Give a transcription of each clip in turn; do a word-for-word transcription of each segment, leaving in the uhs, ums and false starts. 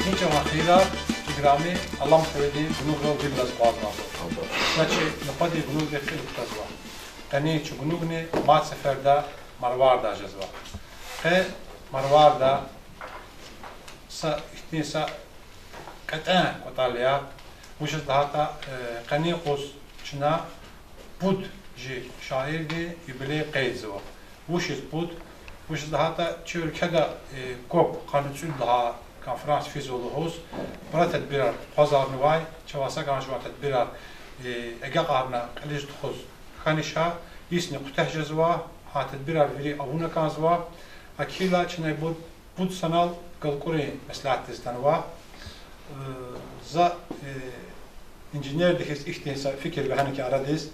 Гьи чӀаван хийирар, играми Алам ТВ-дин гунуграл виридаз акъвазнава. Значит, нубатдин гунугдихъ кьил кутазва. Къенин чи гунугни мад сеферда Марварда жезва. Къе Марварда са ихьтин са кьетӀен кӀватӀал я, вучиз лагьайтӀа, э, къенин юкъуз чна пуд жи шаирдин юбилей къейдзава. Вучиз пуд? Вучиз лагьайтӀа чи уьлкведа, э, кваб къанни цӀуд лагьай конференция физва лугьуз, пара тедбирар къвазарнавай, чавай са кӀан жуван тедбирар, э, агакьарна кьилиз тухуз хьаниша, йисни къуьтягь жезва, гьа тедбирар вири авуна кӀанзава. Акила чна ибур пуд санал галкӀурун меслятдиз атанва. Э, за, э, инженерди хьиз ихьтин са фикир вегьена хьи арадиз,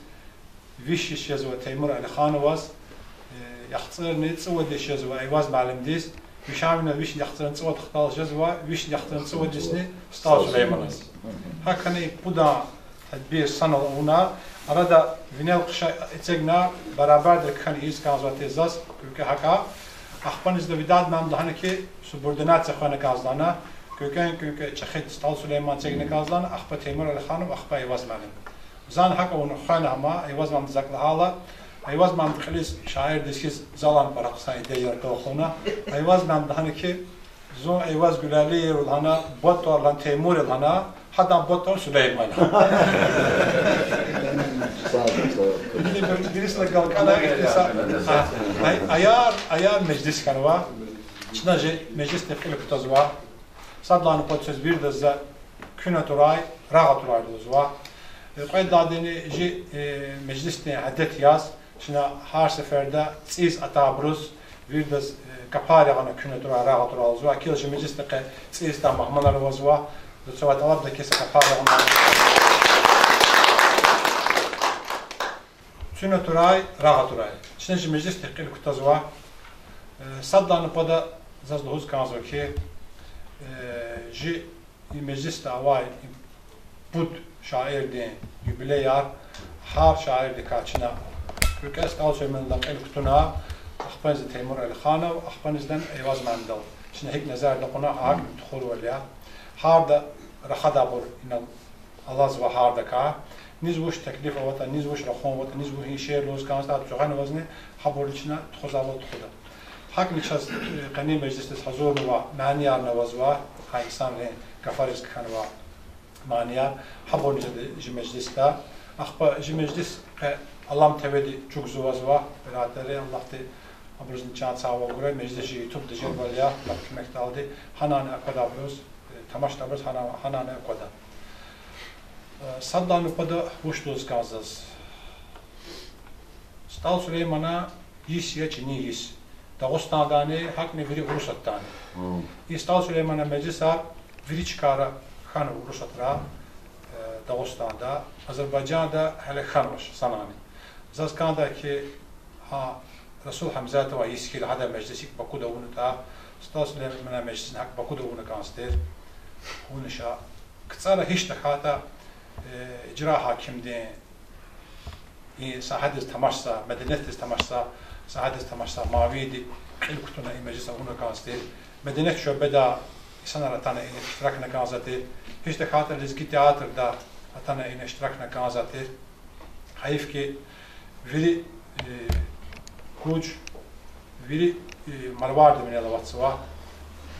виш йис жезва Теймур Алихановаз, э, яхцӀурни цӀувад йис жезва Эйваз муаллимдиз, вишни вишни яхцӀурни цӀувад хтал жезва, вишни яхцӀурни цӀувад йисни СтӀал Сулейманаз. ГьакӀни пудан тедбир санал авуна, арада винел хъша эцигна, барабардик хьана ийиз кӀанзавай тир заз, куьркӀе гьакӀа. Ахпа низ Видад муаллимди лагьана хьи, субординация хвена кӀанзавай лагьана, куьркӀен куьркӀе чӀехид СтӀал Сулейман эцигна кӀанзавай лагьана, ахпа Теймур Алиханов, ахпа Эйваз муаллим. Зани гьакӀ авуна хвена гьам, Эйваз муаллимди акӀ лагьайла, Эйваз муаллимди кьилиз шаирдиз хьиз залан пара хъсан идеяр толхуна. Эйваз муаллимди лагьана хьи, зун Эйваз Гуьлалиев я лагьана, бубад тӀвар лагьана Теймур я лагьана, гьадан бубад тӀвар Сулейман я. Сагъ ol, сагъ ol. Ина бир-, бирисна галкӀана, ихьтин са, а, ай-, аяр, аяр межлис хьанва. Чна жи межлисдихъ кьил кутазва. Сад лагьай нубатда чаз виридаз за куьн атурай, рагъ атурай лугьузва. Э, кьвед лагьайдини жи, э, межлисдин адет яз, чна гьар сеферда цӀийиз атайбуруз виридаз, э, капар ягъана куьн атурай, рагъ атурай лугьузва. Акила жи межлисда къе цӀийиз атай мугьманар авазва. Заз цавай тӀалабда хьи, са капар ягъана. Куьн атурай, рагъ атурай. Чна жи межлисдихъ кьил кутазва. Э, сад лагьай нубатда заз лугьуз кӀанзава хьи, э, жи и межлисда авай и пуд шаирдин юбилеяр, гьар шаирдикай чна куьркӀе СтӀал Сулеймандал кьил кутуна, ахпанизни Теймур Алиханов, ахпанизни Эйваз муаллимдал. Чна гьикӀ назарда кьуна, гьакӀни тухурвал я. Гьарда рахадайбур инал алазва гьардакай. Низ вуч теклиф аватӀа, низ вуч рахун аватӀа, низ вуч гьи шиир лугьуз кӀанзаватӀа, цуьгъанавазни гьабурни чна тухузвайвал тухуда. ГьакӀни чаз, э, къенин межлисдиз гьазурнавай маниярни авазва, гьа инсанрин гафариз кхьенвай манияр, гьабурни жеда жи межлисда. Ахпа жи межлис къе Алам ТВ-ди чӀугвазвазва, бератери, Аллагьди абурузни чан сагъвал гурай, межлис жи ютубда жервал я, гьа куьмекдалди, гьанани аквада абуруз, э, тамашдайбуруз гьана-, гьанани аквада. Э, сад лагьай нубатда вуч лугьуз кӀанзава заз. СтӀал Сулейманан йис я чӀинин йис. Дагъустандани, гьакӀни вири Урусатдани. И СтӀал Сулейманан межлисар вири чкайра хьанва Урусатра, э, Дагъустанда, Азербайжанда гьеле хьанвач санани. Заз кӀандай хьи, гьа Расул Гьамзатован йис хьайила гьадан межлис икӀ Бакуда авунатӀа, СтӀал Сулейманан межлисни гьакӀ Бакуда авуна кӀанзавайди тир. Авуна ша, КцӀара гьич тахьайтӀа, э, ижра гьакимдин и сагьадиз тамашзавай, медениятдиз тамашзавай, сагьадиз тамашзавай Мавиди кьил кутуна и межлис авуна кӀанзавайди тир. Меденият шуьбеда инсанар атана ина иштиракна кӀанзавайди тир. Гьич тахьайтӀа лезги театрда атана ина иштиракна кӀанзавайди тир. Гьайиф хьи, вири, э, гуж, вири, э, Марвардин винел аватзава.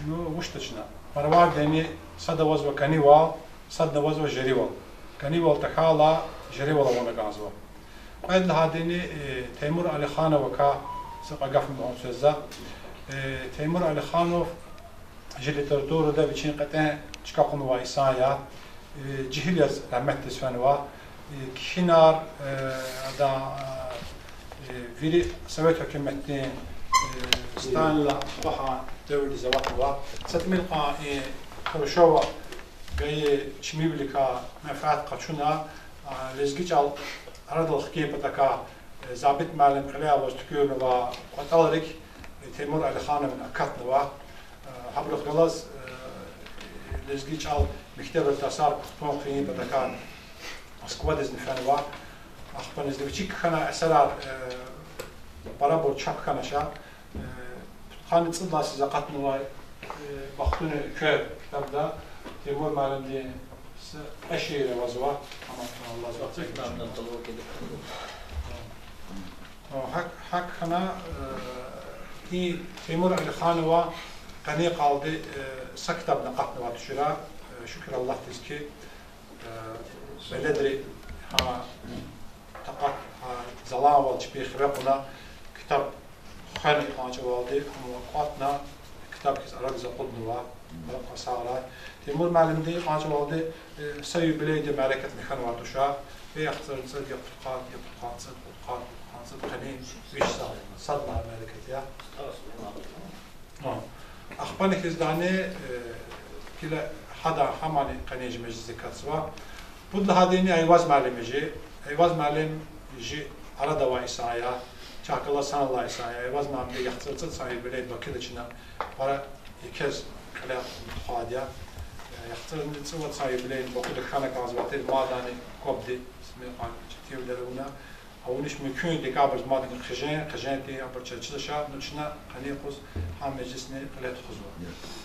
Ну, вучда чна. Марвардини сад авазва кӀанивал, садни авазва жеривал. КӀанивал тахьайла, жеривал авуна кӀанзава. Кьвед лагьайдини, э, Теймур Алихановакай са кьве гаф лугьун квез за. Э, Теймур Алиханов жи литературада вичин кьетӀен чка кьунвай инсан я. Э, жегьил яз рагьметдиз фенва. Э, кхьинар, э, ада, э, вири совет гьукуматдин, э, Сталинан ахпа девирдиз аватнава. Са тӀимил кьван и Хрущёва гайи чимивиликай менфят къачуна, а, лезги чӀал арадал хкин патакай, э, Забит муаллим кьиле аваз туькӀуьрнавай кӀватӀалрик, э, Теймур Алихановни акатнава. Э, гьабурухъ галаз, э, лезги чӀал мектебра тарсар кутун хъийин патакай Москвадизни фенва. Ахпа лезги вичик хьана эсерар, э, парабур чап хьана ша. Э, пудкъанни цӀуд лагьай йисуз акъатнавай, э, Бахтуни квер ктабда Теймур муаллимдин са кьве шиир авазва, амма Аллагьди гьакӀ, гьакӀ хьана, э, и Теймур Алиханован къенин къалди, э, са ктабни акъатнавай тушира, э, шукур Аллагьдиз хьи, э, веледри гьа такьат, гьа заланвал чпин хиве кьуна, ктаб хвена кӀанчӀвалди, амма кӀватӀна, ктаб хьиз арадиз акъуднава, пара кьве сагърай. Теймур муаллимди кӀанчӀвалди, э, са юбилейдин мярекатни хьанвай туш. ЯхцӀурни цӀуд, я пудкъад, я пудкъанни цӀуд, пудкъад, пудкъанни цӀуд, къенин виш сад, сад лагьай мярекат я. Ахпани хьиздани, э, гила гьадан гьамани къенин жи межлисдиз акатзава. Пуд лагьайдини Айваз муаллим жи. Айваз муаллим жи арада авай инсан я, чахъ галаз санал алай инсан я. Айваз муаллимди яхцӀурни цӀуд йисан юбилей Бакуда чна пара екез кьиле тухвайди я. ЯхцӀурни цӀувад йисан юбилей Бакуда хьана кӀанзавай тир, мадни квабди, сими кьван четинвилер авуна. Авунвич мумкин декабрдиз мад хъжен, хъжен тир, абур чаз чизвач, ну чна къенин юкъуз гьа межлисни кьиле тухузва.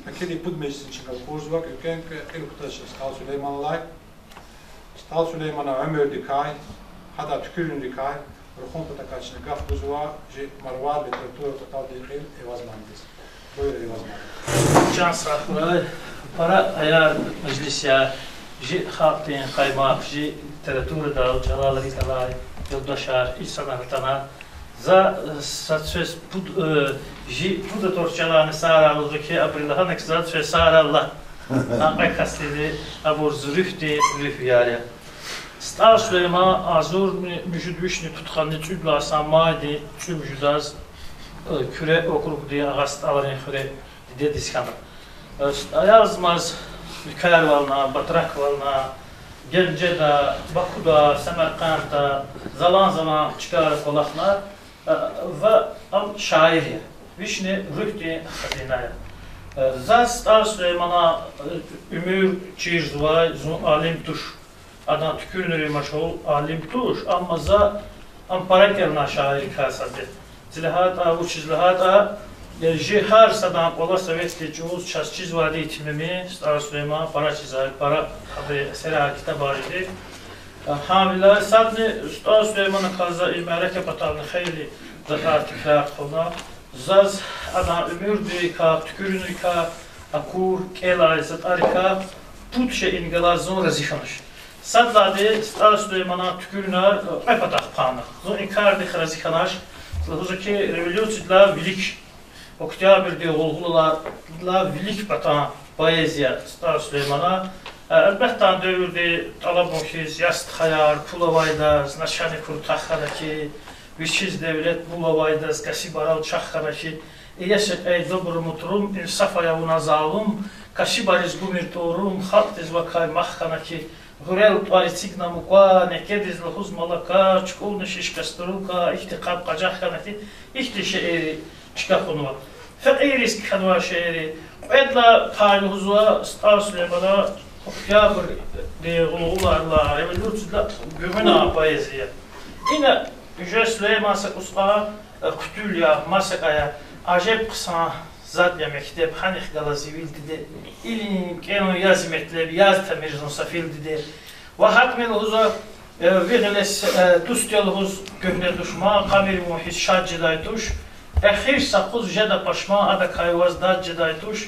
Акиди пуд межлисни чна галкъурзава, кӀвенкӀве кьил кутазвач СтӀал Сулейманлай. СтӀал Сулейманан уьмуьрдикай, гьадан туькӀуьрунрикай, рахун патакай чна гаф гузва жи Марвар литература кӀватӀалдин кьил Эваз муаллимдиз. Буюр, Эваз муаллим. Чан сагъ хьурай, пара аяр межлис я, жи халкьдин къаймах, жи литературадал чӀалал рикӀ алай юлдашар, инсанар атана. За, э, сад-сад пуд, э, жи пуд атӀуз чӀаларни сагърай лугьузва хьи, абуру лагьана хьи, заз сагърай лагь. А кьве касдиз, абур зи руьгьдин руьгьяр я. СтӀал Сулейман агъзурни муьжуьд вишни пудкъанни цӀуд лагьай йисан майдин цӀуд муьжуьдаз, э, Куьре округдин Агъа СтӀалрин хуьре дидедиз хьана. Э, аялзамаз уьлквейрална, батраквална, Генжеда, Бакуда, Самаркъандда, залан-залан чкайра кӀвалахна, э, ва ам шаир я. Вични руьгьдин хазина я. Э, заз СтӀал Сулейманан, э, уьмуьр чирзавай, зун алим туш. Адан туькӀуьрунрин машгъул алим туш, амма за ам пара кӀелнавай шаиррикай сад я. Зи лагьайтӀа, вучиз лагьайтӀа, э, жи гьар садан кӀвале советдин чӀавуз чаз чизвайди итимами, СтӀал Сулейман пара чизвай, пара абурун эсерар, ктабар жеди. Э, гьавиляй садни СтӀал Сулейманакай за и мярекат патални хейлин дефтер тикрар хъувуна. Заз адан уьмуьрдикай, туькӀуьрунрикай, акур кӀелай затӀарикай пуд шейиникай галаз зун рази хьанач. Сад лагьайди, СтӀал Сулейманан туькӀуьрунар, э, кьве патахъ хъвана. Зун и кардихъ рази хьанач, лугьузва хьи, революциядилай вилик, Октябрдин гъулгъулайрилай вилик патан поэзия СтӀал Сулейманан. Э, элбетда, а девирда тӀалабун хьиз, я стхаяр, пул авайдаз, начальник куртах хьана хьи, вичиз девлет, пул авайдаз касибарал чах хьана хьи, иеси кьей добруму турум, инсаф ая вуна залум, касибариз гумир тӀурум, халкьдиз вакай мах хьана хьи, гъуьрел тӀвар эцигна мукьва, некедиз лугьуз малака, чукӀулни шиш кастрюлька, ихьтин къаб-къажах хьана хьи, ихьтин шиирри чка кьунва. Фекьийриз кхьенвай шиир. Кьвед лагьай пай лугьузва СтӀал Сулеймана октябрдин гъулгъулайла, революцияда гуьгъуьна поэзия. Ина уже Сулейман са кӀус кьван, э, хъуьтуьл я, маса кьван я, ажеб хъсан затӀ я мектеб, гьанихъ галаз зи вил диде, илим, кӀелун я зи метлеб, яз тамир зун сафил диде. Ва гьакӀни лугьузва, э, ви гъиле с-, э, дуст я лугьуз куьгьне душман, къамир вун гьич шад жедай туш. Эхир са къуз жеда пашман, адакай ваз дад жедай туш.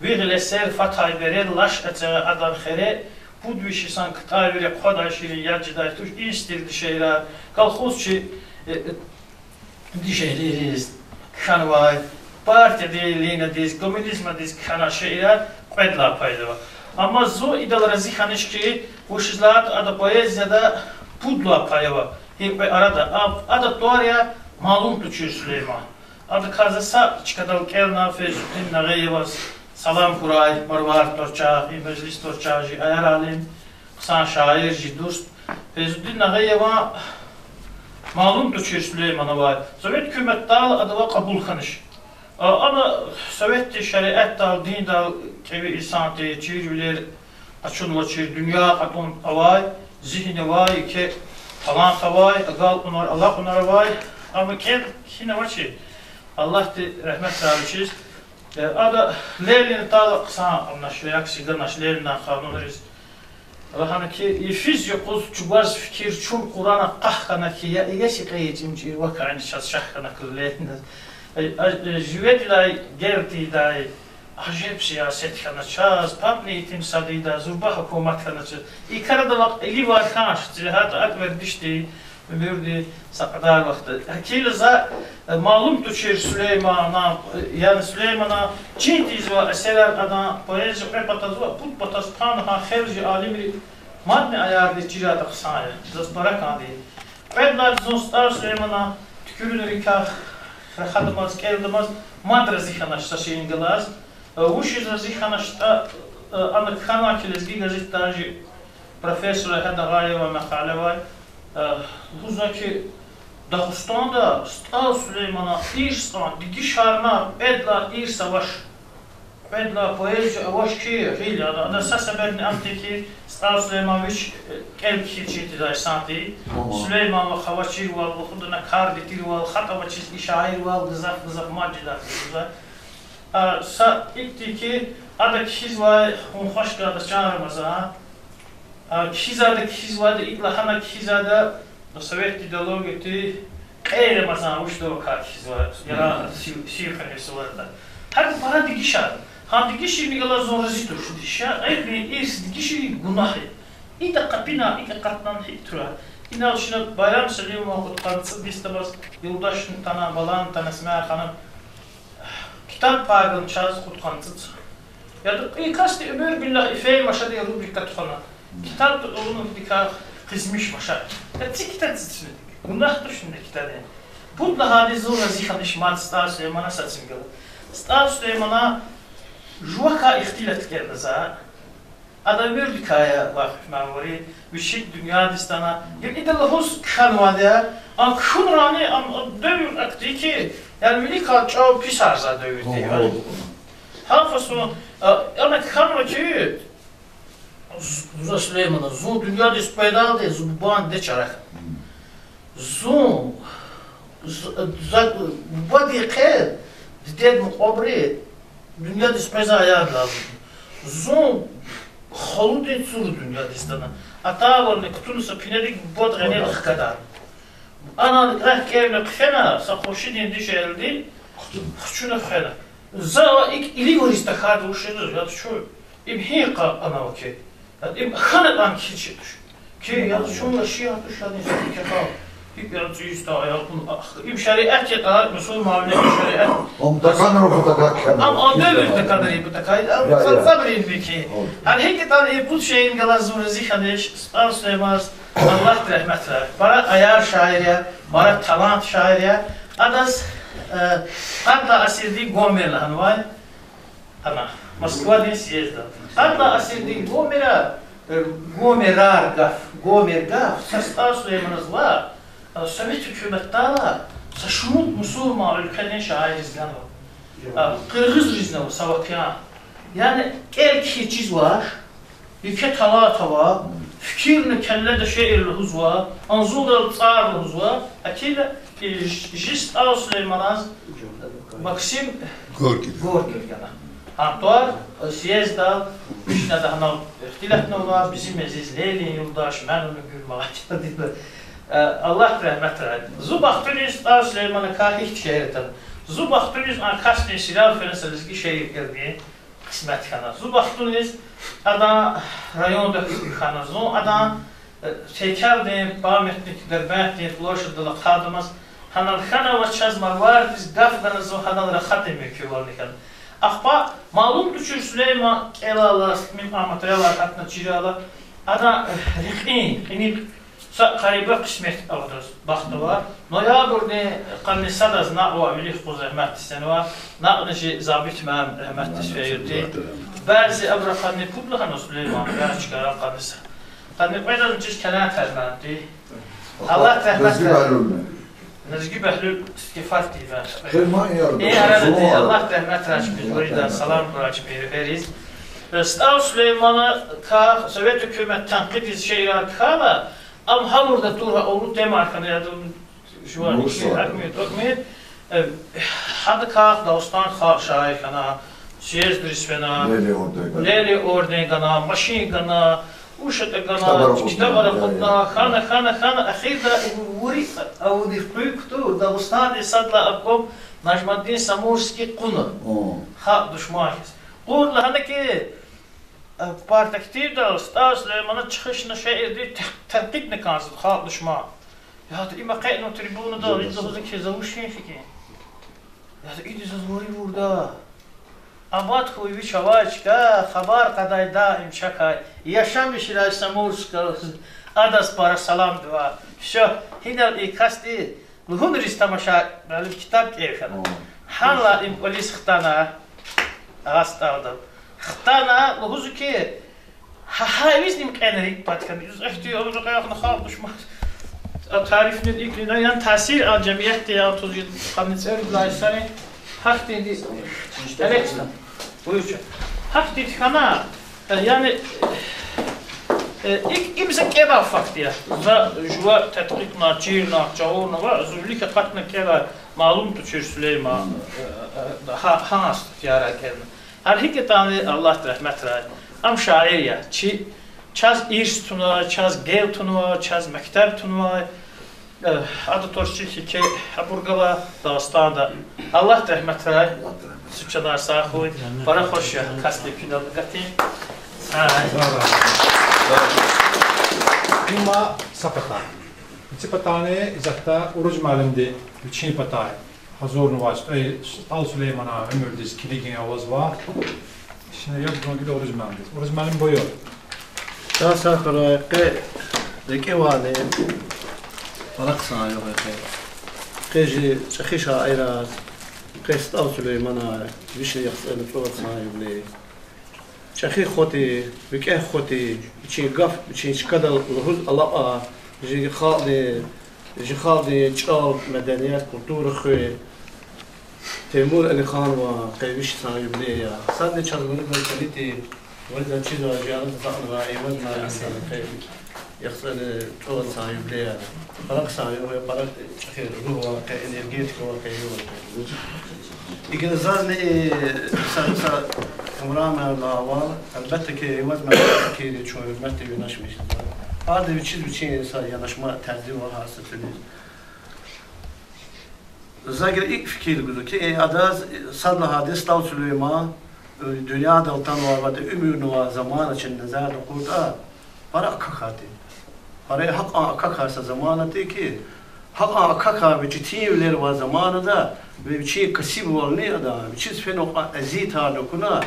Ви гъиле сер фатай бере, лаш эцигай адан хере, пуд виш йисан ктӀай вири хъвадай ширин яд жедай туш. И стилдин шиирар, колхозчи, э, э, дишегьлийриз кхьенвай, партиядин линадиз, коммунизмдиз кхьенвай шиирар кьвед лагьай пайда ава. Амма зун идал рази хьанач хьи, вучиз лагьайтӀа ада поэзияда пуд лагьай пай ава. Гьикьван арада, а, ада тӀвар я Малум тушир Сулейман. Адакай за са чкадал кӀелна Фейзудин Нагъиеваз, салам хьурай, Марвар тӀварцӀихъ, и межлис тӀварцӀихъ, жи аяр алим, хъсан шаир, жи дуст. Фейзудин Нагъиева Малум тушир Сулейман авай. Совет гьукуматдал ада кьабул хьанач. А, ана советдин шариатдал, диндал кӀеви инсан тир, чирвилер къачунвачир, дуьнья кьатӀун авай, зигьин авай, еке талант авай, агалкьунар, алакьунар авай, амма кӀел хьана авачир. Аллагьди рагьметрай вичиз. Э, ада Ленин тала хъсан авунач, реакция ганач Лениндин къанунриз. Лагьана хьи, йифиз юкъуз чӀугваз фикир, чун Къурана къах хьана хьи, я иеси кьейи чӀимчӀи вакайни чаз шагь хьана куьллейна. Э, э, э, живедилай гел тийидай, ажеб сиясет хьана чаз, пабни итим сад ийидай, зурба гьукумат хьана чаз. И кар ада вакъ иливар хьанач, цилегьат акӀ вердишди, уьмуьрди са кьадар вахт. Гьакила за, э, Малум тушир Сулеймана, э, яни Сулеймана чин тийизвай эсерар, адан поэзия кьве патазва, пуд патаз хъана гьа хел жи алимри мадни аярдиз чирайтӀа хъсан я, заз пара кӀанди. Кьвед лагьай зун СтӀал Сулеймана туькӀуьрунрикай рахадамаз, кӀелдамаз мад рази хьанач са шейин галаз. Э, вучиз рази хьаначтӀа, э, ана кхьенвай хьи Лезги газетда жи профессор Агьед Агъаеван макъала авай, э, лугьузва хьи, Дагъустанда СтӀал Сулейманан ирс кьван дегишарна, кьвед лагьай ирс авач. Кьвед лагьай поэзия авач хьи, гъил я ада. Ада са себебни ам тир хьи, СтӀал Сулейман вич, э, кӀел-кхьин чин тийидай инсан тир. Сулейман вахъ авачирвал, вахъ атана кардик тирвал, хатӀ авачиз и шаирвал гзаф-гзаф мад жедай лугьузва. А, са икӀ тир хьи, ада кхьизвай, вун хвашка ада, чан Рамазан, а, кхьизвайда, кхьизвайда, икӀ лагьана кхьизвайда, совет идеологиядин кьей Рамазан вуч ава кхьизвай, яра сив-, сив хьана суварда. ГьакӀ пара дегишар. Гьа дегишарни галаз зун рази туш. Дегишар, эгьли ирс дегишарин гунагь я. Ида къапина, икӀ акъатна гьикӀ тура. Инал чна Байрам Салимован кьудкъанни цӀуд йис аваз, юлдашни атана, балани атана, Эсмягь ханум, ктаб пайган чаз кьудкъанни цӀуд. Яда, и касди уьмуьр биллагь и фейи машадин рубрика тухвана. Ктаб тукӀуна виликай къизмиш маша. Я ци ктаб цицина. Гунагь тушни ктабдин. Пуд лагьайди зун рази хьанач мад СтӀал Сулейманан сацин гала. СтӀал Сулейманан жувакай ихтилат кӀелна за. Ада уьмуьрдикай я Вакъиф мямури, вичик дуьньядиз атана. Им ида лугьуз кхьенвайди я, ам кхьунрани, ам девир ахьтин хьи, яни виликан чӀав писарзавай девир тир. Гьа фасун, а, ана кхьенва хьи, з-, за Сулеймана, зун дуьньядиз пайдалди, зун бубан диде чара хьана. Зун, з-, за, бубадин хъел, дидед мукьвабуру, дуьньядиз къвезвай аялрилай я зун. Зун халудин цур дуьньядиз атана. Атайвални кутуна са пинедик бубад гъенел хкадар. Ана рехъ кӀевна хъфена, са къуншидин дишегьлиди хъчуна хъфена. За икӀ иливариз тахьайди вуч жеда, яд чун, им гьикӀ анава хьи. Яд им хьана кӀан хьи чи туш. Хьи яд чун аши яд туш, яд инсан кефал. ГьикӀ яд цӀийиз тагъ, яд кьун ахъ. Им шариат ятӀа, мусурманвилин шариат. Ам таканру патакай кхьена. Ам а девирдаканри патакай, ам цацабрин вики. Гьар гьикӀ ятӀани и пуд шейин галаз зун рази хьанач, СтӀал Сулейманаз Аллагьди рагьметрай. Пара аяр шаир я, пара талант шаир я. Адаз, э, къад лагьай асирдин Гомер лагьанвай. Ана, Москвадин съездда. Къад лагьай асирдин Гомера, э, Гомерар гаф, Гомер гаф, са СтӀал Сулейманаз ва, э, совет гьукуматдал са шумуд мусурман уьлкведин шаирриз ганва. А, къиргъизризни ава са вакъиа. Яни кӀел-кхьин чизвач, еке талант ава, фикирна келледа шиир лугьузва, анзурдал цӀар лугьузва, гьакӀ хьайила, и ж-, жи СтӀал Сулейманаз Максим Горький. Горький гана. Гьа тӀвар, э, съездда, вишнада гьанал ихтилатна ава, бизин мезиз Лейлин юлдаш, Мануна гуьл магъачадила. Э, Аллагьди рагьметрай. Зун бахтуниз СтӀал Сулейманакай гьихьтин шиир атана. Зун бахтуниз а касдин сериал фена са лезги шиирни кьисмет хьана. Зун бахтуниз адан районда хьана. Зун адан, э, гьейкелдин, памятник, Дербентдин площадьдал ахъайдамаз, гьанал хьанва чаз Марвардиз гаф гана, зун гьанал рахайтун мумкинвални хьана. Ахпа малум тушир Сулейман кӀелайла, мим а материалар гьатна чирайла, адан, э, рекьин, кьиникь са къариба кьисмет авадаз бахтавар. Ноябрдин къанни садаз накьва вилик къуз рагьметдиз фенва. Накьна жи Забит муаллим рагьметдиз фейиди. Бязи абурун къанни пуд лагьана Сулейман, бязи чкайрал къанни са. Къанни кьведазни чиз кӀелун тежер ман тир. Аллагьди рагьмет Лезги ая. Багьлул. Лезги Багьлул сифте фаркь тир. Германия Э, арада. Арада ди, Аллагьди рагьметрай чпиз, виридан салам гурай чпи регьбериз. Э, СтӀал Сулейманакай совет гьукумат танкъидиз шиирар кхьайла, ам гьавурда тур гьа авур темаяр хьана, яда, жуван Мурса. Ахмед, Ахмед, э, гьадакай Дагъустан халкь шаир хьана, съездриз фена, Лели орден гана. Лели орден гана, машин гана, уш ятӀа гана, Ктабар акъудна, ктабар акъудна, я, я. Хьана, хьана, хьана, ахирда вури авуди къуьн кутур, Дагъустандин сад лагьай обком Нажмаддин Самурский кьуна. О. Халкь душман хьиз. Кьурла гьана хьи, э, партактивдал СтӀал Сулеймана чуьхуьшна шиирдиз тех-, тенкъидна кӀанзава халкь душман. Яда, има къейдна трибунада, Яда, идаз са- лугьузва хьи, за вучин фикир. Яда, идаз заз вури вурда. Абад хьуй вич авай чка, хабар кьадай даим чакай. Яшамиш хьурай Самурскал, адаз пара саламдивай. Всё, гьинал и касди лугьунриз тамаша, муаллим, ктаб кӀевхьана. О. Гьанлай им кӀвализ хтана, а СтӀалдал. Хтана, лугьузва хьи, гьа, гьа эвизни им кьена рикӀ пад хьана. Юз ихьтин абуру кьяхна халкь душман. А тарифни икӀ ина, яни таъсир а жемиятди я, туз къанни цӀерид лагьай йисарин. Гьахьтинди. Александр, буюр чан. Гьахьтинди хьана, э, яни, э, ик-, им за кӀелай факт я. За жува тадкъикьна, чирна, чагъурна ва зун вилик акъатна кӀелай малум тушир Сулейман, э, э, гьа-, гьа статьяра кӀелна. Гьар гьикӀ ятӀани, Аллагьди рагьметрай, ам шаир я, чи, чаз ирс тунвай, чаз гел тунвай, чаз мектеб тунвай, э, ада тӀварцӀихъ еке абур гала Дагъустанда. Аллагьди рагьметрай, сив чанар сагъ хьуй, пара хуш я касдин куьнал гатин. Ай. Има са патай. Ци патани исятда Уруж муаллимди вичин патай гьазурнавай, э, СтӀал Сулейманан уьмуьрдиз килигин авазва. Шина яб гун гила Уруж муаллимдиз. Уруж муаллим, буюр. Чан сагъ хьурай, къе рикӀивайни пара хъсан югъ я къе. Къе жи чӀехи шаираз, къе СтӀал Сулейманай, вичин яхцӀурни цӀувад сан юбилей. ЧӀехи хва тир, викӀегь хва тир, вичин гаф вичин чкадал лугьуз алакьай, жи халкьдин, жи халкьдин чӀал, меденият, культура хуьн Теймур Алиханован къе виш сан юбилей я. Садни чаз виридан кӀани тир, виридан чизвай, жи арада акьунвай Эйваз муаллимдин къе яхцӀурни цӀувад сан юбилей я. Пара хъсан югъ я, пара чӀехи руьгь авай, къе энергетика авай, къе югъ я. Игила зазни, э, са, са Камран муаллимдилай авай, гьелбетда хьи, Эйваз муаллимдин фикирдиз чун гьуьрметдив янаша мишзава. Гьарда вичиз вичин са янаша тарзи ва гьар са тӀуьниз. За гила икӀ фикир гузва хьи, э, адаз, э, сад лагьайди СтӀал Сулейман, э, дуьньядал атанвай ва ада уьмуьрнавай замана чна назарда акъуртӀа, пара акахьай тир. Пара гьакьван акахьай са замана тир хьи, гьакьван акахьай ва четинвилер авай заманада, ва вичин касибвални ада, вичиз фенвай кьван эзиятарни акуна,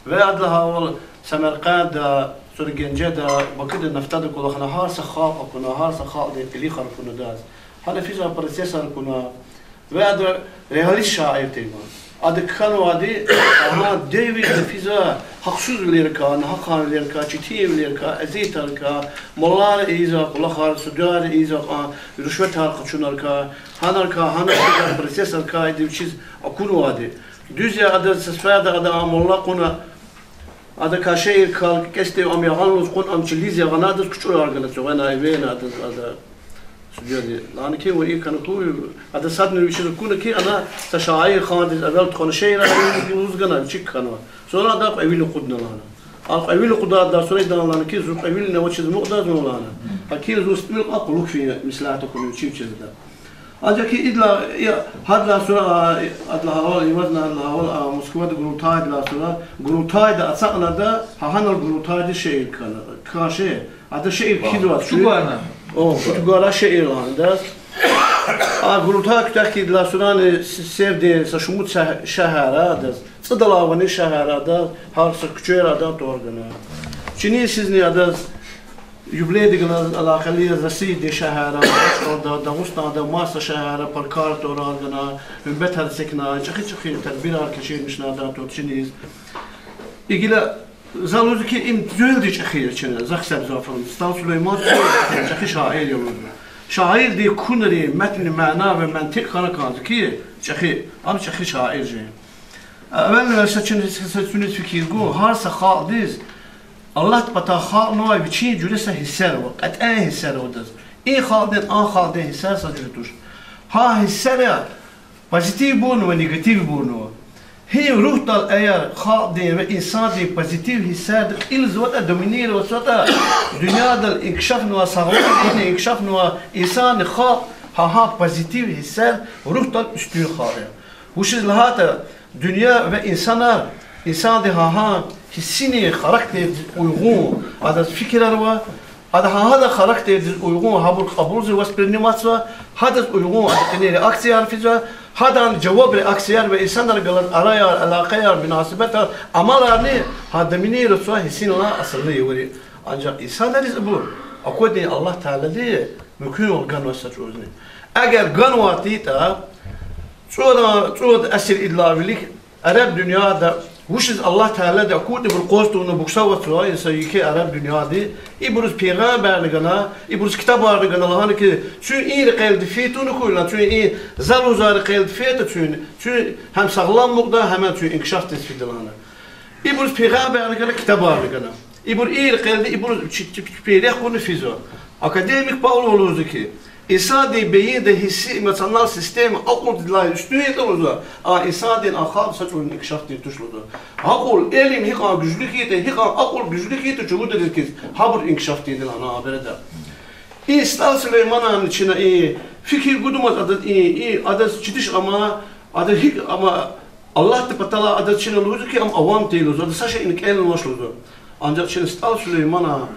ва ада лагьайвал Самаркъандда, Сургенжеда, Бакуда нафтада кӀвалахна гьар са халкь акуна, гьар са халкьдин къилихар акуна адаз. Гьана физвай процессар акуна, ва ада реалист шаир тир ма. Ада кхьенвайди, агьа, девирда физвай гьахъсузвилерикай, нагьаханвилерикай, четинвилерикай, эзиятарикай, маллар ийизвай кӀвалахар, судьяр ийизвай кьван рушветар къачунарикай, гьанарикай, гьана физвай процессарикай ада вичиз акунвайди. Дуьз я, адаз са сеферда ада а молла кьуна, ада кашеир кал кесдив ам ягъанлуз кьуна, ам чилиз ягъана адаз кучӀурар гана цугъена, эвена адаз ада судьяди. Лагьана ки, ва и кана хьуй, ада садни вичиз акуна ки, ана са шаир хандиз эвел тухвана шеирар лугьуз гана, вичик хьанва. Сура ада кьве вил акъудна лагьана. А кьве вил акъудайдалай сура идан лагьана ки, зун кьве вилни авачиз мукьда зун лагьана. Гьакин зун садни вил кьван кьулухъ фин меслят акуна вичи вичезда. Анжах ки идалай, я, гьадалай сура, а, адалай гьавал, ивазна адалай гьавал, а, Москвада Гурултайдалай сура, Гурултайда ацукьна ада, гьа гьанал Гурултайдиз шеир кхьана, кхьин шеир. Ада шеир кхьизвай, чугварна. О, чугвара шеир лагьана адаз. А Гурултай куьтягь хьайидалай сурани с-, севдин са шумуд ша-, шегьерра адаз, цӀудалай ванни шегьерра адаз, гьар са куьчера адан тӀвар гана. Чиниз-сизни адаз юбилейдихъ галаз алакъалу яз Россиядин шегьерра, Дагъустанда, маса шегьерра паркар тӀварар гана, гьуьрметар эцигна, чӀехи-чӀехи тедбирар кечирмишна адан тӀвар чиниз. И гила за лугьуз ки, им цуьлди чӀехи я чна, за гьисабзава фарз, СтӀал Сулейман цуьлди чӀехи шаир я лугьузва. Шаирдин кунрин метӀни мана ва мантикь хьана кӀанзава ки, чӀехи, ам чӀехи шаир жен. Эвелни са чуьниз, са чуьниз фикир гун, гьар са халкьдиз Аллагьдин патай халкьнавай вичин жуьре са гьиссер ава, кьетӀен гьиссер ава адаз. И халкьдин, а халкьдин гьиссер са жуьре туш. Гьа гьиссера позитивбурни ва негативбурни ава. Гьи руьгьдал эгер халкьдин ва инсандин позитив гьиссерди кьилзаватӀа, доминироватьзаватӀа, дуьньядал инкишафнавай, сагъламдинни инкишафнавай инсандин халкь, гьа гьа позитив гьиссер руьгьдал уьстуьн халкь я. Вучиз лагьайтӀа дуьнья ва инсанар, инсандин гьа гьа гьиссини характердиз уйгъун адаз фикирар ава, ада гьа гьадан характердиз уйгъун гьабур кьабулзава, восприниматьзава, гьадаз уйгъун адан къене реакцияр физва, гьадан жаваб реакцияр ва инсанар галаз араяр, алакъаяр, мунасибатар, амаларни гьа доминироватьзавай гьиссинилай асулла я вири. Анжах инсанриз ибур аквадин Аллагь Таалади мумкинвал ганва са чӀавузни. Эгер ганвай тиртӀа, цӀуд, цӀуд асир идалай вилик араб дуьньяда вучиз Аллагь Таалади акъуддайбур къваз тавуна буксаватзава, са еке араб дуьньяди, ибуруз пайгъамбарни гана, ибуруз ктабарни гана, лагьана ки, цуьн и рекьелди фейи туна хьуй лагьана, цуьн и за лугьузвай рекьелди фейитӀа цуьн, цуьн гьам сагълам мукьда, гьам цуьн инкишафдиз фида лагьана. Ибуруз пайгъамбарни гана, ктабарни гана. Ибур и рекьелди, ибур чи-, чи-, чпин рехъ кьуна физва. Академик Павлов лугьузва ки, инсандин бейинда гьисси, эмоциональный система акьулдилай уьстуьн ятӀа лугьузва, а инсандин, а халкьдин са чӀавузни инкишафдин туш лугьузва. Акьул, илим гьикьван гужлу хьайитӀа, гьикьван акьул гужлу хьайитӀа чувудриз хьиз, гьабур инкишафдинди лагьана а береда. И СтӀал Сулейманан чна и фикир гудамаз адаз и, и адаз чидиш ама, адаз гьикӀ ама, Аллагьдин паталай адаз чна лугьузва ки, ам авам тир лугьузва, адаз са шейни кӀелнавач лугьузва. Анжах чна СтӀал Сулейманан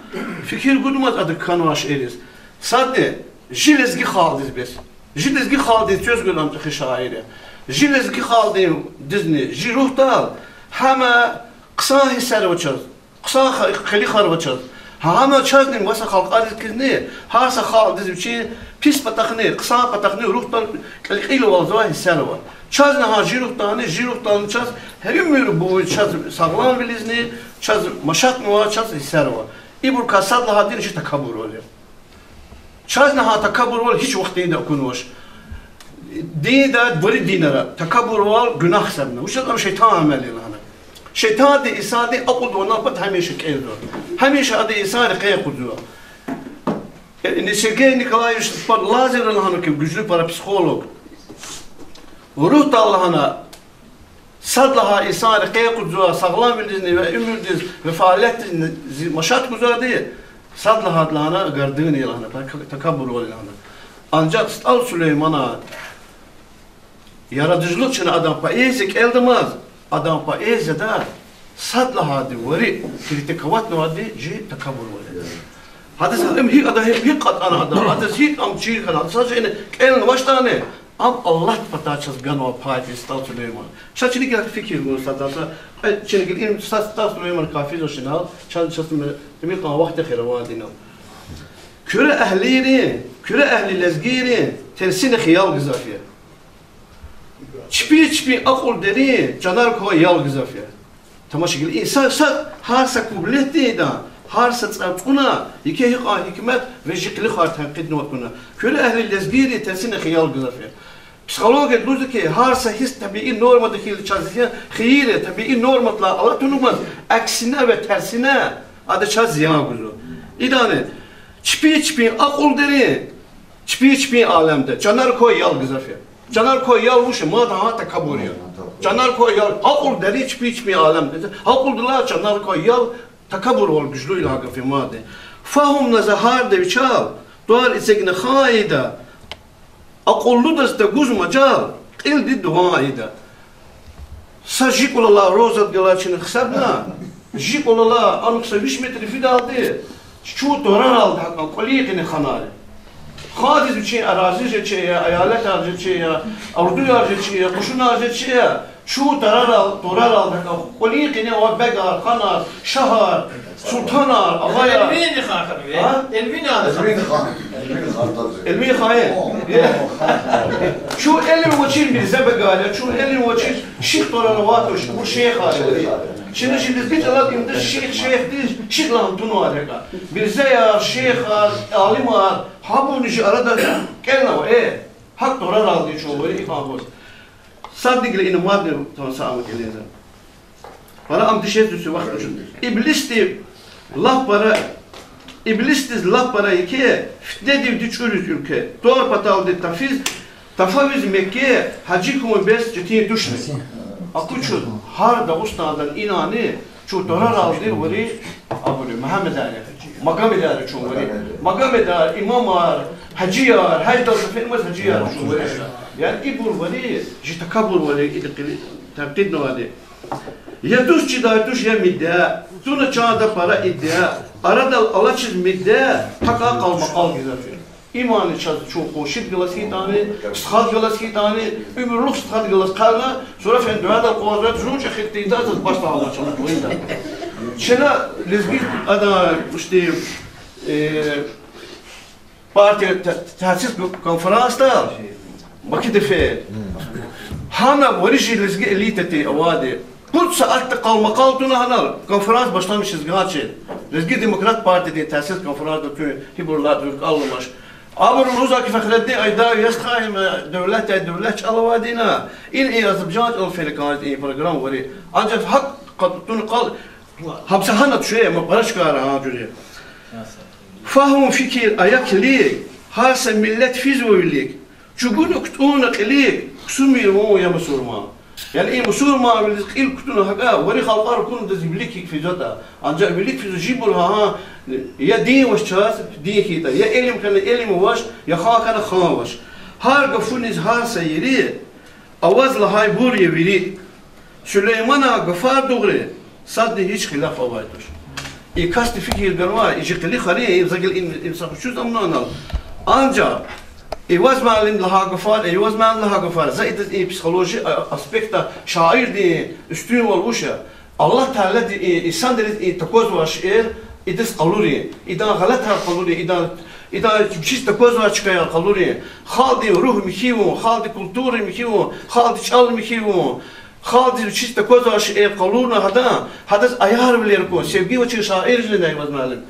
фикир гудамаз ада кхьанвай шиирриз. Садни, жи лезги халкьдиз бес. Жи лезги халкьдиз чвез гуз ам чӀехи шаир я. Жи лезги халкьдиз, дизни, жи руьгьдал, гьама хъсан гьиссер ава чаз. Хъсан ха-, къилихар ава чаз. Гьа, гьама чазни ва са халкьариз хьизни, гьар са халкьдиз вичин пис патахъни, хъсан патахъни руьгьдал кьил-, кьилвалзавай гьиссер ава. Чазни гьа жи руьгьдални, жи руьгьдални чаз гьа уьмуьр буй чаз сагъламвилизни, чаз машатнавай, чаз гьиссер ава. Ибурукай сад лагьайди чи такабурвал я. Чазни гьа такабурвал гьич вахтунда акунвач. Динда, вири динра такабурвал гунагь гьисабна. Вучиз ам шейтан амал я лагьана. Шейтанди инсандин акьулдин ванал пад гьамиша кӀелзава. Гьамиша ада инсанрин къе акъудзава. Э, Сергей Николаевич Лазарев лагьана ки, гужлу парапсихолог. Руьгьдал лагьана, сад лагьай инсанрин къе акъудзава, сагъламвилизни ва уьмуьрдиз ва фаалиятдиз машат гузвайди, сад лагьайди лагьана гордыня я лагьана, так-, такабурвал я лагьана. Анжах СтӀал Сулейманан яратыжлык чна адан поэзия кӀелдамаз, адан поэзияда сад лагьайди вири критиковатьнавайди жи такабурвал я. Гьадаз гьам гьикӀ ада гьикӀ, гьикӀ кьатӀана ада, гьадаз гьикӀ ам чир хьана, гьадаз са шейни кӀелнавачтӀани, ам Аллагьдин патай чаз ганвай пай тир СтӀал Сулейман. Ша чна гила фикир гун сад лагьай са, э, чна гила им са СтӀал Сулейман кафизва шинал, чаз, чаз тӀимил кьван вахт эхир авайди инал. Куьре агьлийрин, Куьре агьли лезгийрин терсина хиял гзаф я. Чпи-чпин акьул дерин чанар квай ял гзаф я. Тамаша гила, инсан са, гьар са куплетдин идан, гьар са цӀарцӀуна еке гьикьван гьикмет ва жи къилихар тенкьиднавай туна. Куьре агьли лезгийрин терсина хиял гзаф я. Психологияда лугьузва хьи, гьар са гьисс табии нормада хьайила чаз зиян, хийир я, табии нормадилай алатунмаз, аксине ва терсине, ада чаз зиян гузва. Идани, чпи чпин акьул дерин, чпи чпин алемда чанар квай ял гзаф я. Чанар квай ял вуч я? Мад гьа такабур я. Чанар квай ял, акьул дерин чпи чпин алемда. Акьулдилай чанар квай ял такабурвал гужлу я лагьай гаф я мадни. Фагьумна за гьарда вичел, тӀвар эцигна хан ийида, акьуллудаз тагуз мажал, кьилди дуван ийида. Са жи кӀулалай розад галай чна гьисабна, жи кӀулалай анихъ са виш метр фидалди, чун тӀвараралди гьакӀан кӀвалин къене ханай. Хандиз вичин арази жечин я, аялатар жечин я, ордуяр жечин я, къушунар жечин я, чун тӀварарал, тӀвараралди гьакӀан кӀвалин къене авай бегар, ханар, шагьар, султанар, агъаяр. Эльвин хан хьана ви? А? Эльвин хан. Эльвин хан. Эльвин хан я? О, Е. о, хан, хан. Чун Эльвин авачир мирзабегар я, чун Эльвин авачир шихтӀварар авай туш, абур шейхар я. Шейхар. Чна чи лезги чӀалал имдиз шейх, шейхди шихлан тунвай гьакӀа. Мирзаяр, шейхар, алимар, гьабурни чи арада кӀелнава, э, гьакӀ тӀвараралди чун вири ихьанбур. Садни гила ина мадни тан са ама кӀелиз. Пара ам дишегьлиди вахт учун. Иблисди лап пара, иблисдиз лап пара еке, фитнедивди чӀуриз уьлкве, тӀвар паталди тафиз, тафавиз Мекке, гьажи хьун бес четин тушни. Акучуз гьар Дагъустанда инани, чун тӀвараралди вири абур я, Мегьамедар я, Магомедар я чун вири. Магомедар, имамар, гьажияр, гьаждал сефермаз гьажияр чун вири. Яни ибур вири, чи такабурвал я, ида кьили танкъиднавайди. Я дуст чидай туш, я мидя, туна чанда пара идя, арадал алачиз мидя, гьакӀа къалмакъал гзаф я. Имни чаз чун къуншид галаз хьайитӀани, стхад галаз хьайитӀани, уьмуьрлух стхад галаз хъелна, сура фена дуьадал къвазва, зун чӀехи тийида, заз башламач ана къуйда. Чна лезги ада, ишти, э, партия та-, таъсис конферансда, Бакида фейи. Гьана вири чи лезги элитади авайди. Пуд сятда къалмакъал туна гьана, конферанс башламишиз гачи. Лезги демократ партиядин таъсис конферансда туна, гьибурлай зуркӀал аламач. Абуру лугьузва хьи, Фахреддин Айдаев, я стха, им, девлет, я девлет чӀал авайди ина. Ин, и азербайжан чӀал фена кӀанзава и программа вири. Анжах гьакӀ къа-, туна къал, гьам са гьана тушир, ма пара чкайра гьа жуьре. Фагьум, фикир, ая килиг, гьар са миллет физва вилик. Чугуна кутӀунна кьилик, ксумир вун я мусурман. Яни и мусурманвилиз кьил кутуна гьакӀа, вири халкьар акунвайди вилик гьикӀ физватӀа. Анжах вилик физва жибур гьа, гьа, я дин авач чаз, дин хьайитӀа, я илим хьана, илим авач, я хан хьана, хан авач. Гьар гафуниз гьар са ери, аваз лагьайбур я вири. Сулейманан гафар дугъри, садни гьич хилаф авай туш. И касди фикир ганвай, и жи къилихарин, и за гила им, им са хушуз амнанал. Анжах Эйваз муаллим лагьай гафар, Эйваз муаллим лагьай гафар, за идаз и психологи, а, аспектда шаирдин уьстунвал вуч я? Аллагь Таалади и инсанриз и таквазвай шейэр идаз къалурин, идан гъалатар къалурин, идан, идан вичиз таквазвай чкаяр къалурин, халкьдин руьгь михьи авун, халкьдин культура михьи авун, халкьдин чӀал михьи авун, халкьдиз вичиз таквазвай шейэр къалурна гьадан, гьадаз аярвилер акун, севги авачир шаир жена Эйваз муаллим.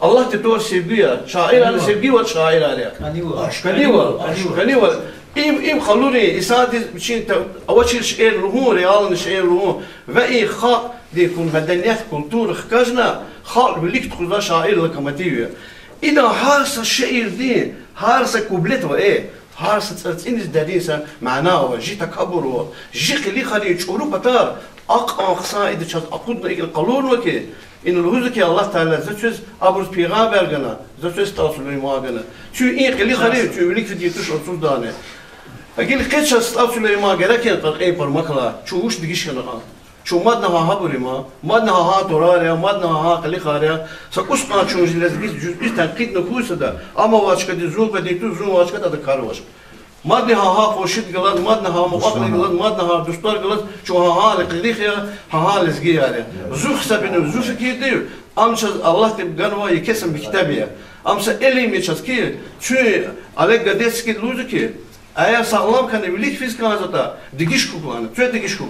Аллагьди тӀвар севги я, шаирар севги авай шаирар я. КӀанивал. КӀанивал, кӀанивал. Им, им къалурин, инсандиз вичин та-, авачир шейэр лугьун, реальный шейэр лугьун, ва и халкьдин кул-, меденият, культура хкажна, халкь вилик тухузвай шаир локомотив я. Идан гьар са шиирдин, гьар са куплет ва, э, гьар са цӀарцӀиниз дерин са мана ава, жи такабур ава, жи къилихарин чӀуру патар, акьван хъсан ида чаз акъудна икӀ къалурнава хьи, ина лугьузва хьи, Аллагь Таала за квез абуруз пайгъамбар гана, за квез СтӀал Сулейман гана. Чун и къилихарин, чун вилик фидин туш, ацуздани. Гила къе чаз СтӀал Сулейман герек яни къаркъин пармаклай, чун вуч дегиш хьана кьван. Чун мадни гьа гьабур я ман, мадни гьа гьа тӀварар я, мадни гьа гьа къилихар я. Са кӀус кьван чун жи лезги жуьзуьз танкъидна хьуй сада, ам авай чкадиз зун къведин туш, зун авай чкадиз ада кар авач. Мадни гьа гьа къуншид галаз, мадни гьа мукьва-кьили галаз, мадни гьа дустар галаз, чун гьа гьа къилих я, гьа гьа лезгияр я. Зи гьисабини, зи фикирдив, ам чаз Аллагьди ганвай еке са мектеб я. Ам са илим я чаз хьи, чун Олег Городецкийди лугьузва хьи, эгер сагълам хьана вилик физ кӀанзаватӀа, дегиш хьухь лагьана, квез дегиш хьухь.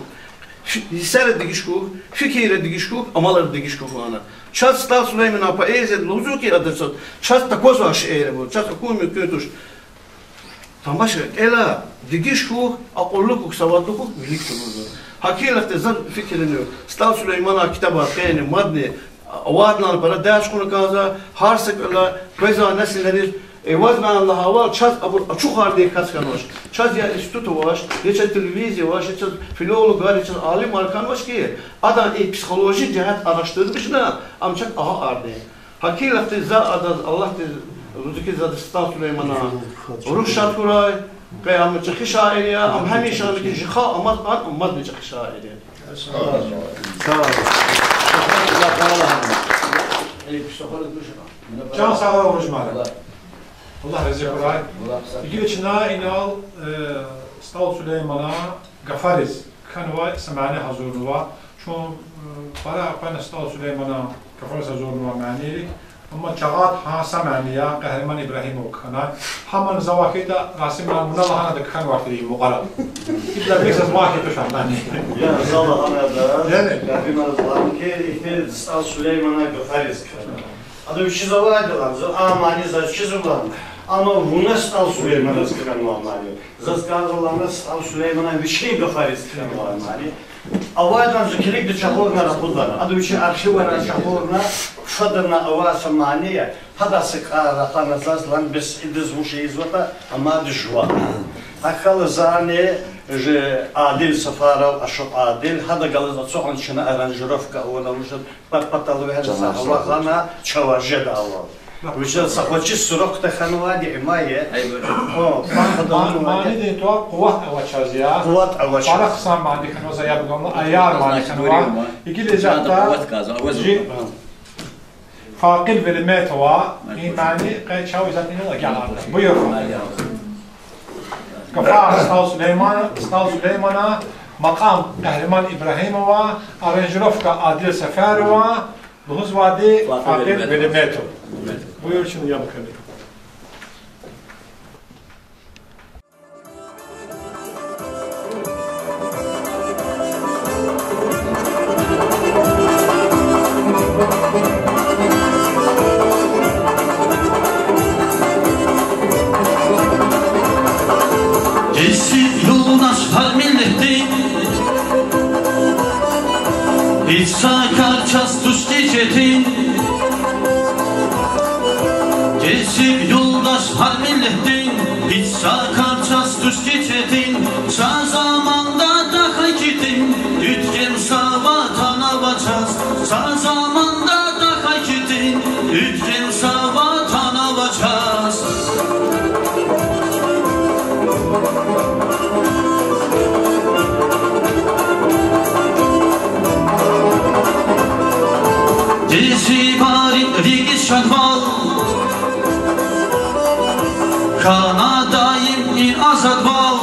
Фи-, гьиссера дегиш хьухь, фикирра дегиш хьухь, амалра дегиш хьухь лагьана. Чаз СтӀал Сулейманан поэзияда лугьузва хьи, ада чаз, чаз таквазвай шейэр авур, чаз акун мумкин туш. Тамаша, кӀела, дегиш хьухь, акьуллу хьухь, савадлу хьухь, вилик чӀугурзава. ГьакӀ хьайила за фикирна, СтӀал Сулейманан китабар къени мадни, авайдалай пара дерс кьуна кӀанзава, гьар са кӀела къвезвай несилриз, э, ваз ман лагьайвал, чаз абур ачухардин кас хьанвач. Чаз я институт авач, я чаз телевизия авач, я чаз филологар, я чаз алимар хьанвач хьи, адан и психологи жигьет араштирмишна, ам чак агакьарди. ГьакӀ хьайила за адаз, Аллагьди, рузики зада СтӀал Сулейманан руьгь шад хьурай, къе ам чӀехи шаир я, ам гьамиша ки жи халкь амаз, ам мадни чӀехи шаир я. Чан сагъ хьуй, Ружмара. Аллагь рази хьурай. Гила чна инал, э, СтӀал Сулейманан гафариз кхьенвай са мани гьазурнава. Чун, э, пара акъвазна СтӀал Сулейманан гафариз гьазурнавай манийрик. Амма жагъайди гьа са мани я, Къагьриман Ибрагьимова кхьенвай. Гьамани завай хьайитӀа, Расиман, вуна лагьана ада кхьенвай тир и мукьвара. Идалай бес заз вахъ хьайитӀа шагьдани. Я, за лагьана ада, яни? Къагьриман лагьана хьи, ихьтин СтӀал Сулейманан гафариз кхьенва. Ада вичиз авайди лагьана, за а мани заз чизва лагьана. Амма вуна СтӀал Сулейманаз кхьенвай мани. Заз кӀанзава лагьана СтӀал Сулейманан вичин гафариз кхьенвай мани. Авайдалай зи килигда чахурна рахуд лагьана. Ада вичин архиврай чахурна, фадана авай са мани я. Гьадай са кӀар рахана заз лагьана, бес идаз вуч ийизватӀа, амайди жува. ГьакӀ хьайила зани, жи Адил Сафаров, Ашукь Адил, гьадай галаз ацукьна чна аранжировка авуна, вуч патпатал вегьена са гьава гъана, чавай жедайвал. Вичиз са хвачиз суракьда хьанвайди има я. О, ма-, манидин тӀвар къуват авачаз я. Къуват авачаз. Пара хъсан мани хьанва, за яб гана, аяр мани хьанва. Гила исятда жи Факъир Велиметова и мани къе чав исятда инал агакьарда. Буюр. Гафар СтӀал Сулейман, СтӀал Сулейманан, макьам Къагьриман Ибрагьимован, аранжировка Адил Сафарован, лугьузвайди Факъир Велиметов. Буюр, чна яб кӀани. Кесиб юлдаш гьар миллетдин, гьич са кар чаз тушди четин. Кесиб юлдаш гьар миллетдин, гьич са кар чаз тушди четин. Са заманда тахьай четин, уьткем са ватан ава чаз. Са заманда тахьай четин, уьткем са ватан ава чаз. Кесибрин рикӀиз шадвал хьана даим и азадвал.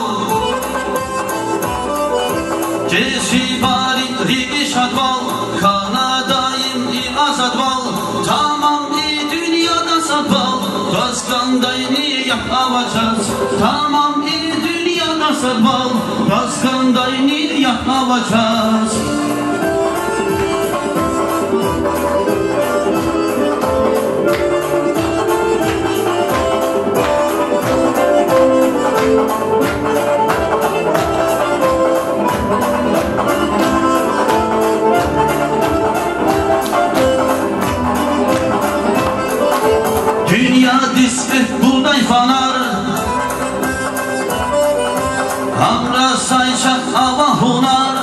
Кесибрин рикӀиз шадвал хьана даим и азадвал. Тамам и дуьньяда садвал, кас кӀандай ният ава чаз. Тамам и дуьньяда садвал, кас кӀандай ният ава чаз. Дуьньядиз экв гудай фанар, гьамра сай чахъ ава гьунар.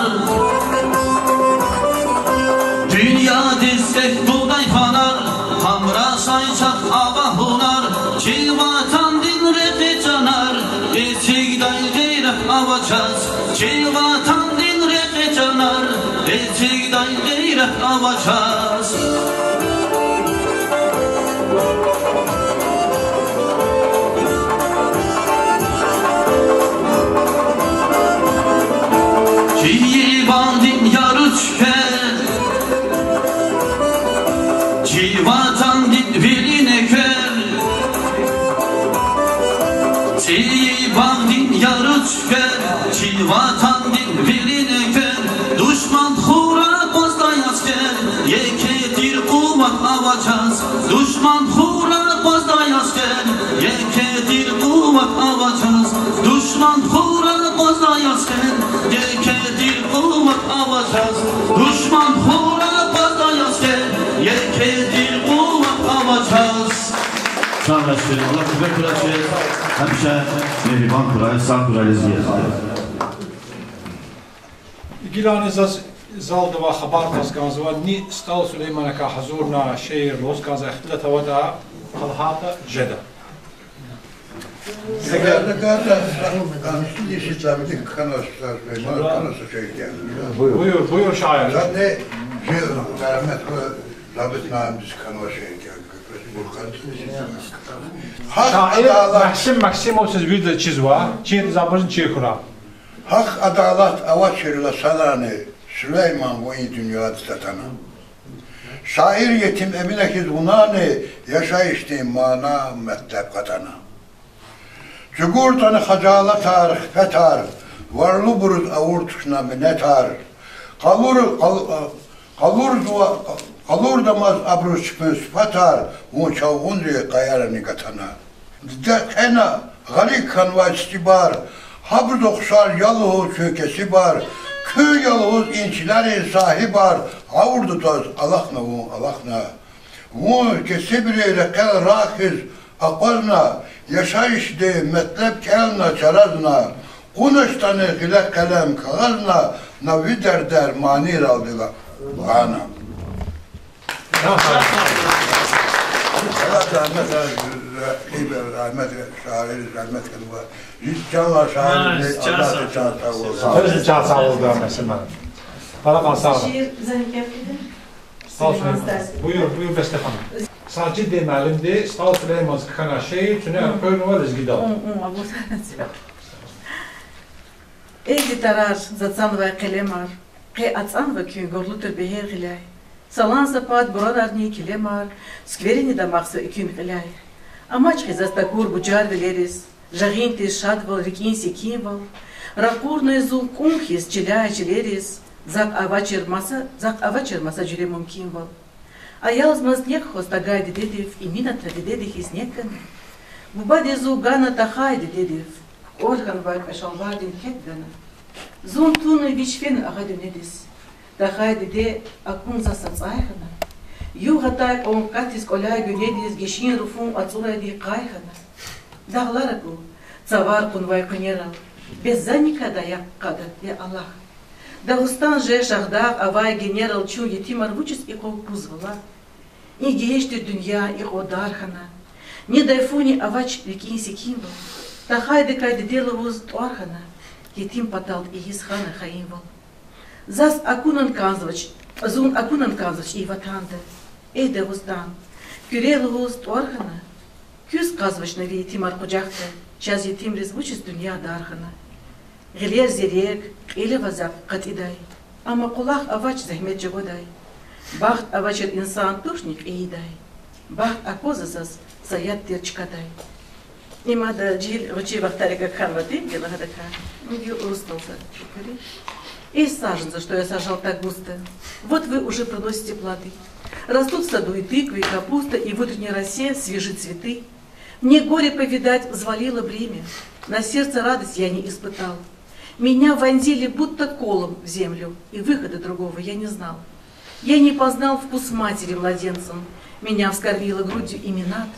Дуьньядиз экв гудай фанар, гьамра сай чахъ ава гьунар. Чи ватандин рекье чанар, эцигдай гъейрат ава чаз. Чи ватандин рекье чанар, эцигдай гъейрат ава чаз. Чи ватандин яру чуьквер, чи ватандин вилин эквер. Чи ватандин яру чуьквер, чи ватандин вилин эквер. Душман хура къваздай аскер, еке тир къуват ава чаз. Душман хура къваздай аскер, еке тир къуват авачаз, душман хура къвазаясен, еке тир къуват авачаз, душман хура къвазаясен, еке тир къуват авачаз. Сагърай, Аллагь куьмек хьурай, гьамиша мегьрибан хьурай, сагъ хьурай, лезги я. Гилани заз залда авай хабар кьаз кӀанзава, ни СтӀал Сулейманакай гьазурна шиир лугьуз кӀанзавай ихтилат аватӀа, талгьайтӀа жеда. Эгер... Буюр, буюр, шаир. Шаир Магьсим Магьсимов, сиз виридаз чизва, чиз, за абурузни чир хьурай. Гьахъ адалат авачирла салани, Сулейман, вун и дуьньядиз атана. Шаир Етим Эмина хьиз вунани яшайишдин мана, метлеб кьатӀана. ЧугуртӀани хажалатар, хифетар, варлубуруз авур туш на минетар. Къалур-, къал-, къалурзава, къалурдамаз абуруз чпин сифатар, вун чавгъунди къаярани гатана. Диде къена гъарикӀ хьанвай стӀибар, гьабуруз ухшар я лугьуз чун кесибар, куьн я лугьуз и чилерин сагьибар, гъавурда тваз алахъна вун, алахъна. Вун кесибрин рекьел рагъ хьиз акъвазна, яшайишдин метлеб кӀелна чаразна, кьуначтӀани гъиле къелем, кагъазна, на ви дердер манийралди лагьана. Аллагь рагьмет, рагьмет, шаир рагьмет хьанва. Чан ва шаир, Аллагь чан сагъвал. Чан сагъвал, Магьсим. Пара кьван сагъ. Шиир зани кеф гида? СтӀал Сулейман. Буюр, буюр, Бесте ханум. Сажиддин муаллимди СтӀал Сулейманаз кхьенвай шиир, чуьне акъуьрнава лезгидал. Эй, зи тарар, заз цанвай къелемар, къе ацӀанва куьн гурлу тир бегьер гъиляй. Салан са пад бурарарни килемар, цуькверини дамахзава экуьн кьиляй. Амач хьи заз такур бужарвилериз, жагъин тир шадвал, рикӀин секинвал. Ракъурнай зун кӀум хьиз чиляй чилериз, захъ авачир маса, захъ авачир маса жуьре мумкинвал. Аялзамаз нек хьуз тагай дидедив, и минатра дидеди хьиз нек гана. Бубади зун гана тахай дидедив, кукӀвар хьанвай кьве шалвардин кек гана. Зун тунни вич фена агъа дуьнедиз. Тахай диде акун заз са цӀай хьана. Югъ атай кьван катиз кӀваляй гуьнедиз гишин руфун ацӀурайди къай хьана. Дагълар аку, цавар кьунвай къуьнерал, бес за никадай я къада, я Аллагь. Дагъустан жен Шагьдагъ авай генерал чун етимар вучиз икьван кузвала? И гегьенш тир дуьнья икьван дар хьана. Недай фуни авач рикӀин секинвал. Тахайдакай диде лугьуз тӀвар хьана. Етим патал ийиз хана хаинвал. Заз акунан кӀанзавач, зун акунан кӀанзавач и ватанда. Эй, Дагъустан, куьре лугьуз тӀвар хьана. Куьз кьазвач на ви етимар къужахда, чаз, етимриз, вучиз дуьнья дар хьана? Гъилер зерек, кьил ава захъ кьатӀидай, амма къулахъ авач зегьмет жагъудай. Бахт авачир инсан тушни кьейидай, бахт аквазва заз са яд тир чкадай. Им ада жегьил гъвечӀи вахтарикай кхьенвайди я, гила гьадакай. Им гила урусдал са шиир. Эй, саженцы, что я сажал так густо, вот вы уже приносите плоды. Растут в саду и тыква, и капуста, и в утренней росе свежи цветы. Мне горе повидать взвалило бремя, на сердце радость я не испытал. Меня вонзили будто колом в землю, и выхода другого я не знал. Я не познал вкус матери младенцем, меня вскормила грудью Эминат.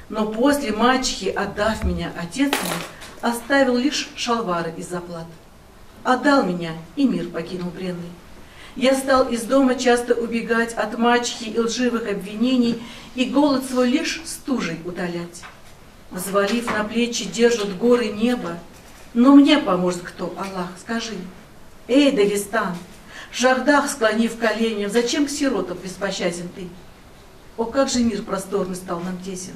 Но после мачехи, отдав меня, отец мой оставил лишь шалвары из заплат. Отдал меня, и мир покинул бренный. Я стал из дома часто убегать от мачехи и лживых обвинений, и голод свой лишь стужей утолять. Взвалив на плечи, держат горы неба, но мне поможет кто, Аллах, скажи? Эй, Дагестан, Шагьдагъ, склонив колени, зачем к сиротам беспощаден ты? О, как же мир просторный стал нам тесен!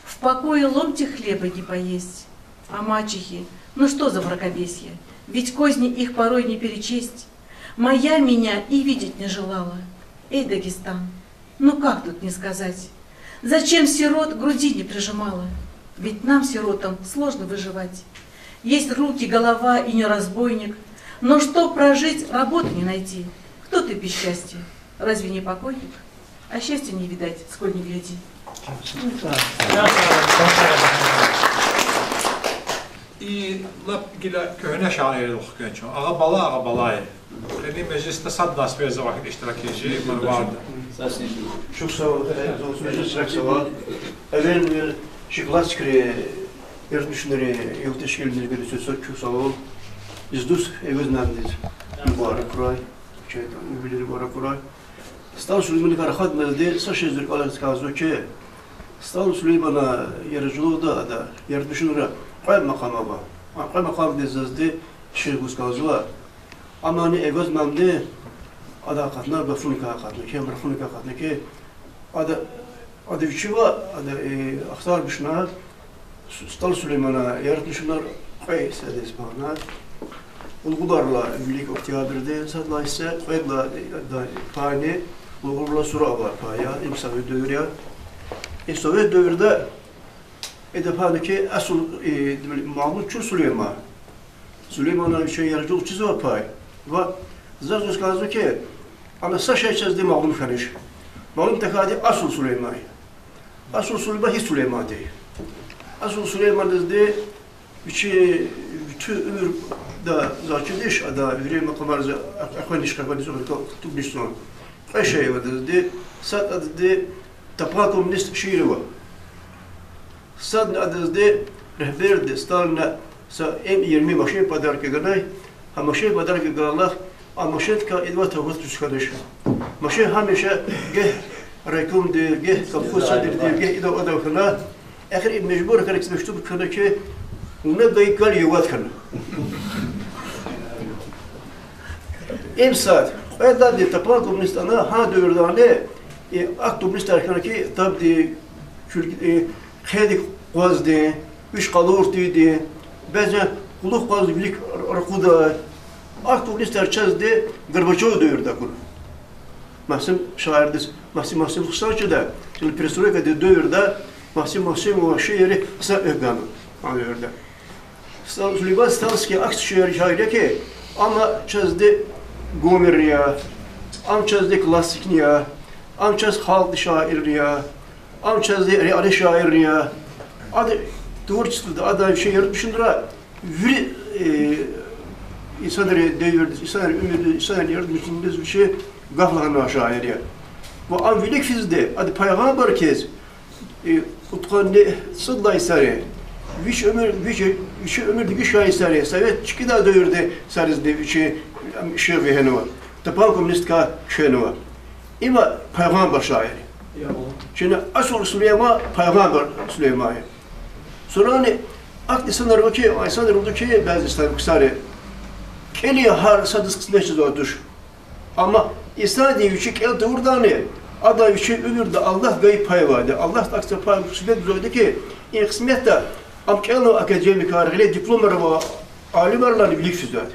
В покое ломтик хлеба не поесть. А мачехи, ну что за мракобесие? Ведь козни их порой не перечесть. Моя меня и видеть не желала. Эй, Дагестан, ну как тут не сказать? Зачем сирот к груди не прижимала? Ведь нам, сиротам, сложно выживать. Есть руки, голова и не разбойник. Но чтоб прожить, работы не найти. Кто ты без счастья? Разве не покойник? А счастья не видать, сколь ни гляди. Сагърай, И лап гила куьгьне шаиррилай хквен чун. Агъа бала, агъа балай. Къенин межлисда сад лагьай сеферда ава иштиракчи Марварда. Чухсагъул, зун сеферда чухсагъул. Эвелни чи классикри, яратмишунри, юлдашвилин гуьрусуса чухсагъул. Издуз Эвез муаллимдиз мубаракрай. Чи вилер мубаракрай. СтӀал Сулейманакай рахадмазди са шей зуркӀалаз кӀанзава хьи, СтӀал Сулеймана яратмишунда, ада яратмишунра кьве макъам ава. А кьве макъамдиз зазди шиир гуз кӀанзава. Амма Эвез муаллимди, ада акъатна, гафуникай акъатна, кхьей гафуникай акъатна хьи, ада, ада вичивай, ада, э, ахтармишна, С-, СтӀал Сулеймана яратмишунар кьве гьиссадиз пагьна. Улгъунарилай вилик октябрдин сад лагьай гьисса, кьвед лагьай, э, да-, пайни, улгъунарилай сура авай пай я, им совет девир я. И совет девирда ида пагьна хьи, асул, э, малум чун Сулейман. Сулеймана вичин яратмишунар чизвай пай. Ва заз гуз кӀанзава хьи, ана са шей чазди малум хьанач. Малум тахьайди асул Сулейман я. Асул Сулейман гьи Сулейман тир? Асул Сулеймандизди вичи, вичин уьмуьрда заз чидиш, ада вири макъамарза экъвениш, экъвениш, экъвениш, кьве шей ава адазди, сад адазди Топан коммунист шиир ава. Садни адазди регьберди Сталина са М-йигирма машин подарок ганай, гьа машин подарок гайидалай, а машиндикай идавай тавур туш хьанач. Машин гьамиша гагь райкомди, гагь колхоз садриди, гагь идав-адав хьана, эхир им мажбур хьана, мектуб кхьена хьи, вуна гайи кал я вад хьана. Им сад, кьвед лагьайди Топан коммунист ана, гьа девирдани, и, а коммунистар хьана хьи, табди, чуьлги-, и, хъенди къвазди, виш къалур тийиди, бязи кьулухъ къваз вилик ракъурдай. А коммунистар чазди Горбачёв девирда акуна. Масим шаирдиз, Масим, Масим хъсан чида, чун перестройкадин девирда Масим Масимован шиирри хъсан экв гана а девирда. Стал-, Сулейман Стальский ахьтин шиир, шаир я хьи, ам чазди Гомерни я, ам чазди классикни я, ам чаз халкьдин шаирни я, ам чазди реальный шаирни я. Адан творчествода, адан шиир тушнра вири, э, инсанрин девирдиз, инсанрин уьмуьрдиз, инсанрин яратмишуниз вичи гаф лагьанвай шаир я. Ва ам вилик физди, ада пайгъамбар хьиз, э, кьудкъанни цӀуд лагьай йисари, вич уьмуьр, вич, вичин уьмуьр дегиш хьайи йисари, совет чкӀидай девирдин йисаризни вичи, ам, шиир вегьенва, Топан коммунисткай кхьенва. Има пайгъамбар шаир я. Чна асул Сулейман пайгъамбар Сулейман я. Сурани ахьтин инсанар ава хьи, а инсанар ава хьи, бязи инсанар, ксари, кӀелин гьар садаз къисмет жезвай туш. Амма инсанди вичи кӀел тавуртӀани, ада вичин уьмуьрда Аллагьди гайи пай авайди, Аллагьди акси пай къисмет гузвайди хьи, и къисметда ам кӀелнава академикар, гъиле дипломар авай алимрилайни вилик физвайди.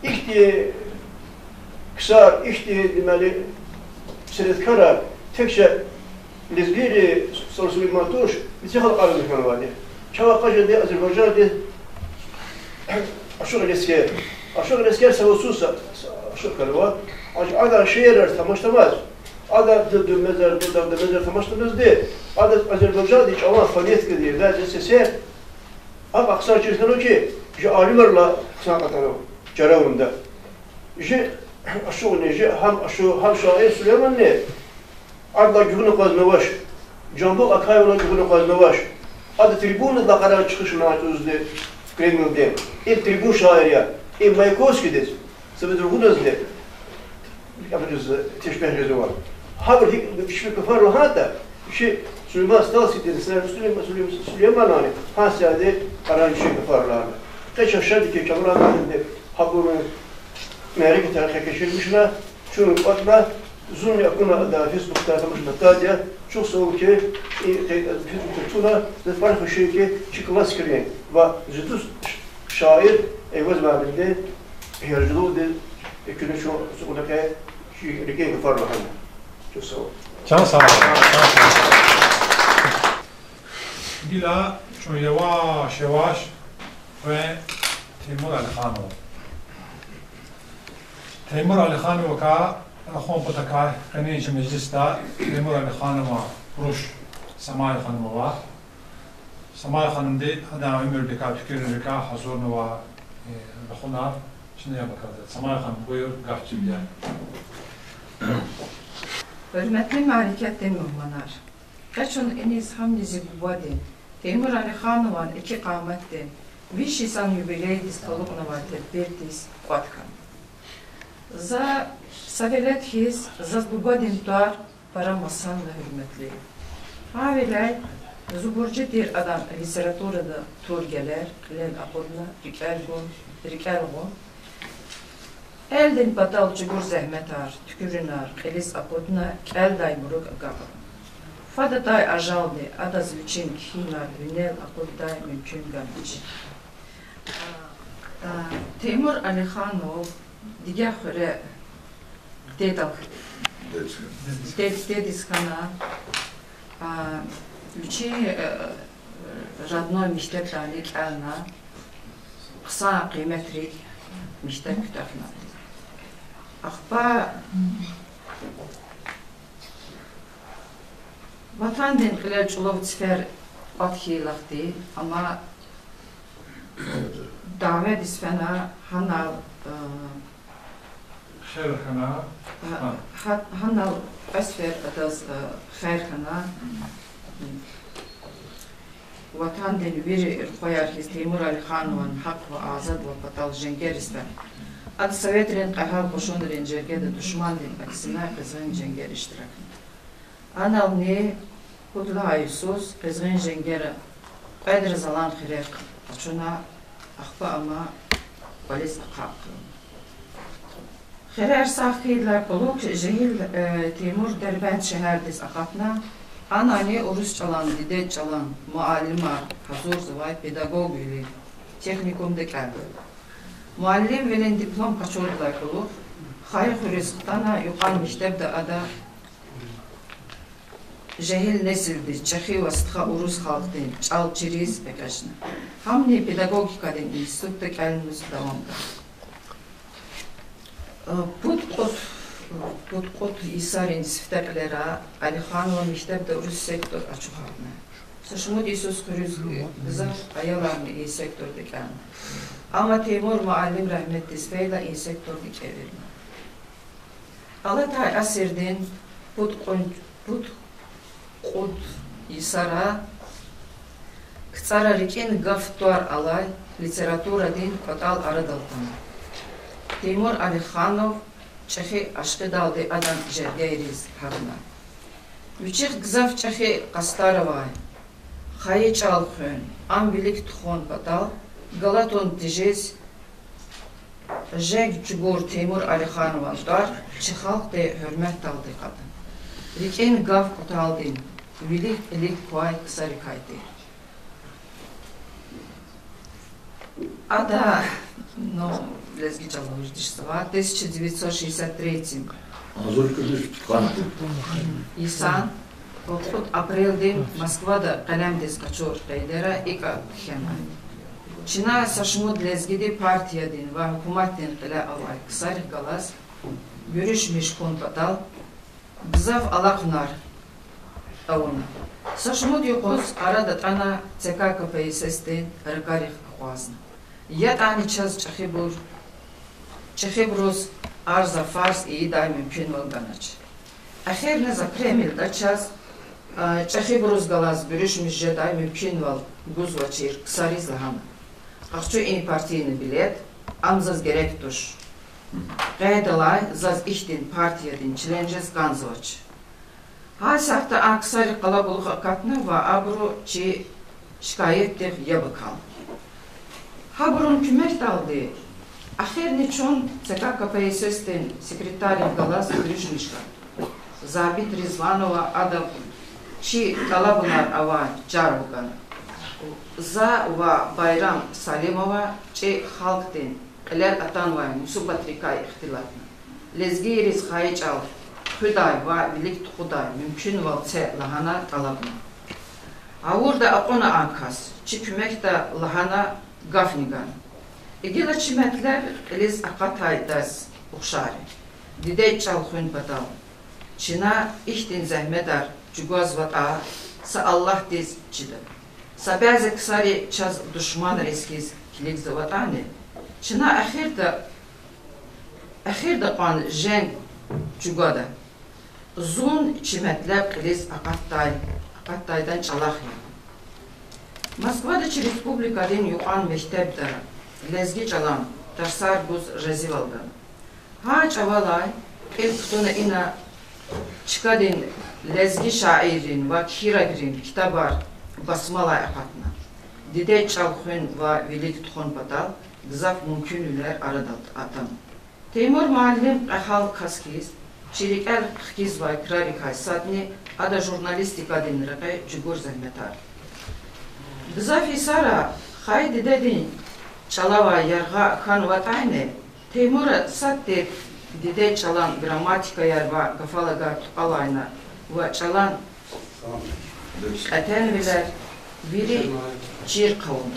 Ихьтин ксар, ихьтин, демели, сереткарар тек са лезгийри, Сулейман туш, мицихъ халкьарни хьанвайди. Чавай къажеди Азербайжандиз Ашукь Лескер. Ашукь Лескер са вацуз са, са ашукь хьанва. Аж адан шиирар тамашламаз, адан д-, д-, мезар, д-, д-, мезар тамашламазди, адаз Азербайжандин чӀалан фонетикадин, вязи сесер, а, ахсар чир хьанва хьи, жи алимрилай хъсан кьатӀанва чара авунда. Жи ашукьни, жи гьам ашу-, гьам шаир Сулейманни, адалай гуьгъуьна акъвазнавач, Жамбул Акаевалай гуьгъуьна акъвазнавач. Ада трибунадилай къарагъна чуьхуьшнай чӀавузди Кремлдин. Им трибун шаир я, им Маяковскийдиз, са вид ругъуназни, абуруз тешпигь гъизва. Гьабур гьикӀ вичивай гафар лагьайтӀа, чи Сулейман Стальскийдини, Сулейман, Сулейман, Сулейманани гьа сади къарагъна чуьхуьшнай гафар лагьана. Къе чаз шад я хьи, Камран муаллимди гьабурун мярекатар къе кечирмишна, чун кӀватӀна, зунни акуна ада Фейсбукда тамашна тадя, чухсагъул хьи, и къе Фейсбукда туна, заз пара хуш я хьи, чи классикрин ва зи дуст шаир Эвез муаллимди, Яржулуди, экуьнин чун ацукьна къе, чи рикӀин гафар лагьана. Чухсагъул. Чан сагъ, чан сагъ. Гила чун яваш-яваш къвен Теймур Алиханова. Теймур Алихановакай рахун патакай къенин чи межлисда Теймур Алиханован руш Самая ханум ава. Самая ханумди адан уьмуьрдикай, фикиррикай гьазурнавай, э, рахунар чна яб акалда. Самая ханум, буюр, гаф чида. Гьуьрметлу мярекатдин мугьманар! Къе чун иниз гьамни зи бубадин, Теймур Алиханован эки къаматдин виш йисан юбилейдиз талукьнавай тедбирдиз кӀватӀ хьана. За са велед хьиз, заз бубадин тӀвар пара масанва, гьуьрметлуй. Гьавиляй зун буржи тир адан литературада тур гелер кьилел акъудна, рикӀел гун, рикӀел гъун. Элдин патал чӀугур зегьметар, туькӀуьрунар кьилиз акъудна, кӀелдайбурук агакьна. Фад атай ажалди адаз вичин кхьинар винел акъуддай мумкин ганач. А, Теймур Алиханов дигар хуьре дедал, дед-, дедиз хьана, а, вичин, э, родной мектебдани кӀелна, хъсан къимет рикӀ мектеб куьтягьна. Ахпа Ватандин кьилел чӀулав цифер кӀватӀ хьайидалди, амма дяведиз фена гьанал, э, хер хьана, гьа-, гьа-, гьанал кьве сефер адаз, э, хер хьана. Ватандин вири рухваяр хьиз Теймур Алиханован гьахъ ва азадвал патал женгер ийизвай. Ада советрин кьегьал кьушунрин жергеда душмандин аксинай къизгъин женгер иштиракна. Анални пуд лагьай йисуз къизгъин женгера кьвед раз алан хирер къачуна, ахпа ама кӀвализ ахъа хъувуна. Хирер сагъ хьайидалай кьулухъ жегьил, э, Теймур Дербент шегьердиз акъатна, анани урус чӀалан, дидед чӀалан муаллимар гьазурзавай педагогвилин техникумда кӀелна. Муаллимвилин диплом къачурдалай кьулухъ хайи хуьруьз хтана, юкьван мектебда ада жегьил несилдиз чӀехи ва стха урус халкьдин чӀал чириз экъечӀна. Гьамни педагогикадин институтда кӀелунив давамда. Э, пуд кьуд, пуд кьуд йисарин сифте кьилера Алиханова мектебда урус сектор ачухарна. Са шумуд йисуз хуьруьз гзаф аяларни и секторда кӀелна. Амма Теймур муаллим рагьметдиз фейила и секторни кӀевирна. Алатай асирдин пуд кьуд, пуд кьуд йисара КцӀара рикӀин гаф-тӀвар алай литературадин кӀватӀал арадал атана. Теймур Алиханов чӀехи ашкъидалди адан жергейриз гьатна. Вичихъ гзаф чӀехи къастар авай, хайи чӀал хуьн, ам вилик тухун патал галатун тежез, женг чӀугур Теймур Алиханован тӀвар чи халкьди гьуьрметдалди кьада. РикӀин гаф кьуталдин вилик-кьилик квай ксарикай тир. Ада, ну, лезги чӀалал вирдишзава, тысяча девятьсот шестьдесят третьем йисан кьуд апрелдин Москвада къелемдиз къачур къейдера икӀа кхьена: Чна са шумуд лезгиди партиядин ва гьукуматдин кьиле авай ксарихъ галаз гуьруьшмиш хьун патал гзаф алахъунар авуна. Са шумуд юкъуз ара датӀана ЦК КПСС-дин ракӀарихъ акъвазна. ЯтӀани чаз чӀехибур, чӀехибуруз арза фарз ийидай мумкинвал ганач. Эхирни за Кремлда чаз, а, чӀехибуруз галаз гуьруьшмиш жедай мумкинвал гузвачир ксариз лагьана: къахчу и партийный билет, ам заз герек туш. Къейдалай заз ихьтин партиядин член жез кӀанзавач. Гьа сятда а ксари къалабулух акатна ва абуру чи шикаятдихъ яб акална. Гьабурун куьмекдалди эхирни чун ЦК КПСС-дин секретаррихъ галаз гуьруьшмиш хьана. Забит Ризванова адав чи тӀалабунар авай чарв гана. За ва Байрам Салимова чи халкьдин кьилел атанвай мусибатрикай ихтилатна, лезгийриз хайи чӀал хуьдай ва вилик тухудай мумкинвал це лагьана тӀалабна. Гъавурда акьуна а кас, чи куьмекда лагьана гафни гана. Гила чи метлеб кьилиз акъатайдаз ухшар я. Дидед чӀал хуьн патал чна ихьтин зегьметар чӀугвазватӀа, са Аллагьдиз чида. Са бязи ксари чаз душманриз хьиз килигзаватӀани, чна эхирда, эхирда кьван женг чӀугвада. Зун чи метлеб кьилиз акъатдай, акъатдайдан чӀалахъ я. Москвада чи республикадин юкьван мектебда лезги чӀалан тарсар гуз разивал гана. Гьа чӀавалай кьил кутуна ина чкадин лезги шаиррин ва кхьирагрин ктабар басмалай акъатна. Дидед чӀал хуьн ва вилик тухун патал гзаф мумкинвилер арадал атана. Теймур муаллим кьегьал кас хьиз, чи рикӀел хкизвай крарикай садни ада журналистикадин рекье чӀугур зегьметар. Гзаф йисара хайи дидедин чӀалавай яргъа хьанватӀани, Теймура сад тир дидед чӀалан грамматикаяр ва гафалагар тукьалайна ва чӀалан кьетӀенвилер вири чир хъувуна.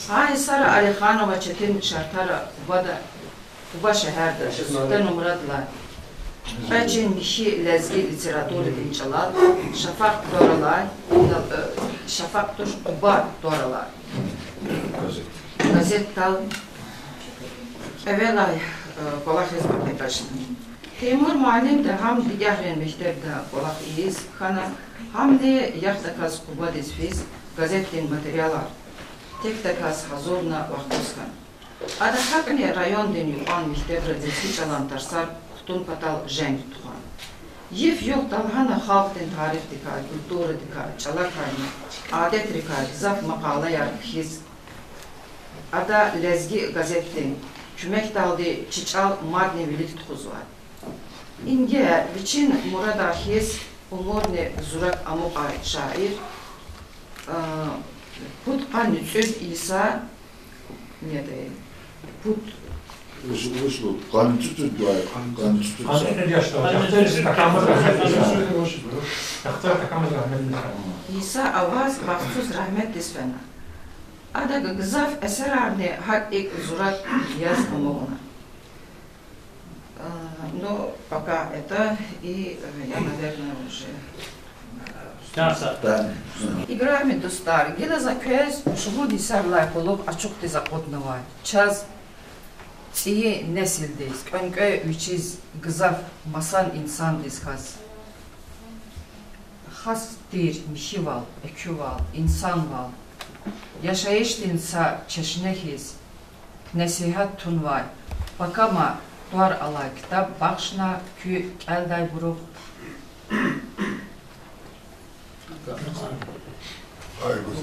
Гьа йисара Алиханова четин шартӀара Къубада, Къуба шегьерда, сифте нумрадилай, кьве чин михьи лезги литературадин чӀалал Шафакъ тӀвар алай, э, Шафакъ туш, Къуба тӀвар алай газетдал кӀевелай, э, кӀвалахиз кьетӀачна. Теймур муаллимди гьам дигагьрин мектебда кӀвалах ийиз хьана, гьамни яхдаказ Къубадиз физ газетдин материалар текдаказ гьазурна вахкуз хьана. Ада гьакӀни райондин юкьван мектебра лезги чӀалан тарсар кутун патал женг тухвана. Йиф-югъ талгьана халкьдин тарихдикай, культурадикай, чӀалакайни адетрикай гзаф макъалаяр кхьиз, ада Лезги газетдин куьмекдалди чи чӀал мадни вилик тухузвай. Инге вичин мурадар хьиз умурни зурак амукьай шаир, а, пуд къанни цӀуд йиса, недай, пуд Вуч, вуч лугьуз, къанни цӀуд, къанни цӀуд са. Йиса аваз бахтсуз рагьметдиз фена. Адак гзаф эсерарни гьакӀ икӀ зурак яз амукьна. А, ну, пока это, и, э, я, наверное, уже. Играми дустар, гила за квез шумуд йисарилай къуллугъ ачухдиз акъуднавай, чаз, цӀийи несилдиз, кӀвенкӀве вичиз гзаф масан инсандиз хьаз хас тир михьивал, экуьвал, инсанвал, яшайишдин са чешне хьиз несигьат тунвай Пакама тӀвар алай ктаб бахшна куь кӀелдайбурухъ.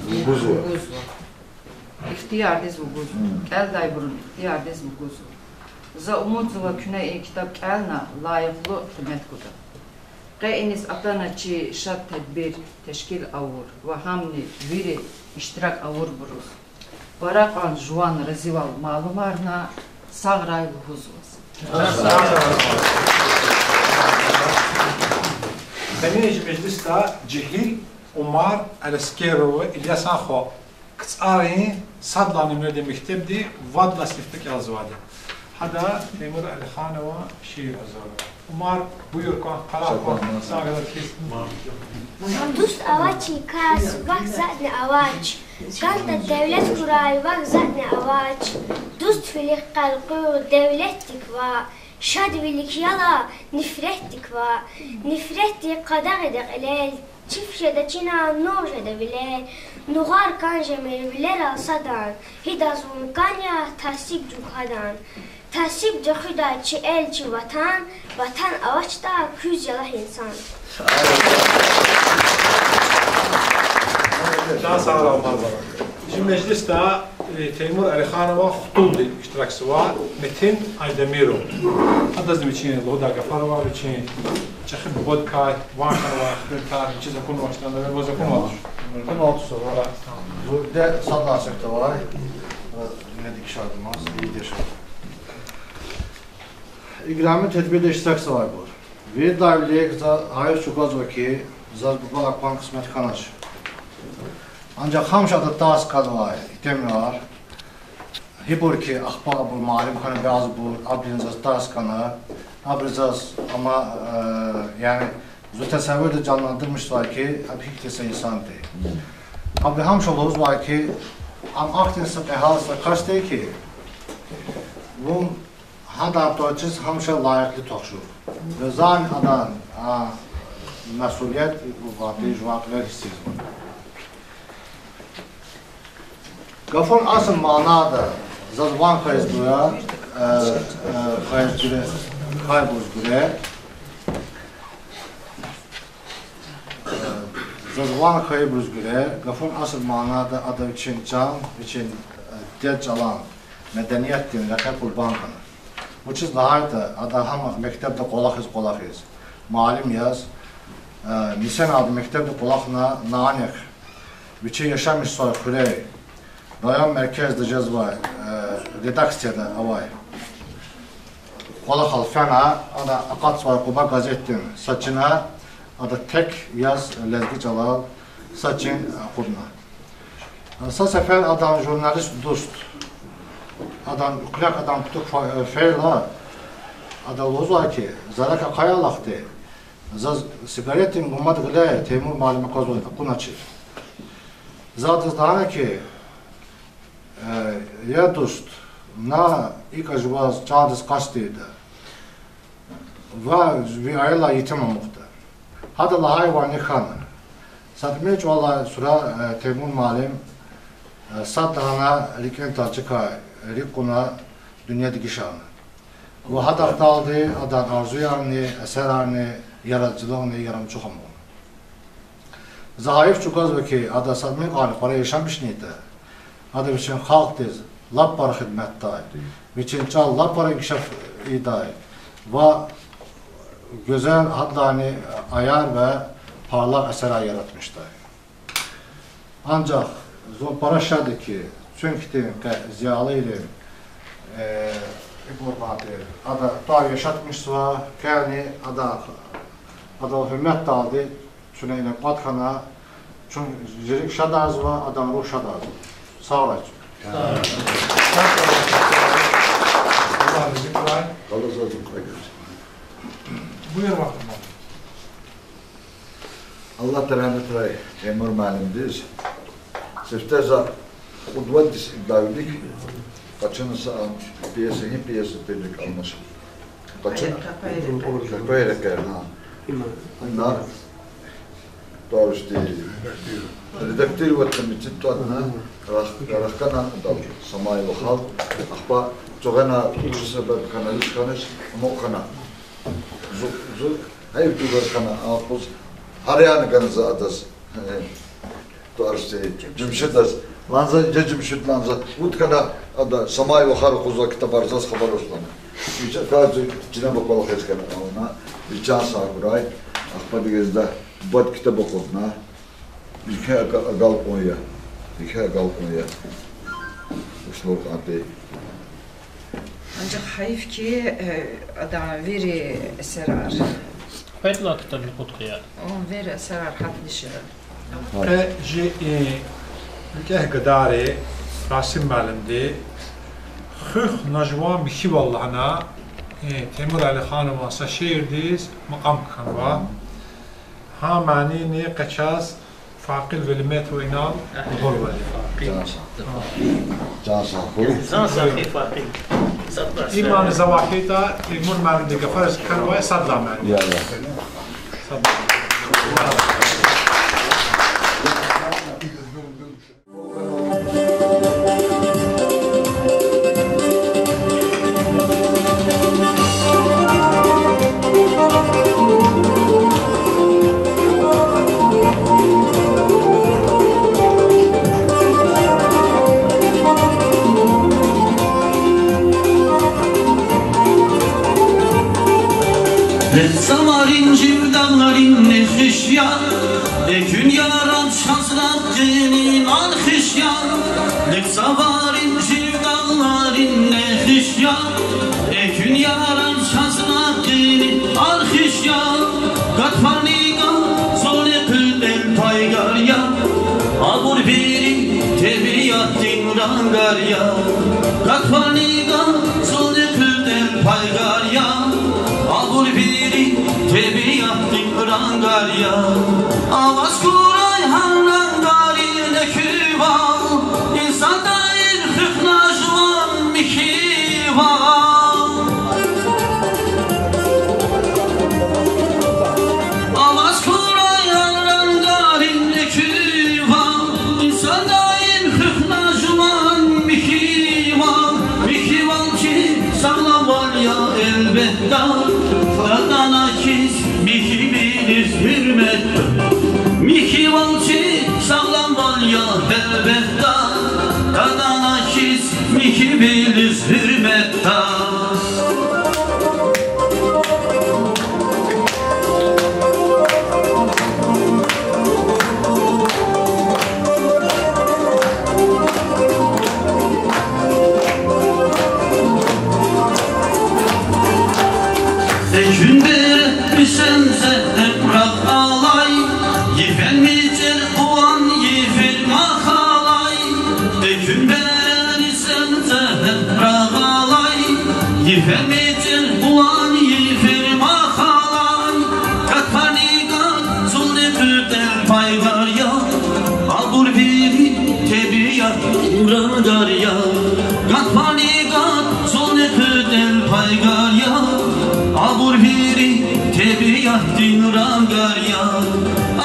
Вугузва. Ихтиярдиз вугузва. КӀелдайбурун ихтиярдиз вугузва. За умудзава, куьне и ктаб кӀелна лайихлу къимет гуда. Къе иниз атана чи шад тедбир тешкил авур ва гьамни вири иштирак авурбуруз пара кьван жуван разивал малумарна, сагърай лугьузва. Къенин и межлисда жегьил Умар Аласкерова Ильясан хва КцӀарин сад лагьай нумрадин мектебди вад лагьай синифда кӀелзавайди. Гьада Теймур Алиханова шиир гьазурнава. Умар, буюр кван, къарагъ кван, сагърай хьиз. Дуст авачир кас вахъ затӀни авач, кӀантӀа девлет хьурай вахъ затӀни авач. Дуствилихъ къаркъур девлетдик ваъ, шадвилик яла нифретдик ваъ. Нифретдик къадагъида кьилел, чиф жеда чина, нур жеда вилер. Нугъар кӀан жемир вилерал садан, гьидаз вун кӀан я тасиб жугъадан. Тасиб жагъидай чи эл, чи ватан, ватан авачтӀа куьз яллагь инсан. Чан сагърай, Умар бала. Чи межлисда, э, Теймур Алиханован хтулди иштиракзава Метин Айдемиров. Адазни вичин лугьудай гафар ава, вичин чӀехи бубадикай ван хьанвай хуьруьн тар, вичиз акунвачтӀани, ваз акунвач. Акунвач, ва зурде сад лагьай сефда авай, э, дуьньядик шадмаз, ийиди яшамиш. Играми тедбирда иштиракзавайбур! Виридалай вилик за гьайиф чӀугвазва хьи, заз бубадилай кьван кьисмет хьанач. Анжах гьамиша ада тарс кӀанзавай итимар, гьибур хьи, ахпа абур муаллим хьана, бязибур, абурун заз тарс кӀана, абуру заз, амма, э, яни, зун тесаввурда жанландырмишзавай хьи, абур гьихьтин са инсан тир. Абуру гьамиша лугьузвай хьи, ам ахьтин са кьегьал са кас тир хьи, вун гьадан тӀварцӀиз гьамиша лайихлу тахшур. Ва зани адан, а, месулият ватиз жуван кьилел гьиссизва. Гафун асул манада заз ван хьайиз гуя, э, э, хьайиз гуьре, хьайибуруз гуьре, э, заз ван хьайибуруз гуьре, гафун асул манада ада вичин чан, вичин, э, дидед чӀалан медениятдин рекье къурбанд хьана. Вучиз лагьайтӀа ада гьам мектебда кӀвалахиз, кӀвалахиз, муаллим яз, э, нисинал мектебда кӀвалахна, нянихъ вичи яшамиш жезвай хуьрей, район меркезда жезвай, э, редакцияда авай кӀвалахал фена, ана акъатзавай Къуба газетдин са чин, ада тек яз лезги чӀалал са чин акъудна. Са сефер адан журналист дуст, адан куьрек адан кутук фа-, э, фейила, ада лугьузвай хьи, зарак ахъая алахъди, заз сигаретдин гумад гъиле Теймур муаллим аквазвайди акуначир. За адаз лагьана хьи, э, я дуст, на икӀа жуваз чандиз къаст ийида. Ва ви аялар етим амукьда. Гьада лагьайвални хьана. Са тӀимил чӀавалай сура, э, Теймур муаллим, э, сад лагьана рикӀин талчикай рикӀ кьуна, дуьнья дегишарна. Ва гьадахъдалди адан арзуярни, эсерарни, яратцлугъни ярымчух амукьна. За гьайиф чӀугвазва хьи, ада са тӀимил кьванни пара яшамишнайтӀа, ада вичин халкьдиз лап пара хидметдай, вичин чӀал лап пара инкишаф ийидай ва гуьзел, гьадалайни аяр ва парлах эсерар яратмишдай. Анжах зун пара шад я хьи, чун хьтин къе зиялийрин, э, ибур кьван тир, ада тӀвар яшатмишзава, кӀелни ада, адал гьуьрметдалди чуьне ина кӀватӀ хьана, чун зи рикӀ шадарзава, адан руьгь шадарзава. Сагърай чун. Аллагь рази хьурай. Аллагь рази хьурай. Буюр, вахт ман. Аллагьди рагьметрай Теймур муаллимдиз. Сифте за кьуд-вад йис идалай вилик къачуна са пьеса, гьи пьеса тир, рикӀ алмаша. Къачуна? Къекъвей рекьер. Къекъвей рекьер, гьа. Ана тӀвар-вуч тир, редактировать мичӀи тӀватӀна, рах-, рахкана адал, Самай вахал. Ахпа цугъена вуч себеб хьана, вуч хьанач, амукь хьана. Зу-, зу-, гьайиф дугар хьана, а къуз гьаряна гана за адаз. Э, тӀвар-вуч тир, Жемшидаз. Лагьана за, я Жемшид, лагьана за, вуч хьана, ада Самай вахар къузва ктабар, заз хабар гуз лагьана. Вичи кӀанзава, чинеба кӀвалахиз хьана, ана, ви чан сагъ хьурай. Ахпа дигиз за бад ктаб акъудна. Еке ага-, агалкьун я. Еке агалкьун я. Услугъ ади. Анжах гьайиф хьи, э, адан вири эсерар. Кьвед лагьай ктабни кьуд хьи я. Вири эсерар гьатнишра. Къе жи, э, викӀегь гадайри, Расим муаллимди, Хуьх, на жуван михьивал лагьана, э, Теймур Алиханован са шиирдиз макьам кхьенва. Гьа манийни къе чаз Факъил Велиметова инал лугьурвал. Чан сагъ хьуй. Чан сагъ хьуй. Имани за вахида, Теймур муаллимди гафариз кхьенвай сад лагьай мани. Я, я. Сад лагьай. Лезги цаварин жив дагъларин нехиш я, экуьн ярар чаз рагъкъинин архиш я. Лезги цаварин жив дагъларин нехиш я, экуьн ярар чаз рагъкъинин архиш я. Гатфарни гатфарни къуьлден пайгар я, абур вири тебиатдин рангар я. Гатфарни гатфарни къуьлден пайгар я, абур вири тебиатдин рангар я. Аваз хьурай гьа рангарин, Билиз гьуьрметда. Экуьнберен исемза гьекь рагъ алай, йифен мицӀир къван йифир мах алай. Экуьнберен исемза гьекь рагъ алай, йифен мицӀир къван йифир мах алай. Гатфарни гатзални кьуьдел пайгар я, абур вири тебиатдин рангар я. Гатфарни гатзални кьуьдел пайгар я, абур вири тебиатдин рангар я.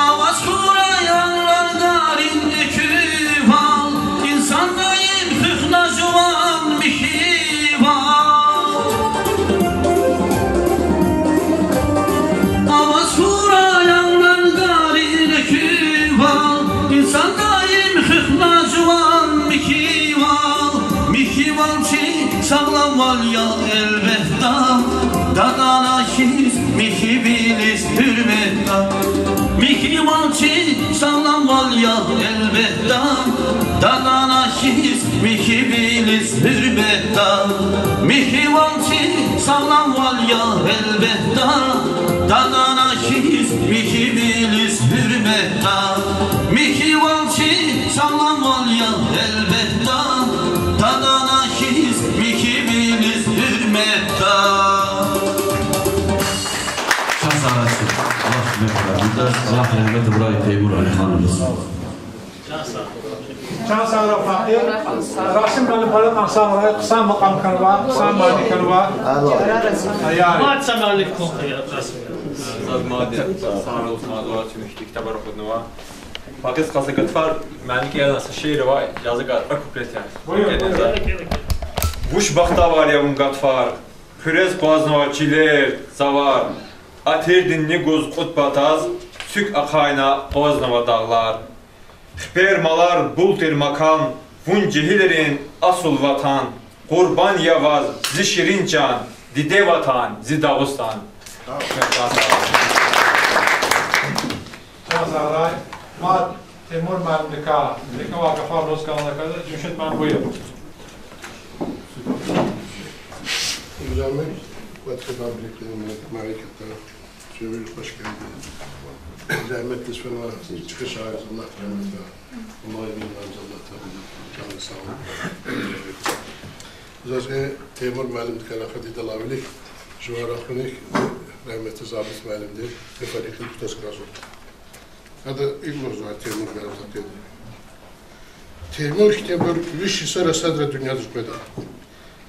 Аваз хьурай а рангарин экуьвал, инсан даим хуьх на жуван михьивал. Аваз хьурай а рангарин экуьвал, инсан даим хуьх на жуван михьивал. Михьивал чи сагъламвал я, элбетда, дадана хьиз михьивилиз гьуьрметда. Михьивал чи сагъламвал я, элбетда, дадана хьиз михьивилиз гьуьрметда. Михьивал чи сагъламвал я, элбетда, дадана хьиз михьивилиз гьуьрметда. Михьивал чи сагъламвал я, элбетда, дадана хьиз михьивилиз гьуьрметда. Чан сагърай. Аллагь рагьмет авурай, Аллагь рагьмет авурай Теймур Алихановаз. Чан сагърай, факъир. Расим муаллим, пара сагърай, хъсан макьам хьанва, хъсан мани хьанва. Аяр. Мад са муаллиф кун хьи, Расим. Заз мад я, сагърай, Усман, ва чи михьтин ктабар акъуднава. Факъир, кьазвай гатфар, мани кӀелна са шиир ава, язык ар, куплет я. Буюр, буюр. Вуч бахтавар я вун, гатфар, хъуьрез акъвазнава чилер, цавар. Атирдин ни гуз кьуд патаз цуьк ахъайна акъвазнава дагълар. Хипер-малар бул тир макан, вун жегьилрин асул ватан. Къурбанд я ваз зи ширин чан, диде ватан, зи Дагъустан. Чан сагърай. Мад Теймур муаллимдикай рикӀе авай гафар лугьуз кӀанзава, Жемшид муаллим, буюр. Уважаемый, вот, когда были маленькие, то всё время хош гелди. Рагьметдиз фена чӀехи шаирдиз Аллагь рагьмет ая. Аллагь виниз Аллагь таала жанни сагълугъ. Заз, э, Теймур муаллимдикай рахадай дидалай вилик, жуван рахуник, рагьметдиз Забит муаллимди, гафарихъ кутаз кӀанзава. Ада икӀ лугьузва Теймур муаллимдин гьакъинда. Теймур хьтинбур виш йисара садра дуьньядиз къведа.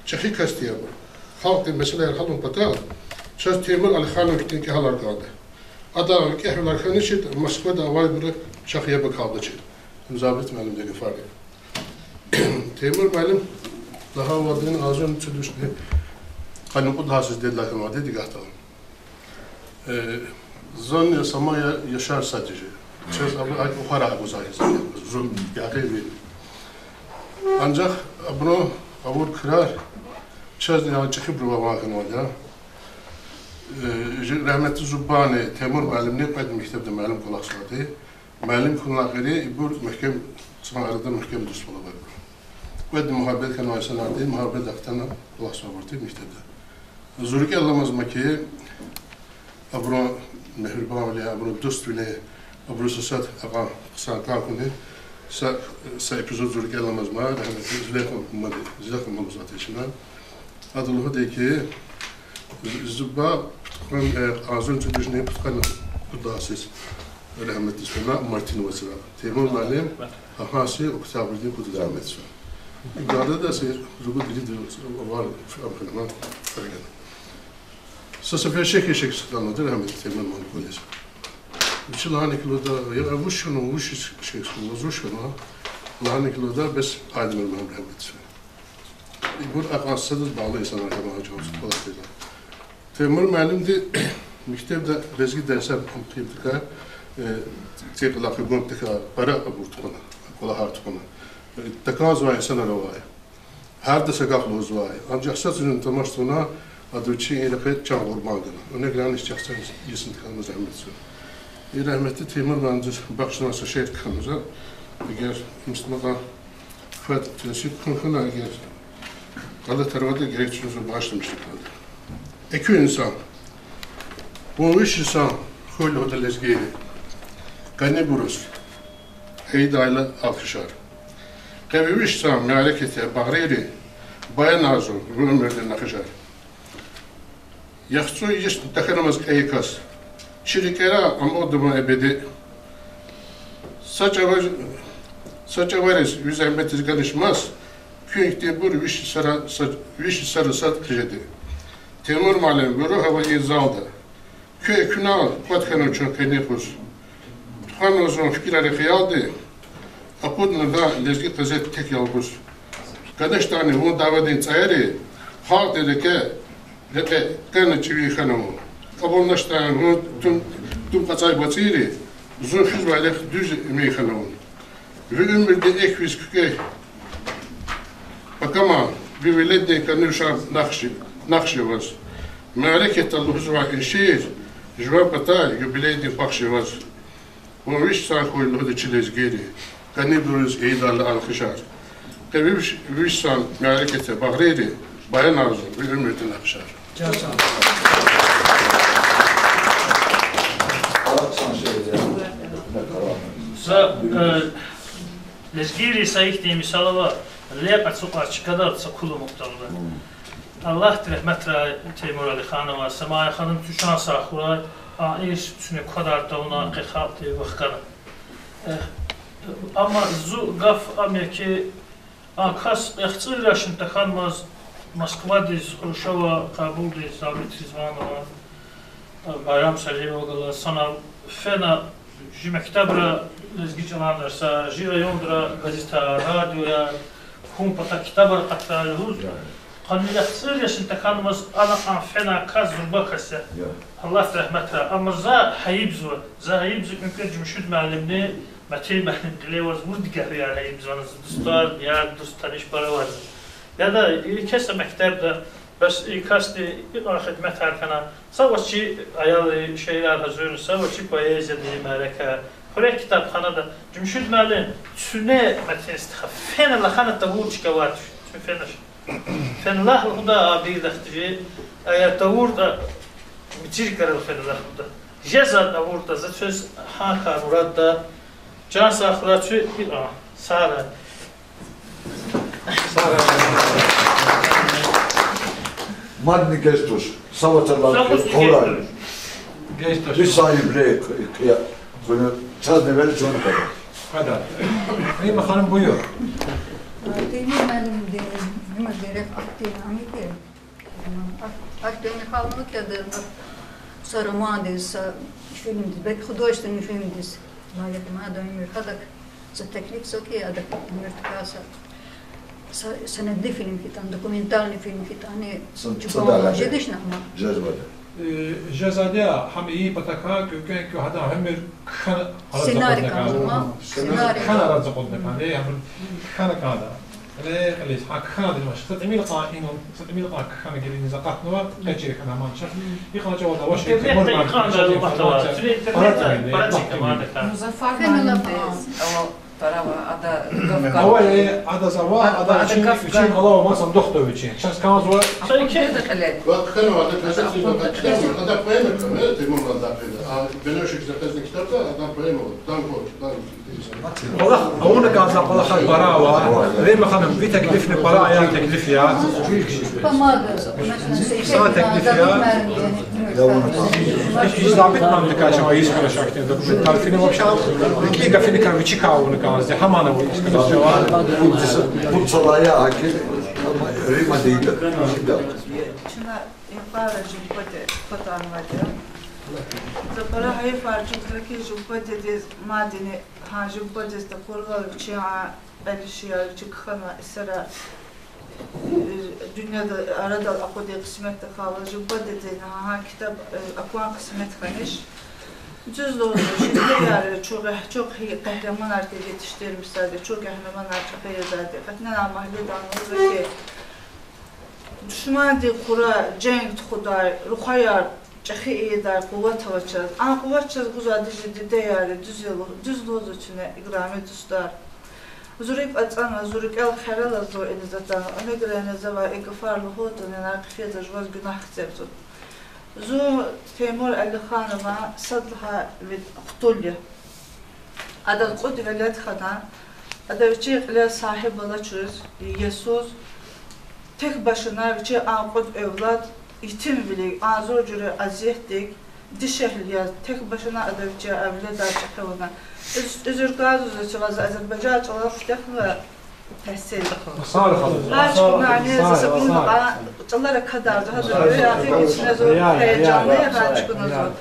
ЧӀехи касди я абур. Халкьдин месэлаяр гьялун патал чаз Теймур Алиханов хьтин кӀелар кӀанда. Адан кӀевалар хьаначир, Москвада авайбуру чахъ яб акалдачир. Им Забит муаллимдин гафар я. Теймур муаллим лагьайвал, агъзурни цӀуд вишни къанни кьуд лагьай йисуз дидедилай хьанвайди дигахъ тал. Э, зун я, сама я, Яшар Садижи. Чаз абур акьухар агуза хьиз я, зун ягъин ви. Анжах абурун авур крар чаз я чӀехибурувай ван хьанвайди я. Э, жи-, рагьметлу Зуббани, Теймур муаллимни кьвед мектебда муаллим кӀвалахзавайди. Муаллим хьунлай гъейри ибур мягькем, цан арада мягькем дуствал авайбур. Кьвед мугьаббет хьанвай инсанарди, мугьаббет ахтана кӀвалахзавайбур тир мектебда. Зун рикӀел аламаз ма хьи, абурун мегьрибанвилин, абурун дуствилин, абуру са сад акьван хъсан кар хьуни, са, са эпизод зун рикӀел аламаз ма, рагьметлу Зулейха мумади, Зулейха мумадиз атечина. Ада лугьудай хьи, Зубба пудкъанни, э, агъзурни цӀуд вишни пудкъанни кьуд лагьай йисуз рагьметдиз фена, мартдин вацра. Теймур муаллим гьа йисуз октябрдин кьудаз рагьметдиз фена. И гадади са ругуд-ирид вар фена, ам хьана, фена. Са сефер шехьи-шехь сикӀанвайди рагьметдиз Теймур муаллим кӀвализ. Вичи лагьана хьи лугьуда, я вуч хьана, вуч шехьи сикӀанва, вуч хьана? Лагьана хьи лугьуда, бес Айдемир муаллим, рагьметдиз фена. Ибур акьван садаз багъли инсанар хьана чӀавуз кӀвалахзава. Теймур муаллимди мектебда лезги дерсер амукьайдакай, э, текьла къугъунтакай пара абур тухвана, кӀвалахар тухвана. Э, такӀанзавай инсанар авай. Гьарда са гаф лугьузвай, анжах са чӀавуз тамаш тавуна, ада вичин и рекье чан къурбанд гана. Вуна гилани чахъ са йисни тахьана зегьмет жезва. И рагьметлу Теймур муаллимдиз бахшнавай са шиир кхьенва за. Эгер институтда фад тенсиб кхьун хьана, эгер гъалатар аватӀа, герек чна зун багъишламишна кӀанда. Экуь инсан. Вун виш йисан хьуй лугьуда лезгийри, кӀанибуруз ийидайла алхишар. Къе ви виш йисан мярекат я багърийри, баянар зун ви уьмуьрдин нахишар. ЯхцӀур йисни тахьанмаз кьейи кас, чи рикӀера амукьда вун эбеди. Са чӀавар-, са чӀавариз ви зегьметдиз ганвач мас, куь ихьтинбур виш йисара са-, виш йисара сад хъижеди. Теймур муаллим, ви руьгь ава и залда. Куь экуьнал кӀватӀ хьанва чун къенин юкъуз. Тухванва зун фикирар и хиялди, акъудна за лезги къазет тек ялгъуз. ГанвачтӀани вун даведин цӀаяри, халкьдин рекье, рекье кӀана чӀивин хьана вун. КьабулначтӀани вун тум, тум кьацӀай бацӀийри, зун хуьзвай рехъ дуьз эмин хьана вун. Ви уьмуьрдин экв ийиз куькӀвей пакама, ви веледдин кӀани шад нахш я, нахш я ваз. Мярекатда лугьузвай и шиир жуван патай юбилейдин бахш я ваз. Вун виш йисан хьуй лугьуда чи лезгийри, кӀанибуруз ийидайла алхишар. Къе ви виш, виш йисан мярекат я багърийри, баянар зун ви уьмуьрдин нахишар. За, э, лезгийри са ихьтин мисал ава, лекь ацукьай чкадал са кул амукьдалда. Аллагьди регьметрай Теймур Алихановаз, Самая ханум, цуьн чан сагъ хьурай, а ирс куьне квадар тавуна къе халкьди вахкана. Э, амма зи гаф ам я хьи, а кас яхцӀур яшни тахьанмаз Москвадиз, Хрущёва, Кабулдиз, Завлет Ризванова, Байрам Салимова галаз санал фена, жи мектебра, лезги чӀалан дарсар, жи райондра газетар, радиояр, хьун патал ктабар акъатдай лугьуз. Къанни яхцӀур яшни тахьанмаз ана кьван фена кас зурба кас я. Аллагьди регьметрай. Амма за гьайибзава, за гьайибзава, чуьнкуь Жумшуьд муаллимни Метин муаллим кьиле аваз виридалай гьайибзава, за дустар, яр, дуст, таниш пара ава. Яда, и кеса мектебда, бес и касди икьван хидметар хьана, са ваз чи аялри шиирар гьазурна, са ваз чи поэзиядин мярекат, хуьре ктабханада, Жумшуьд муаллим, куьне Метин стха, фена лагьана тавур чка авач, куьн фена. Фена лагь лугьуда а бирдахъ тежи, ая тавуртӀа, мичир карал фена лагь лугьуда. Жеза тавуртӀа, за квез гьа кар мурадда, чан сагъ хьурай куь, и, а, сагърай. Мадни геж туш, са вацралай хьурай. Геж туш. Виш йисан юбилей я, куьне чазни вери чун квадар. Квадар. Рима ханум, буюр. Теймур муаллимдин уьмуьрдин рехъ ахьтин ам я хьи, Артём Михайлович, я да, са романдиз, са фильмдиз, белки художественный фильмдиз лайихмир, ада уьмуьр гьадак, са теклифзава хьи, адак уьмуьр тукӀвай са, са сенедли фильм хьайитӀани, документальный фильм хьайитӀани, са чӀугун жедачни ама. Жезвайди я, гьам и патахъай кӀвенкӀвенкӀ гьадан уьмуьр кхьена, сценарий кӀанзава, сценарий кхьена арада акъудна кӀанда, гьабур кхьена кӀанда. Кьиле, кьилиз, гьа кхьенвайди машгьур, са тӀимил кьван инал, са тӀимил кьван кхьена гелиниз акъатнава, къе чир хьана аман чаз. Икьван чӀавалда авач, интернетда икьван чӀавалда авач, интернетда пара чӀавалда. Музаффар муаллимдиз ава пара ава, ада гаф гана. Ава, э, адаз ава, ада вичин, вичин алава маса сандухда вичин. Чаз кӀанзава. Са икьван кьиле. Ва кхьенвайди, ада поэма кхьенва, Теймур муаллим, ада поэма. А, Беневши Закъезни ктабда, ада поэма, Данго, Данго. КӀвалах авуна кӀанзавай кӀвалахар пара ава. Рима ханум, ви теклифни пара аян теклиф я. Са теклиф я. Гьич Забит муаллимдикай чавай ийиз хьана шак тир документальный фильм вообще. РикӀин гафуникай вичикай авуна кӀанзава, гьамана вуч ийиз хьана чавай. Пуд са-, пуд салая аки, Рима дейда. Чна йикъара Жубаде патанвайди я. За пара гьайифар чун хьи Жубадедиз мадни, гьа Жубадедиз такурла вичин а кьве шиир, вичи кхьенвай эсерар, э, дуьньяда арадал акъудун къисмет тахьайла, Жубадедизни гьа, гьа ктаб, э, акван къисмет хьанач. Дуьз лугьуз, жи дидеяр чӀехи, чӀехи къагьриманар хьиз етишдир, мисал яз, чӀехи къагьриманар чӀехи язавайди. КьетӀен а магьледа лугьузва хьи, Душмандин хура женг тухудай, рухваяр чӀехи ийидай къуват авачиз, а къуват чаз гузвайди жи дидеяр я, дуьз я лу-, дуьз лугьузва чна, играми дустар. Зу рикӀ ацӀанва, зу рикӀел хер алазва, илиз атанва, ана грена завай и гафар лугьузвани, ина хъфизва, жуваз гунагь хцерзава. Зун Теймур Алиханован сад лагьай ви-, хтул я. Адаз кьуд велед хьана, ада вичин кьилел сагьиб алачиз, йисуз, тек башина вичин а кьуд эвлад, етимвилик, агъзур жуьре азиятдик, дишегьли яз, тек башина ада вичин а веледар чӀехи авуна. Уьз-, уьзуьрзава, чавай азербайжан чӀалал куьтягьна тагьсир. Гьа чӀугунани за са гун а чӀалара кадарзава, гьазур я, яхи кичнезва, гьеяжанлу я гьа чӀугуназва.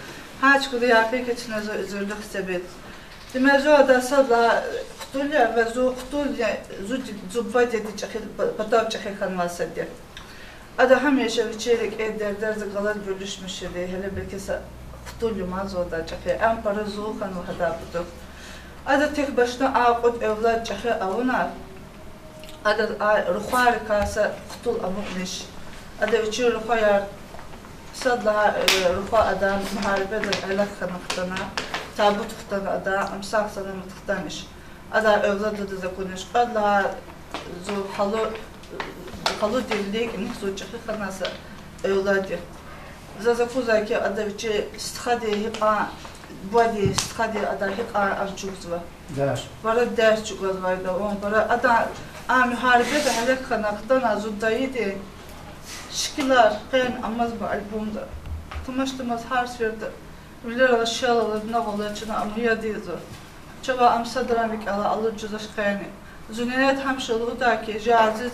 Гьа чӀугуна яхи кичнезва, уьзуьрлух себеб. Димеж зун ада сад лагьай хтул я, ва зун хтул я, зу ди-, зун бубадин чӀехи, па-, патав чӀехи хьанвай сад я. Ада гьамиша вичин рикӀин дердерза галаз буьлуьшмишди, гьеле белки са хтул я ман зун адан чӀехи, ам пара зул хьанва гьадан патав. Ада тек башина а кьуд эвлад чӀехи авуна, адаз а рухвайрикай са хтул амукьнач. Ада вичин рухваяр, сад лагьай, э, рухва адан мугьарибеда гьелак хьана хтана, табут хтана ада, ам сагъ-саламат хтанач. Адан эвлад адаз акунач. Кьвед лагьай зун халу-, халудин вилик ингье зун чӀехи хьана са эвлад я. Заз аквазвай хьи, ада вичин стхадин гьикьван, бубадин стхадин ада гьикьван ам чӀугвазва. Пара дерт чӀугвазвайди я, пара ада а мугьарибеда гьелак хьана хтана зун дайидин шикилар къени амазма альбомда. Тамаш-тамаш гьар сеферда вилерал шел алад, нагъв алад чна ам яд ийизва. Чавай ам садрани рикӀелай алуд жезвач къени. Зун ненеди гьамиша лугьудай хьи, жи азиз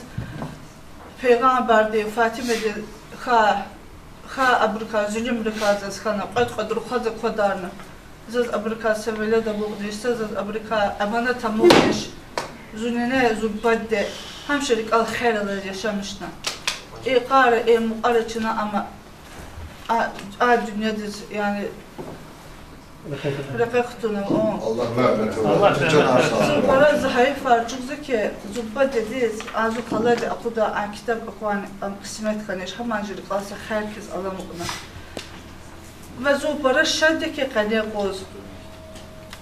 пайгъамбардин Фатимадин хьа-, хьа абурукай зулумрикай заз хьана, кьвед-кьвед рухваз аквадарна. Заз абурукай са велед амукьнач, са заз абурукай аманат амукьнач. Зун нене, зун бубади гьамиша рикӀел хер алаз яшамишна. И йикъара, и мукьвара чна ама а, а дуьньядиз, яни, рекье хтунва. Зун пара зайифар чӀугвазва хьи, зун бубадиз, а зун къалади акъудай а китаб аквани, ам кьисмет хьанач, гьаман жи рикӀел са хер хьиз аламукьна. Ва зун пара шад я хьи къене юкъуз,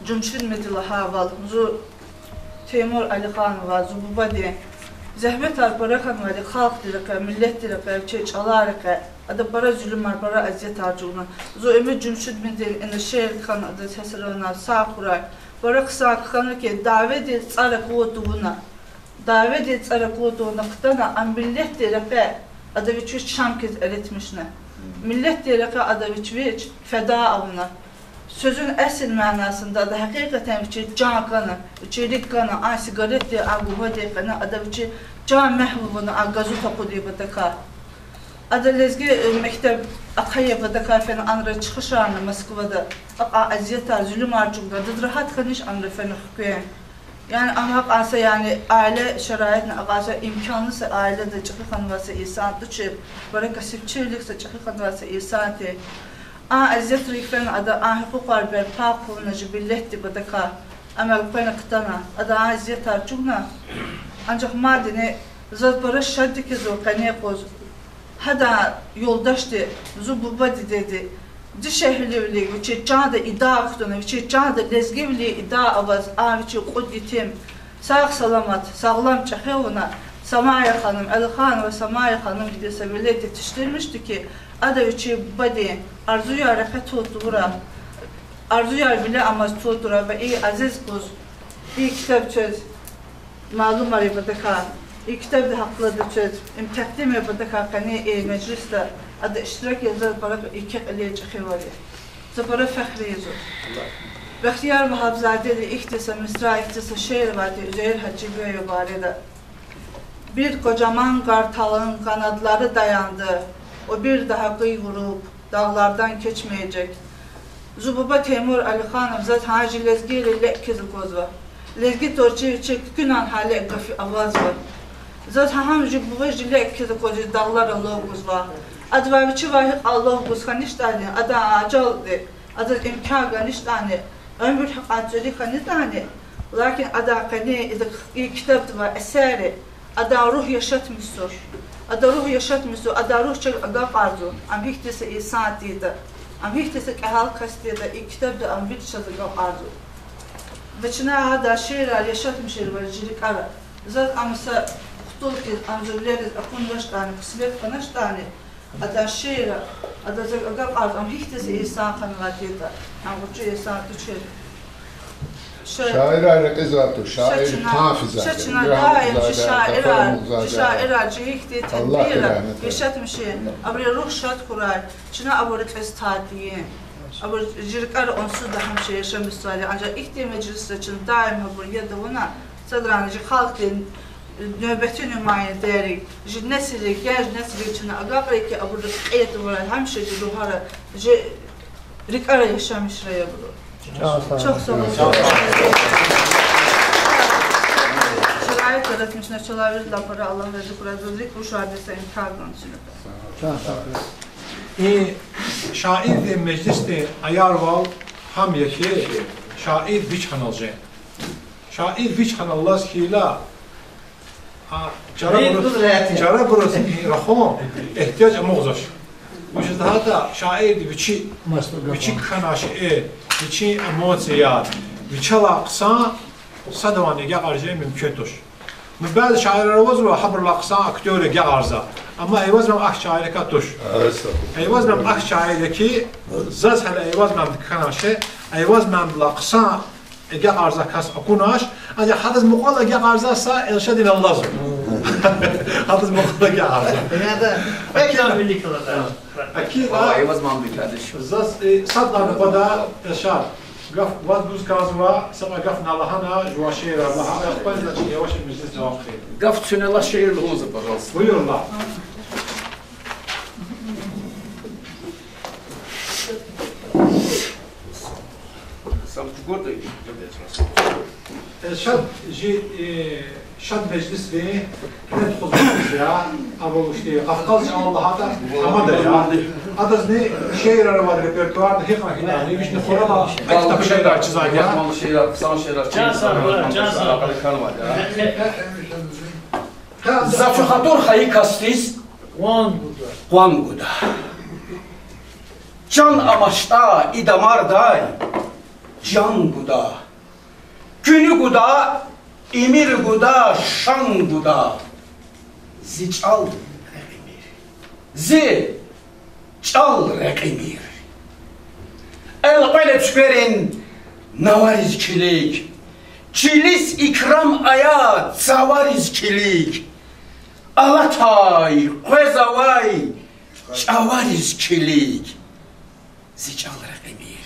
Жумшидмеди лагьайвал, зун Теймур Алихановаз, зун бубадин зегьметар пара хьанвайди халкьдин рекье, миллетдин рекье, вичин чӀалан рекье, ада пара зулумар, пара азиятар чӀугуна. Зун им Жумшидмедин ина шиир хьана, адаз гьасрана сагъ хьурай. Пара хъсан хьана хьи, дяведин цӀар акъуд тавуна, дяведин цӀар акъуд тавуна хтана, а миллетдин рекье ада вич-вич чан хьиз элетмишна. Миллетдин рекье ада вич-вич фида авуна. Суьзуьн эсил манасинда ада гьакъикъатдани вичин чан гана, вичин рикӀ гана, а сигаретдин, а губадин къене ада вичин чан мягь авуна а газут акъудун патахъай. Ада лезги, э, мектеб ахъайун патахъай фена анра чӀехишарна Москвада. Акьван азиятар, зулумар чӀугуна, адаз регьят хьанач анра фена хквен. Яни ам гьакьван са, яни, аила шараитни акьван са имканлу са аилада чӀехи хьанвай са инсан тушир, пара кесибчивилихъ са чӀехи хьанвай са инсан тир. А азиятрик фена ада а гьукъукьар берпа хъувуна жи миллетдин патахъай, ам элкъвена хтана, ада а азиятар чӀугуна. Анжах мадни заз пара шад я хьи зун къене юкъуз гьадан юлдашди, зун бубадин дидеди, дишегьливилик вичин чанда ида хтана, вичин чанда лезгивилин ида аваз а вичин кьуд етим сагъ-саламат, сагълам чӀехи авуна, Самая ханум, Алиханова Самая ханум лугьудай са велед етишдирмишди хьи, ада вичин бубадин арзуяр рекье тун тавурай, арзуяр виле амаз тун тавурай ва и азиз куз и китаб квез малумарин патахъай, и китабдин гьакъалди квез им такъдимун патахъай къене и межлисда ада иштиракиз заз пара еке кьилел чӀехи авайди я. За пара фехр ийизва. Бехтияр Вагьабзадедин ихьтин са мисра, ихьтин са шиир авайди Уьзейир Гьажибееван бареда. Bir kocaman kartalın kanatları dayandı. O bir daha kıy vurup dağlardan geçmeyecek. Зи буба Теймур Алиханов заз гьа жи лезгийри лекь хьиз аквазва. Лезги тӀварцӀи вичи куькӀуьнан гьа лекь гаф авазва. Заз гьа гьам жи буба жи лекь хьиз аквазва, жи дагълар алув гузва. Адавай вичивай гьикьван алув гуз хьаништӀани, адан ажалди адаз имкан гаништӀани, уьмуьр гьакьван цӀуьри хьаништӀани, лакин адан къене и китабдивай эсерри адан руьгь яшатмишзава. Ада руьгь яшамишзава, ада руьгь чаз агакьарзава, ам гьихьтин са инсан тиртӀа, ам гьихьтин са кьегьал кас тиртӀа, и китабда ам вири чаз агакьарзава. Ва чна гьадан шиирар яшамишзава чи рикӀера. Заз ам са хтул хьиз, ам зи вилериз акунвачтӀани, кьисмет хьаначтӀани, адан шиирар, ада заз агакьарзава, ам гьихьтин са инсан хьанвай тиртӀа, ам гъвечӀи инсан тушир. Шаирар рекьизвай туш, шаир чна, кафиза, ша чна даим чи шаирар, чи шаирар чи гьихьтин тедбирра яшамишин, абурун руьгь шад хьурай, чна абур рекьиз тадин. Абур чи рикӀера онсуз да гьамиша яшамишзавайди, анжах ихьтин межлисра чна даим гьабур яд авуна, садрани чи халкьдин нуьбетин нумайендайрик, чи несилрик, генж несилрик чна агакьрай хьи, абур рекьиз тавурай гьамиша чи руьгьера, чи рикӀера яшамишрай абуру. Чухсагъул. Шараит яратмишна чалай виридан пара Аллагь рази хьурай, заз рикӀ рушарди са инкар гана чна. И шаирдин межлисдин аярвал гьам я хьи, шаир вич хьанал жен. Шаир вич хьанал алаз хьайила, а, чарабуруз, чарабуруз рахун игьтияж амукьзавач. Вучиз лагьайтӀа шаирди вичи, вичик хьанвай шиир, вичин эмоцияр, вичелай хъсан садавайни агакьарзавун мумкин туш. Ну, бязи шаирар авазва, гьабурулай хъсан актёрри агакьарзава. Амма Эйваз муаллим ахьтин шаиррикай туш. Эйваз муаллим ахьтин шаир я хьи, заз гьеле Эйваз муаллимди кхьенвай шиир, Эйваз муаллимдилай хъсан агакьарзавай кас акунач, анжах гьадаз мукьвал агакьарзавай са Эльшадни алазва. Гьадаз мукьвал агакьарзавай. Акила, Эйваз муаллимдин кардаш. Заз, э, сад лагьана кӀанда, Эльшад. Гаф ваз гуз кӀанзава, са кьве гаф на лагьана, жуван шиирар лагьана, ахпа заз чи яваш межлис давам хъийида. Гаф цуьнелай шиир лугьуза, пожалуйста. Буюрла. Сам чукурда. Э, шад жи, э, шад межлисдин кьиле тухузвай кас я, абур вучтин, Къафкъаз чӀал лагьайтӀа, гьамада я. Адазни шиирар авайди репертуарда гьикьван хьанани, вични хуралай китаб шиирар чизвайди я. Чан сагъ, чан сагъ. За чӀехи хатур хьайи касдиз къван гуда. Чан амачтӀа, и дамардай жан гуда. Куьн гуда, имир гуда, шан гуда. Зи чӀал рекьимир. Зи чӀал рекьимир. Элкъвена цуькверин навариз килиг, чилиз икрам ая цавариз килиг, алатай, къвезвай чӀавариз килиг. Зи чӀал рекьимир.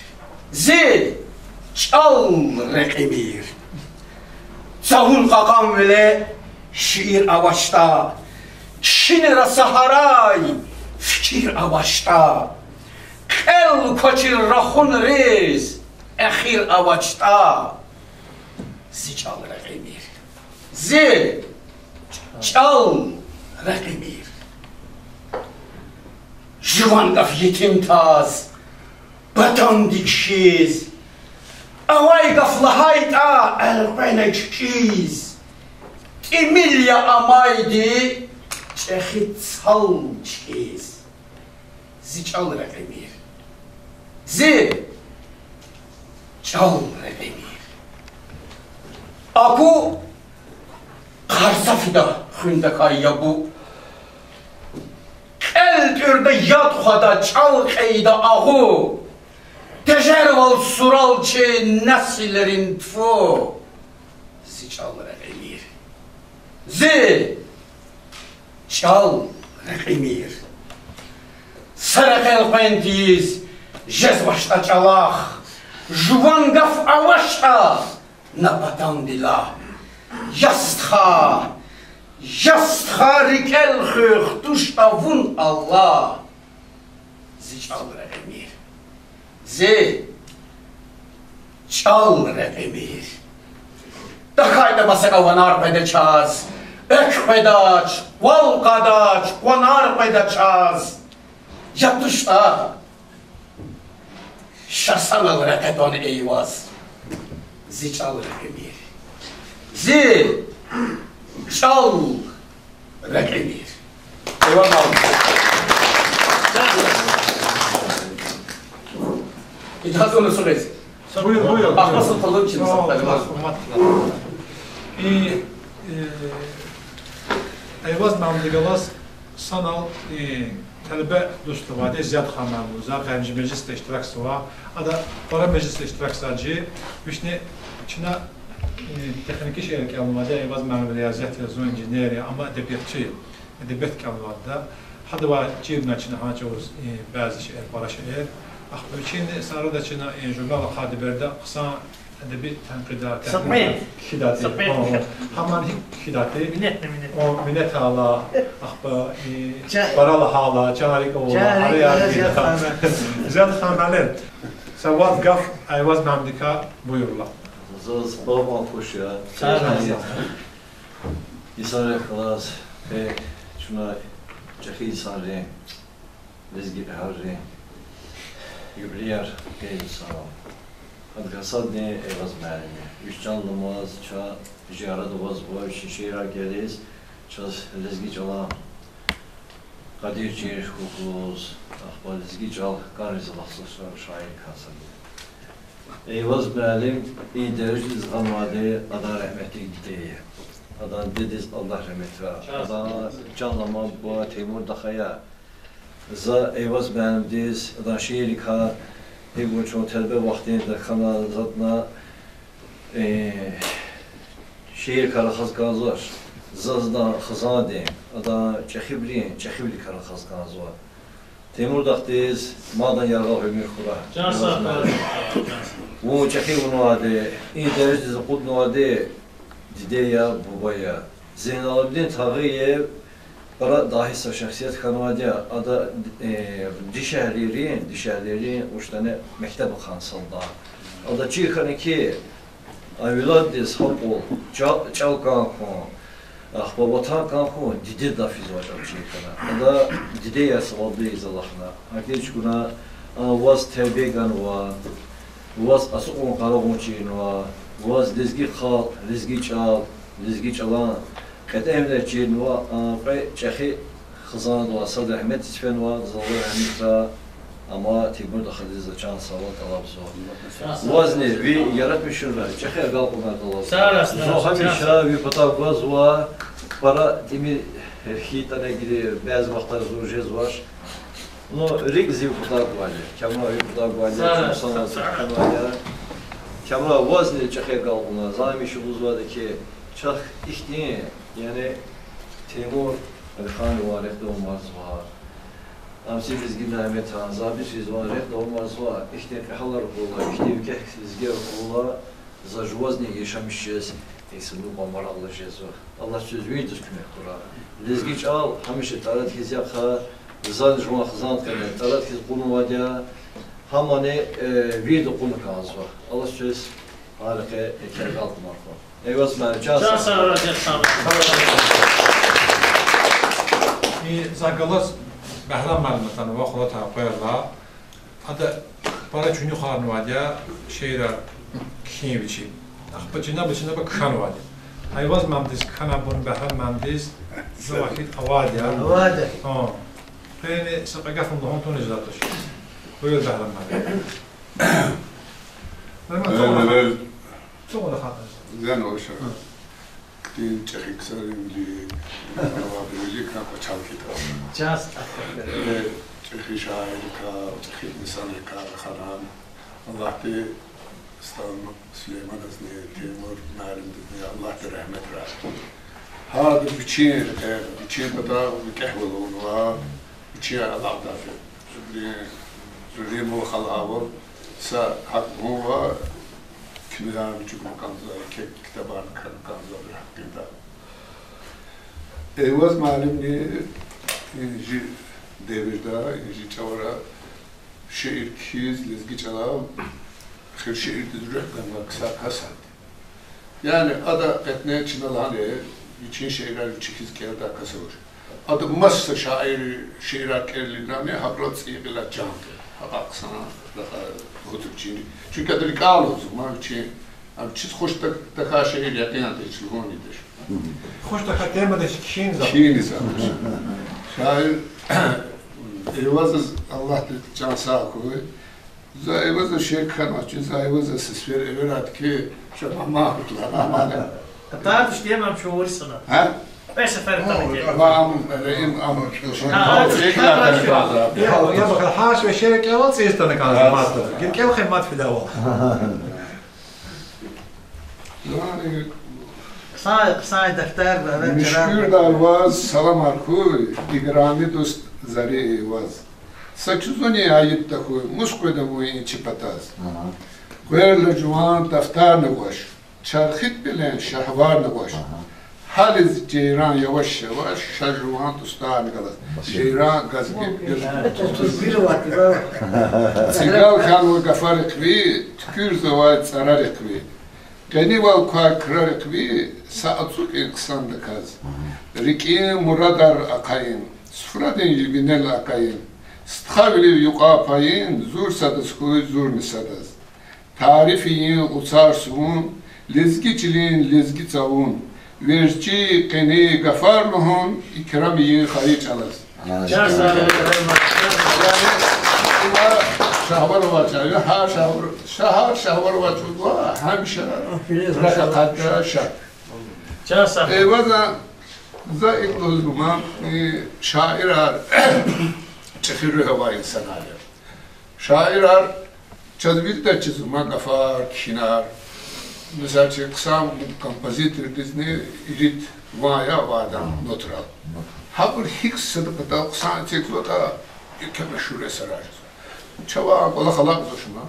Зи чӀал рекьимир. Цавун кьакьанвиле шиир авачтӀа, кхьинра са гьарай фикир авачтӀа, кьел квачир рахунриз эхир авачтӀа, зи чӀал рекьимир. Зи чӀал рекьимир. Жуван гаф етим таз, патанди кхьиз, авай гаф лагьайтӀа, элкъвена кикӀиз, тӀимил я амайди чӀехи цал чкӀиз. Зи чӀал рекьимир. Зи чӀал рекьимир. Аку, къарса фида хуьндакай ябу. Кьел тӀуьрда, яд хъвада, чӀал кьейида агъу. Тежервал сурал чи несилрин, тфу. Зи чӀал рекьимир. Зи чӀал рекьимир. Са рекьел къвен тийиз жезвачтӀа чӀалахъ, жуван гаф авачтӀа на патандилай. Я стха, я стха, рикӀел хуьх, туштӀа вун Аллагь. Зи чӀал рекьимир. Зи чӀал рекьимир. ТахьайтӀа масакӀа ванар къведа чаз, экв къведач, кӀвал кьадач, къванар къведа чаз. Я туштӀа, ша санал рекье тӀван Эйваз. Зи чӀал рекьимир. Зи чӀал рекьимир. Эйваз муаллим. Ижаза ва Нусрет. Буюр, буюр. Ахпа султанлыгъ чи мисал. Сагъ ol, Эйваз. Гьурмет ва. И, э, Эйваз муаллимди галаз санал, э, талебе дуст авайди Зиядхан муаллим, за гьамиша межлисда иштиракзава, ада пара межлисда иштиракзава чи, вични чна, э, техника шейэр кӀелнавайди, Эйваз муаллим риязият язва, инженерия, амма эдебиятчи, эдебият кӀелнавайди я. Гьадавай чирна чна гьа чӀавуз, э, бязи шейэр, пара шейэр. Ахпа вичин сарада чна, э, журнал Ахъа Диберда хъсан эдеби танкъидар, Сатмин. Кхьидайди. Сатмин. О, о. Гьамни кхьидайди. Минетна, минет. О, минет ала, ахпа, и, Ча- пара лагьайла, чан рикӀ авурла, Чан рикӀ авурла, Зиядхан. Зиядхан муаллим. Са вад гаф Эйваз муаллимдикай буюрла. Заз багъан хуш я. Сагъ ol. Инсанрихъ галаз, э, чна чӀехи инсанрин, лезги агьалийрин юбилеяр хьайила санал. Гьадакай сад-ни Эйваз муаллим я. Вич чан аламаз чаз жи арада авазва, вичин шиирар кӀелиз, чаз лезги чӀалан къадир чир хьухь лугьуз, ахпа лезги чӀал кӀанриз алахъзавай са шаир кас я. Эйваз муаллим и дережадиз гъанвайди адан рагьметдин диде я. Адан дидедиз Аллагь рагьметрай. Адан чан аламай буба Теймурдахъ я. За Эйваз муаллимдиз, адан шииррикай, гьикӀ вуч чун талебе вахтунда хьана затӀна, э, шииррикай рахаз кӀанзавач, заз адан хизандин, адан чӀехибурун чӀехибурукай рахаз кӀанзава. Теймурдахъдиз мадан яргъал уьмуьр хьурай. Чан сагъ хьурай. Вун чӀехи авунвайди, и дережадиз акъуднавайди диде я, буба я. Зейналабдин Тагъиев пара дагьи са шахсият хьанвайди я, ада, э, дишегьлийрин, дишегьлийрин уштане мектеб ахъайна салда. Ада чир хьана хьи, а веледдиз гьакьван ча-, чӀал кӀан хьун, ахпа ватан кӀан хьун дидеда физвай чӀал чир хьана. Ада диде я саваблу ийиз алахъна. Гьакӏ чукуна, а, ваз тербия ганва, ваз ацукьун-къарагъун чирнава, ваз лезги халкь, лезги чӀал, лезги чӀалан кьетӀенвилер чирнава, а, кьве чӀехи хизандивай сад рагьметдиз фенва, заз Аллагь рагьметрай, амма Теймурдахъдиз за чан сагъвал тӀалабзава. Вазни ви яратмишунрай чӀехи агалкьунар тӀалабзава. Зун гьамиша ви патав гвазва, пара тӀимил хьайитӀани гила бязи вахтара зун жезвач. Ну, рикӀ зи ви патав гвайди я, камерай ви патав гвайди я, чун санал са хьанвайди я. Камерай, вазни чӀехи агалкьунар, за гьамиша лугьузвайди хьи, чахъ ихьтин, яни Теймур Алиханован рехъ давамарзава. Ам зи лезги Няметан, Забит Ризванан рехъ давамарзава, ихьтин кьегьалар хьайила, ихьтин викӀегь лезгияр хьайила, за жувазни яшамиш жез, инсанрин кьван марагълар жезва. Аллагьди квез виридаз куьмек хьурай. Лезги чӀал гьамиша тӀарад хьиз яхъ, зани жуван хизандин къене тӀарад хьиз кьунвайди я, гьамани, э, вирида кьуна кӀанзава. Аллагьди квез гьа рекье еке агалкьунар хьурай. Эйваз муаллим, чан сагъ. Чан сагъ, разият ханум. И за галаз Бегьрам муаллим атанва, Хуратай къвайрилай. Ада пара чуьнуьхарнавайди я шиирар кхьин вичи. Ахпа чна, чна ба кхьенвайди я. Эйваз муаллимдиз кхьенвайбур Бегьрам муаллимдиз за вахт авайди я. Авайди я. Гьа. Къени са кьве гаф лугьун тавуниз жедач. Буюр, Бегьрам муаллим. Бегьрам муаллим, Э, тавуна, тавуна хатӀа. Зен ваша. Гьа. Хьтин чӀехи ксаривди, авайбурувди кӀан кӀвачел хьайитӀа. Чан сагъ. Э, чӀехи шаиррикай, чӀехи инсанрикай рахана. Аллагьди Стан Сулейманазни, Теймур муаллимдизни Аллагьди рагьметрай. Гьарда вичин, э, вичин патай викӀегьвал авунва, вичин алакьдай, зурри, зурри мулахал авур са гьакӀ лугьунва, книгаяр чӀугуна кӀанзава, ки-, ктабар кхьена кӀанзава абурун гьакъиндай. Эйваз муаллимни и чи девирда, и чи чӀавара шиир кхьиз, лезги чӀалал, эхир шиирдиз руьгь ганвай ксар гьасятда. Яни ада кьетӀен чна лагьана, вичин шиирар вичи хьиз кӀелдай кас авач. Ада маса шаиррин шиирар кӀелдайни, гьабурал цӀийи кьилел чан хьана, гьакьван хъсан рахазва вичин. Чуьнки ада рикӀел алазва, ма вичин, ам вичиз хуш тахьай шиир якъин ада гьич лугьун тийидач. Хуш тахьай темада кхьин за. Кхьин за. Шаир Эйвазаз Аллагьди чан сагъ хьуй. За Эйвазаз шиир кхьенвач, за Эйвазаз са сефер эверайди хьи, ша мама гьатла, мама. Атардиш диемам чувури сана. Гьа? Кьве сефер атана кӀелна. Ва ам, э, им, ам, Гьа, гьа, гьа, гьа, гьа, гьа, гьа, гьа, гьа, шиир кӀелвал цӀийиз атана кӀанзава, гьа, мастер. Гила кӀел хьи мад фидайвал. Яни, хъсан, хъсан дафтар ва, ва Муьшкуьрдай ваз саламар хьуй, играми дуст Зари Эйваз. Са чузуни айиб тахьуй, мус къведа вун и чи патаз? Ага. Къверла жуван дафтарни гъваш, чархид пелен шагьварни гъваш. Ага. Гьализ жейран яваш-яваш ша жуван дустарни галаз. Жейран газги гелди. ЦӀигел хьанва гафарихъ ви, туькӀуьрзавай цӀарарихъ ви. Къенивал квай крарихъ ви, са ацукьин хъсандаказ. РикӀин мурадар ахъайин, суфрадин винел акӀайин, стхавилив юкьва пайин, зур садаз хьуй, зурни садаз. Тариф ийин гъуцар сувун, лезги чилин лезги цавун, верцӀи, къени гафар лугьун, икрам ийин хайи чӀалаз. Чан сагъ хьуй, Рагьмат. Яни, има шагьвар авачир, гьар шагьвар, ша гьар шагьвар авачирла, гьамиша ракӀ акъатда ша. Чан сагъ хьуй. Эйвазан, за икӀ лугьуз гума, и шаирар чӀехи руьгь авай инсанар я. Шаирар чаз вирида чизва гафар, кхьинар. Мисал яз, хъсан композитордизни ирид ван я авайди, нотарал. Гьабур гьикӀ сада патал хъсан эцигзаватӀа, еке машгьур эсерар жезва. Чавай кӀвалах алакьзавач ма.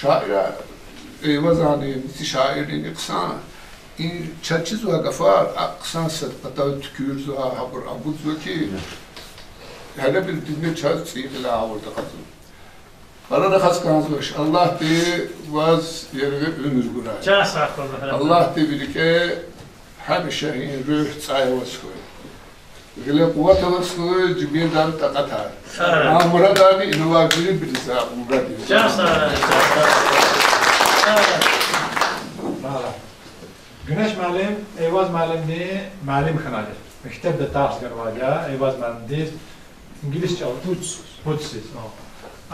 Шаирар, Эйвазани, мици шаиррини хъсан, и чаз чизвай гафар, а хъсан сада патал туькӀуьрзава, гьабур абурзава хьи, гьеле бирдизни чаз цӀийи кьиле гъавурда кьазва. Пара рахаз кӀанзавач, Аллагьди ваз яргъи уьмуьр гурай. Чан сагъ хьуй, Рагьмат. Аллагьди ви рикӀе гьамиша и руьгь цӀай аваз хьуй. Гъиле къуват аваз хьуй, жибиндай такьатар. Сагърай. А мурадарни инавай вирибуруз за мурад я. Чан сагърай, чан сагърай. Гуьнеш муаллим, Эйваз муаллимдин муаллим хьанай. Мектебда тарс ганвайди я, Эйваз муаллимдиз инглис чӀал. Пуцсиз. Пуцсиз, о.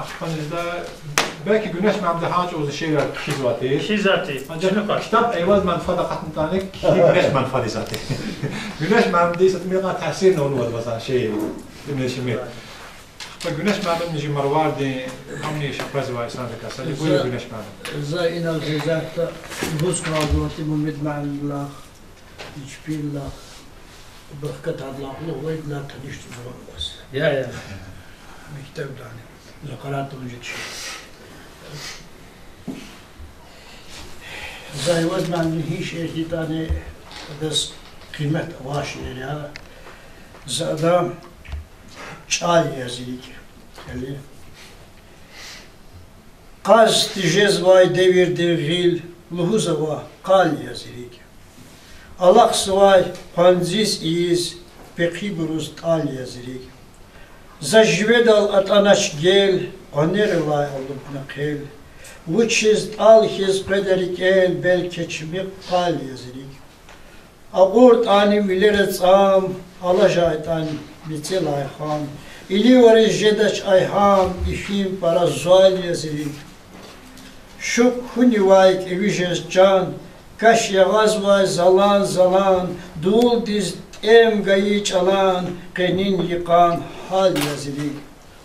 Ахпа низда, белки Гуьнеш муаллимди гьа чӀавуз шиирар кхьизвайди. Кхьизвайди. Анжах китаб Эйваз муаллимди фад акъатнатӀани, кхьин Гуьнеш муаллимди фад ийизвайди. Гуьнеш муаллимди са тӀимил кьван таъсирни авунвай ваз а шиир. Гуьнеш муаллим. Ахпа Гуьнеш муаллимни чи Марвардин, гьамни шакъвезвай инсандикай сад я. Буюр, Гуьнеш муаллим. За инал жезакда лугьуз кӀанзавайди Мамед муаллимдилай, и чпелай, Бахкатарлай, лугьузвайдалай таниш тузва ваз. Я, я. Мектебдани. За къарагъна тунжи чи. За Эйваз муаллимдин гьи шиир хьайитӀани, адаз къимет авай шиир я. За адан чӀал яз рикӀ. Яни, кьаз тежезвай девирдин гъил, лугьузава къал яз рикӀ. Алахъзавай къванциз ийиз, пехъибуруз тӀал яз рикӀ. За живедал атӀанач гел, къванерилай алудна хъел. Вучиз тӀал хьиз къведа рикӀел, белки чими къал яз рикӀ. АкъуртӀани вилера цӀам, алажайтӀани мецелай хам, иливариз жедач айгьам, ифин пара зал яз рикӀ. Шукур хьунивай кӀеви жез чан, каш ягъазвай залан-залан, дувулдиз тӀем гайи чӀалан, къенин йикъан гьал яз рикӀ.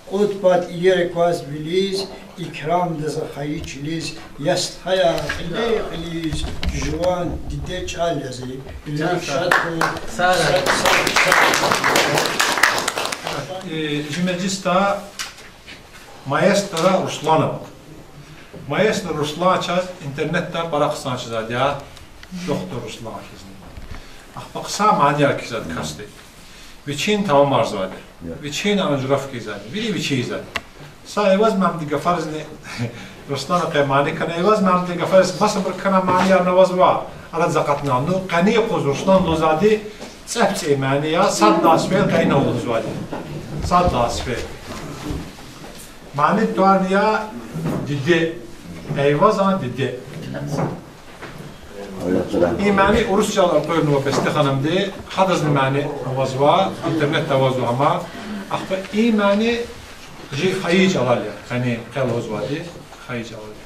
Кьуд пад иер кваз вилиз, икрамда за хайи чилиз, я стхаяр, кьиле-кьилиз, жуван диде чӀал яз рикӀ. Вилерик шад хьуй. Сагърай. Э, жи межлисда маэстро Руслан ава. Маэстро Руслан чаз интернетда пара хъсан чизвайди я, доктор Руслан хьизни. Ахпа хъсан манияр кхьизвайди касди. Вичин тамамарзавайди. Вичин аранжировка ийизвайди. Вири вичи ийизвайди. Са Эйваз муаллимдин гафаризни Руслана къе мани кана. Эйваз муаллимдин гафариз масабур кана манияр авазва. Арадиз акъатна. Ну, къенин юкъуз Руслан лугьузвайди цӀекӀуьд цӀийи мани я, сад лагьай сефер къенин лугьузвайди. Сад лагьай сефер. Мани тӀварни я диде. Эйвазан диде. И мани урус чӀалал элкъуьрнава Бести ханумди, гьадазни мани авазва, интернетда авазва гьама. Ахпа и мани жи хайи чӀалал я, къенин къе лугьузвайди хайи чӀалал я.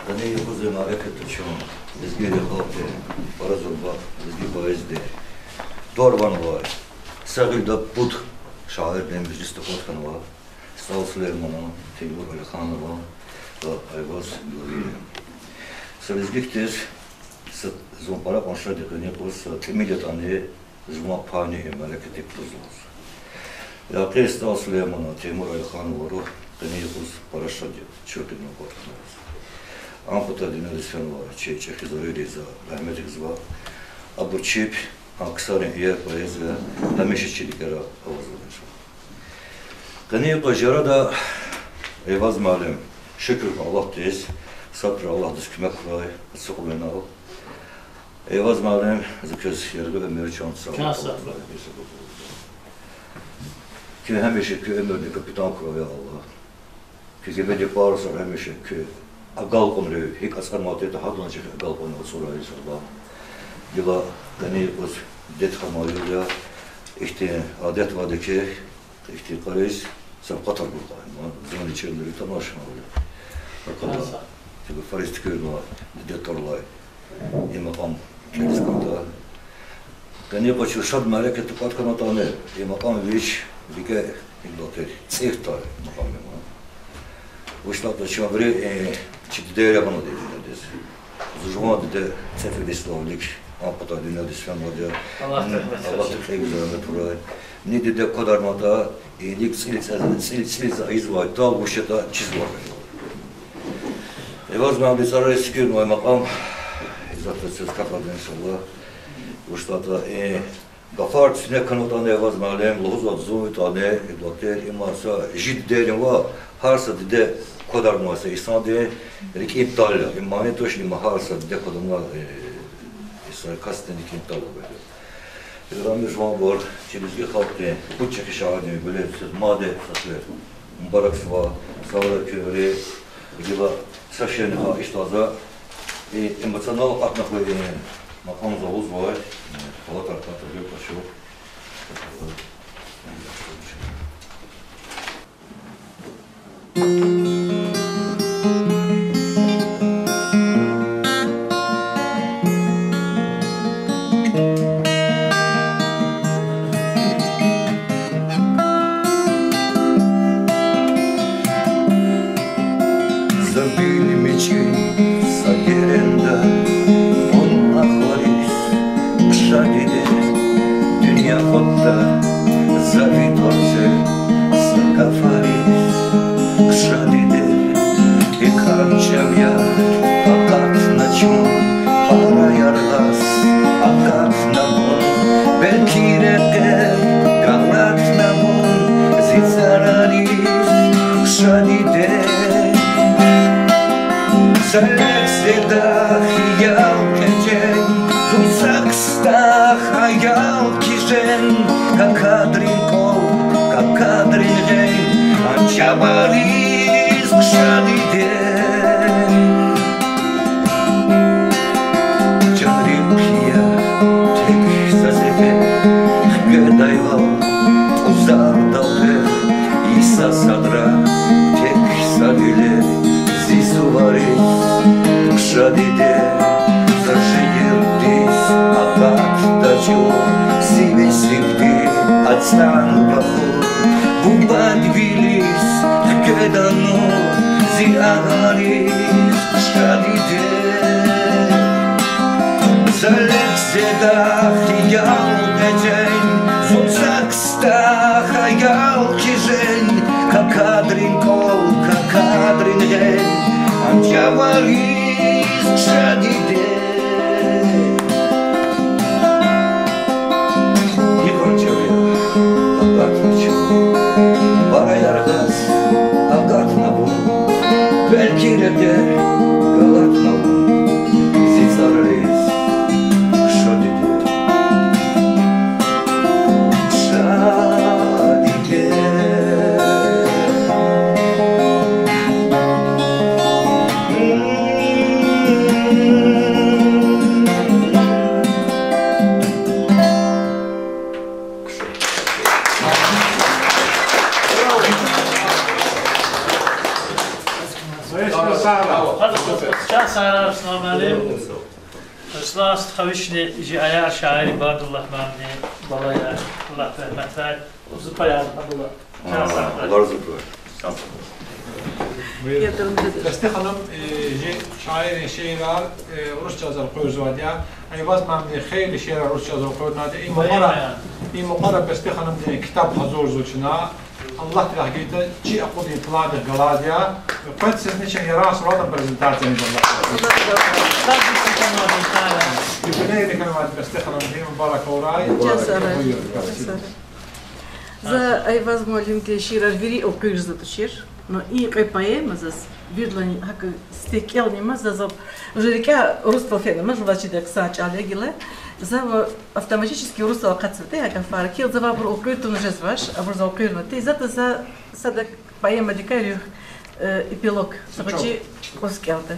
Къенин юкъуз мярекатда чун лезги халкьдин пара зурба лезги поэзиядин тӀвар-ван авай, са гъилда пуд шаирдин межлисда кӀватӀ хьанва: СтӀал Сулейманан, Теймур Алиханован ва Айваз Гавиеван. Са лезги хьиз, са, зун пара кьван шад я къенин юкъуз са тӀимил ятӀани жуван пайни и мярекатдик гуз лугьуз. Рекьин СтӀал Сулейманан, Теймур Алиханован руьгь къенин юкъуз пара шад я чун къенин кӀватӀ хьанваз. Ам патал дуьньядиз фенвай чи чӀехи Зарийриз за рагьметдиз гузва. Абур чеб, а ксарин иер поэзия гьамиша чи рикӀера авазва, иншаллагь. Къенин юкъуз ярада, Айваз муаллим, шукур хьуй Аллагьдиз, садра Аллагьдиз куьмек хьурай ацукьун винел. Айваз муаллим, за квез яргъи уьмуьр, чан сагъ, чан сагъ хьурай. Куьн гьамиша куь уьмуьрдин капитан хьурай, я Аллагь. Куь гимидин парусар гьамиша куь агалкьунрив, гьикӀ ацӀанватӀа гьадан чӀехи агалкьунрив ацӀурай, я Аллагь. Гила къенин юкъуз дидед хамаил я, ихьтин адет авайди хьи, ихьтин къариз савкьватар гурай. Ма зунни чирнавили тамашнавили. Акала, фариз туькӀуьрнавай дидед тӀвар алай и макьам кӀелиз кӀанда. Къенин юкъуз чун шад мярекатда кӀватӀ хьанатӀани, и макьам вич рикӀе, ибла тир, цӀийи тир макьам я ман. Вучиз лагьайтӀа чун вири, э, чи дидейри гъана дуьньядиз. Зи жуван диде Цефи Ислам вилик а патал дуьньядиз фенвайди я. Аллагьди кьейи рагьмет хьурай. Ни диде квадарнаватӀа, иник цӀил, цӀил, цӀил ийизвай тӀал вуч ятӀа чизвай. Айваз муаллимдин цӀарариз туькӀуьрнавай макьам, исятда сес катда, иншаллагь. Вучиз лагьайтӀа, э, гафар куьне хьанватӀани, Айваз муаллим, лугьузвайди зун ятӀани, ибла тир, им са жи дидейрин ва гьар са диде квадарнавай са инсандин рикӀин тӀал я. Им мани туш, им гьар са диде квадарнавай, э, са касдин рикӀин тӀал я. Играми жуванбур, чи лезги халкьдин пуд чӀехи шаирдин юбилей, сез мад са шей мубаракзава, сагърай куьн вири. Гила са шейни хьайиш ийида за, и эмоционал акъатна хьуй, и макьам за лугьузвай, э, халатар катагъил къачу. За вил мичӀи са геренда вун ахвариз, хъша диде, дуьнья кьватда за ви тӀварцел са гафариз, хъша диде, и кӀан чӀав я акъатна чун пара яргъаз, акъатна вун, белки рекье галатна вун зи цӀарариз, хъша диде. Са легьзеда хиял кьечӀен, зун са кстах аял хьиз жен, какадрин кӀвал, какадрин гъен, а чӀавариз, хъша диде. Чан рикӀ я тек са сефер, хкведайвал кьузардал къе, йиса садра тек са вилер зи сувариз, хъша диде. За шиирдиз акъатда чун сиве-сивди ацӀан рахур, бубадвилиз хкведа нур зи агъариз, хъша диде. Са легьзеда хиял кьечӀен, зун са кстах аял хьиз жен, какадрин кӀвал, какадрин гъен, а чӀавариз, хъша диде. И кӀан чӀав я акъатна чун пара яргъаз, акъатна вун, белки рекье галатна вун зи цӀарариз, хъша диде. Хъша диде. Салам алейкум. Руслан стха вишни жи аяр шаир Ибадуллагь муаллимдин балаяр, Аллагь рагьметрай, зи паяр абула. Чан сагъ. Аллагь рази хьуй. Бестиханум, э, жи шаирдин шиирар, э, урус чӀалал элкъуьрзавайди я. Айваз муаллимди хейлин шиирар урус чӀалал элкъуьрнавайди я. И мукьвара, и мукьвара Бестиханумдин китаб гьазурзава чна. Аллагьди рехъ гайитӀа, чи акъудин пландихъ галаз я. Къвезвайди я чи Яран Суралдин презентация, иншаллагь. Юбилейдик хьанвай Бестиханумдин мубарак авурай. Чан сагъ. Буюр. За Айваз муаллимдин шиирар вири элкъуьрзавайди тушир. Но и кьве поэма заз виридалайни гьакӀ сифте кӀелни ман, заз уже рикӀяй урусдал фена ман, жуваз чидай хъсан чӀал я гила. За ва автоматически урусдал акъатзавайди я гьа гафар. Килиг, за ва абур элкъуьртӀани жезвач, абур за элкъуьрнавайди. ЗатӀ за сада поэмадикай руьгь, э, эпилог, са гъвечӀи кӀус кӀелда.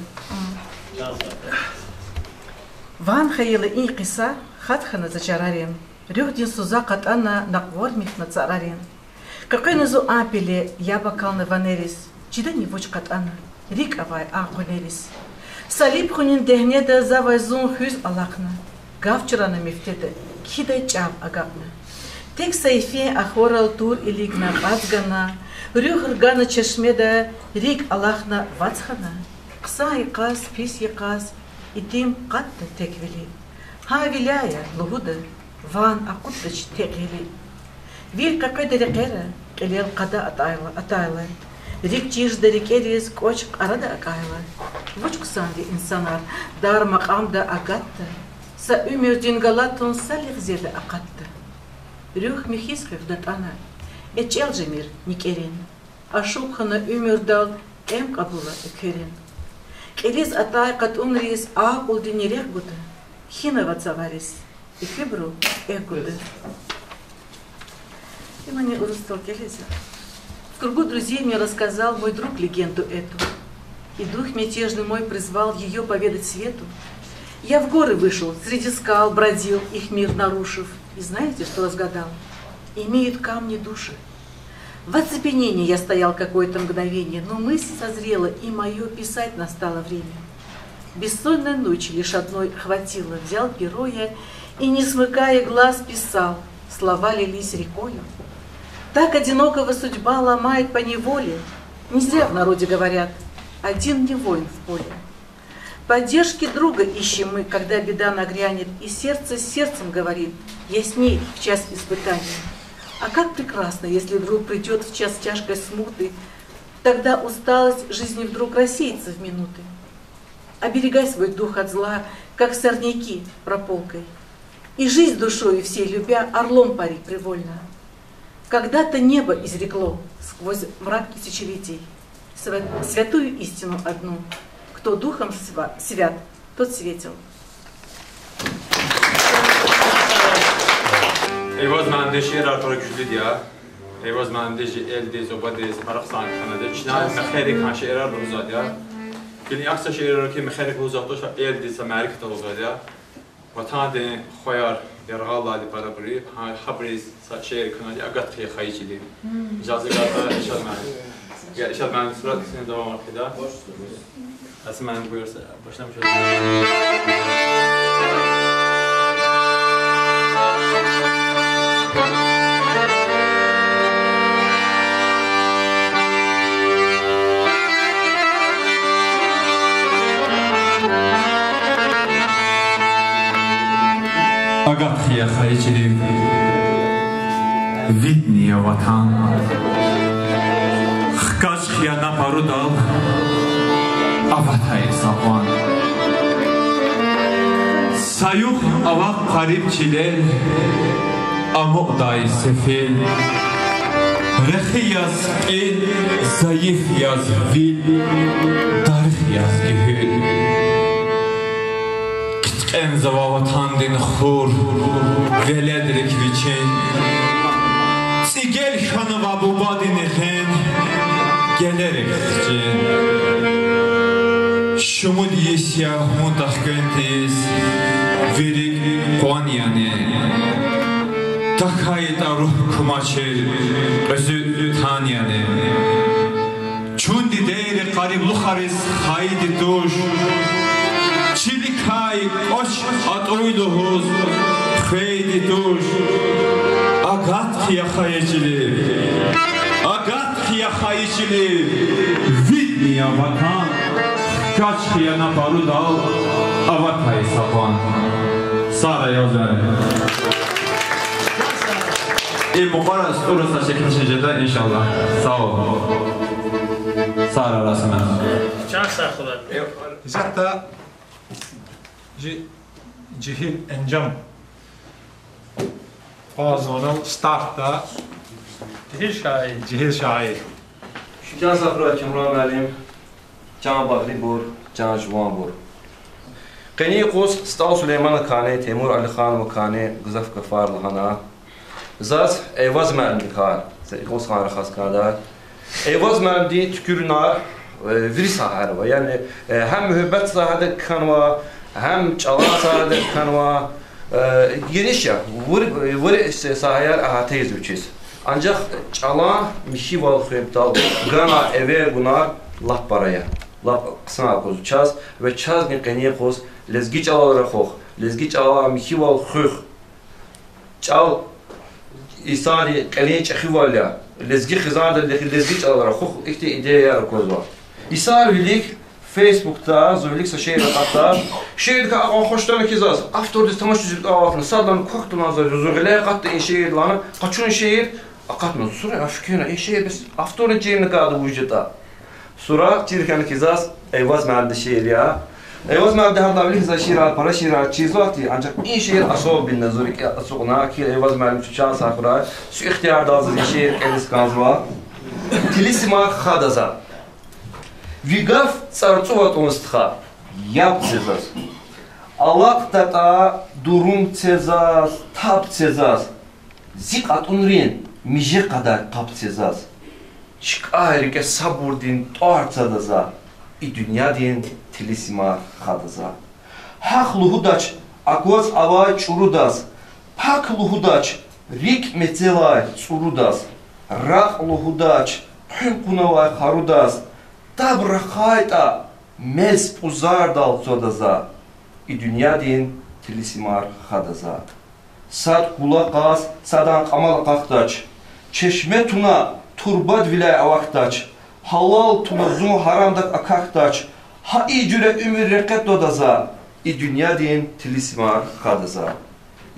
Ван хьайила и кьиса хат хьана за чарарин, руьгьдин суза кьатӀана накъвар михьна цӀарарин. Къекъвена зун а пеле яб акална ванериз, чидани вуч кьатӀана, рикӀ авай а къванериз. Салиб хуьнин дегьнеда завай зун хуьз алахъна, гаф чрана мефтеда, кхьидай чӀав агакьна. Тек са йифен ахварал тур илигна, кьаз гана, руьгь ргана чешмеда, рикӀ алахъна, вацӀ хьана. Хъсан йикъаз, пис йикъаз, итим кьатӀда теквили. Гьавиляй я лугьуда, ван акъуддач текъили. Вил къекъведа рекьера, кьилел къада атӀайла, атайла. РикӀ чирда рикӀериз, кӀвач кьарада акӀайла. Вуч хъсанди инсанар дар макьамда агатда, са уьмуьрдин галатун са легьзеда акъатда. Руьгь михьиз хуьх датӀана, эчӀел жемир никӀерин. Ашукь хьана уьмуьрдал, тӀем кьабула экверин. Кьилиз атай кьатӀунриз акьулдини рехъ гуда, хьинава цавариз, экуьбуру экв гуда. Имани урусдал кӀелиз. В кругу друзей мне рассказал мой друг легенду эту. И дух мятежный мой призвал её поведать свету. Я в горы вышел, среди скал бродил, их мир нарушив. И знаете, что разгадал? Имеют камни души. В оцепенении я стоял какое-то мгновение, но мысль созрела, и моё писать настало время. Бессонной ночи лишь одной хватило, взял перо я и, не смыкая глаз, писал. Слова лились рекою. Так одинокого судьба ломает поневоле. Не зря в народе говорят: один не воин в поле. Поддержки друга ищем мы, когда беда нагрянет, и сердце с сердцем говорит: я с ней в час испытания. А как прекрасно, если друг придёт в час тяжкой смуты, тогда усталость жизни вдруг рассеется в минуты. Оберегай свой дух от зла, как сорняки прополкой. И жизнь душою всей любя, орлом пари привольно. Когда-то небо изрекло сквозь мрак тысячелетий сва-, святую истину одну: кто духом сва-, свят, тот светел. Эйваз муаллимдин шиирар пара гуьжлуди я. Эйваз муаллимди жи элдиз, обадиз пара хъсан хьанвайди я. Чна мехъерик гьа шиирар лугьузвайди я. Гила ахьтин шиирар ки мехъерик лугьузвайди туш, элдиз са мярекат лугьузвайди я. Ватандин хваяр яргъаллайди парабуру, гьа, гьабуруз са шиир кхьенвайди я, Агат хъия хайи чилив. Ижаза гайитӀа, Иршад муаллим. Я, Иршад муаллим, сура сен давам хъийида. Асим муаллим, буюр, башламиш. Агат хъия хайи чилив, видни я ватан. Хкаж хъия на парудал, аватай са къван. Са югъ авахъ къариб чилел, амукьдай сефил. Рехи яз кьил, зайиф яз вил, дарих яз гуьгьуьл. КъиткӀензава ватандин хур веледрик вичин. ЦӀигел хьанва бубадин гъен гелерик хцин. Шумуд йис я вун тахквен тийиз, ви рикӀ къван яни? ТахьайтӀа руьгь кумачир, кьуьзуь тан яни? Чун дидейри къариблухариз хайиди туш. Уй лугьуз хвейди туш, агат хъия хайи чилив, агат хъия хайи чилив, видни я ватан, хкаж хъия на парудал, аватайи са къван. Сагърай, Язмерим. И мукьвара стӀурра са чекишин жеда, иншаллагь. Сагърай. Сагърай, Расиман. Чан сагъ хьуй. Исятда жи жегьил энжам къвазунал стартда жегьил шаир. Жегьил шаир. Чан сагърай, Кемран муаллим, чан багълибур, чан жуванбур. Къенин юкъуз СтӀал Сулейманакайни, Темур Алихановакайни гзаф гафар лагьана. Заз Эйваз муаллимдикай са икьван сан рахаз кӀанда. Эйваз муаллимдин туькӀуьрунар, э, вири сагьаяр ава. Яни, э, гьам муьгьуьббат сагьадай кхьенва, гьам чӀалан сагьадай кхьенва, э, гениш я, вири, вири сагьаяр агьата ийизва вичиз. Анжах чӀалан михьивал хуьн патал гана эвер гунар лап пара я. Лап хъсан аквазва чаз ва чазни къенин юкъуз лезги чӀалал рахух, лезги чӀалан михьивал хуьх. ЧӀал инсанрин кьилин чӀехивал я, лезги хизандал лезги чӀалал рахух, ихьтин идеяяр аквазва. Исар вилик Фейсбукда зун вилик са шиир акъатда, шиирдикай акьван хуш хьана хьи заз, автордиз тамашиз рикӀел алатна, садлагьана квахь тавуна заз, зун гъиле акъатда и шиир лагьана, къачуна шиир акъатна. Сура фикирна, и шиир бес автордин чирна кӀанда вуж ятӀа. Сура чир хьана хьи заз, Эйваз муаллимдин шиир я. Эйваз муаллимди гьадалай вилик заз шиирар, пара шиирар чизвайди, анжах и шиир особенно зун рикӀел ацукьна, килиг, Эйваз муаллим, чан сагърай, куь ихтиярдалди заз и шиир кӀелиз кӀанзава. Тилисимар хада за. Ви гаф цӀарцӀув атӀун, стха, яб це заз. Алакь датӀа дурум це заз, таб це заз. Зи кьатӀунрин миже кьадар къаб це заз. ЧкӀай рикӀе сабурдин тӀвар цада за, и дуьньядин тилисимар хада за. Гьахъ лугьудач акваз авай чӀурудаз, пак лугьудач рикӀ мецелай цӀурудаз, ракь лугьудач хъуьн кьунавай харудаз, таб рахайтӀа, мез пӀузардал цада за, и дуьньядин тилисимар хада за. Сад кӀула кьаз садан кьамал акьахдач, чешме туна турбадвиляй авахьдач, гьалал туна зун гьарамдак акахьдач, гьа и жуьре уьмуьр рекье твада за, и дуьньядин тилисимар хада за.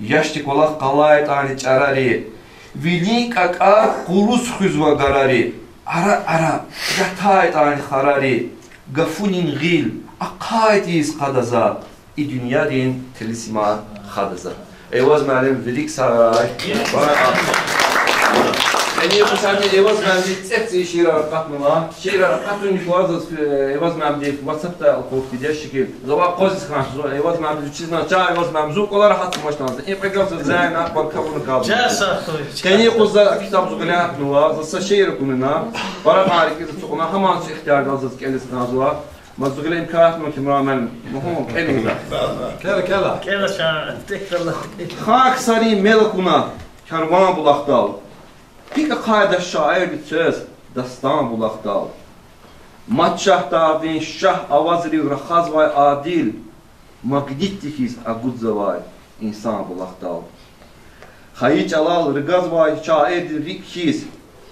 Яшди кӀвалах къалайтӀани чӀарари, вилин кӀакӀар къуруз хуьзва гарари, ара-ара гатайтӀани харари, гафунин гъил ахъайтӀа ийиз къада за, и дуьньядин тилисимар хада за. Эйваз муаллим, вилик сагърай. Къенин юкъуз Эйваз муаллимди цӀекцӀи шиирар акъатнава. Шиирар акъатунни кваз заз, э, Эйваз муаллимди WhatsApp-да акъатда шикил. Завай акъвазиз хьанзава, Эйваз муаллимди чизна, чан Эйваз муаллим, зун кӀвалера гьатнамачтӀан за. И пӀегав заз зайна, баркаллани калда. Чан сагъ хьуй. Къенин юкъуз за китаб зун гъиле гьатнава, заз са шиир акунвай. Пара кьван рикӀиз ацукьна, гьаман чи ихтиярдал заз кӀелиз кӀанзава. Мад зун гъиле имкан гьатнава, Кемран муаллим, мугьман кӀелиз за. Кела, кела. Кела, чан, текрарла. Хаксарин мел акуна Карван булахдал. ГьикӀ ахъайда шаирди квез дастан булахдал. Мад Шагьдагъдин шагь авазрив рахазвай адил, магнитди хьиз агудзавай инсан булахдал. Хайи чӀалал ргазвай шаирдин рикӀ хьиз,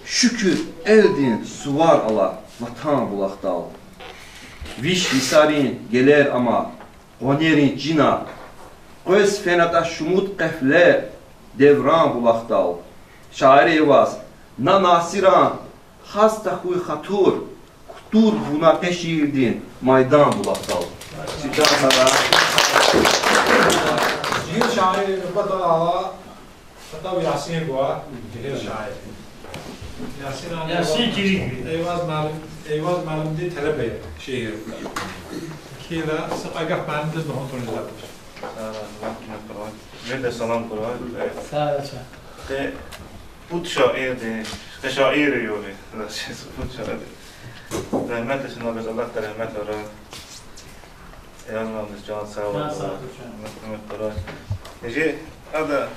шукур элдин сувар ала Ватан булахдал. Виш йисарин гелер ама, къванерин чин а, къвез фенатӀа шумуд къефлер Девран булахдал. Шаир Эйваз, на Насиран хас тахьуй хатур, кутур вуна къе шиирдин майдан булахдал. Чан сагърай. Жегьил шаир, нубатда ала Атав Ясин гва, жегьил шаир. Ясин, Ясин Эйваз, Эйваз муаллим, Эйваз муаллимди талеб я шиир. Кила са кьве гаф муаллимдиз, лугьун тавуна за. Вирида салам хьурай. Сагърай. Къе пуд шаирди, къе шаир я, пуд шаир. Рагьметлу шуна, Аллагь да рагьмет авурай. Эйваз муаллимдиз чан сагъ хьурай. Чан сагъ хьурай. Рагьметлу шуна. Жи ада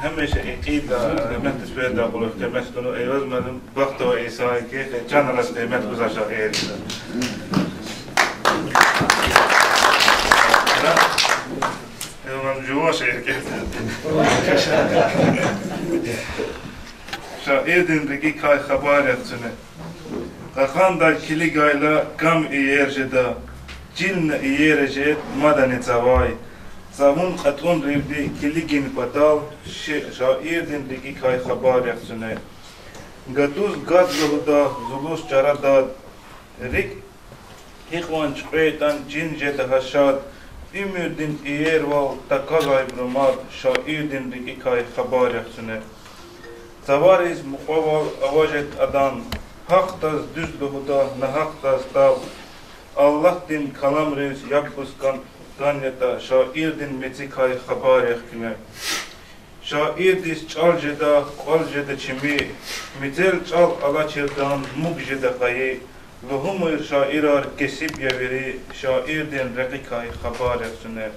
гьамиша и кьилди рагьметдиз фейида кьулухъ къимет туна, Эйваз муаллим бахтавар инсан я хьи, чан алаз къимет гузвай шаир я. Шаирдин рикӀикай хабар яхцӀуьне. Кьакьандай килигайла, кам иер жеда, чилни иер жед мадани цавай. Цавун кьатӀунривди килигин патал, ши-, шаирдин рикӀикай хабар яхцӀуьне. Гатуз гад лугьуда, зулуз чара дад, рикӀ гьикьван чуькьвейтӀан чин жеда гьа шад, уьмуьрдин иервал таквазвайбуру мад, шаирдин рикӀикай хабар яхцӀуьне. Цавариз мукьвавал аважед адан, гьахъдаз дуьз лугьуда, нагьахъдаз тӀал. Аллагьдин каламриз яб гуз кӀан-, кӀан ятӀа, шаирдин мецикай хабар яхцӀуьне. Шаирдиз чӀал жеда, кӀвал жеда чими, мецел чӀал алачирдан муг жеда хайи, лугьумир шаирар кесиб я вири, шаирдин рекьикай хабар яхцӀуьне.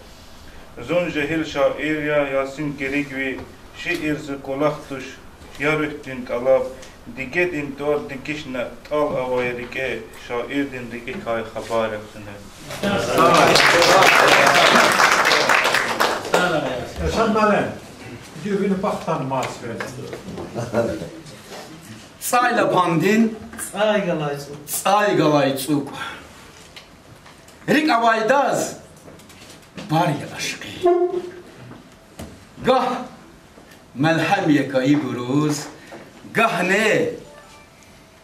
Зун жегьил шаир я, Ясин Керигви, шиир зи кӀвалах туш, я руьгьдин тӀалаб, дигедин тӀвар дегишна тӀал авай рикӀе, шаирдин рикӀикай хабар яхцӀуьне. Яшар малем, иди вини бахтан мас вер. ЦӀайлапандин цӀай галай цӀукӀ. РикӀ авайдаз бар я ашкъи. Гагь малгьам я кайибуруз, гагьни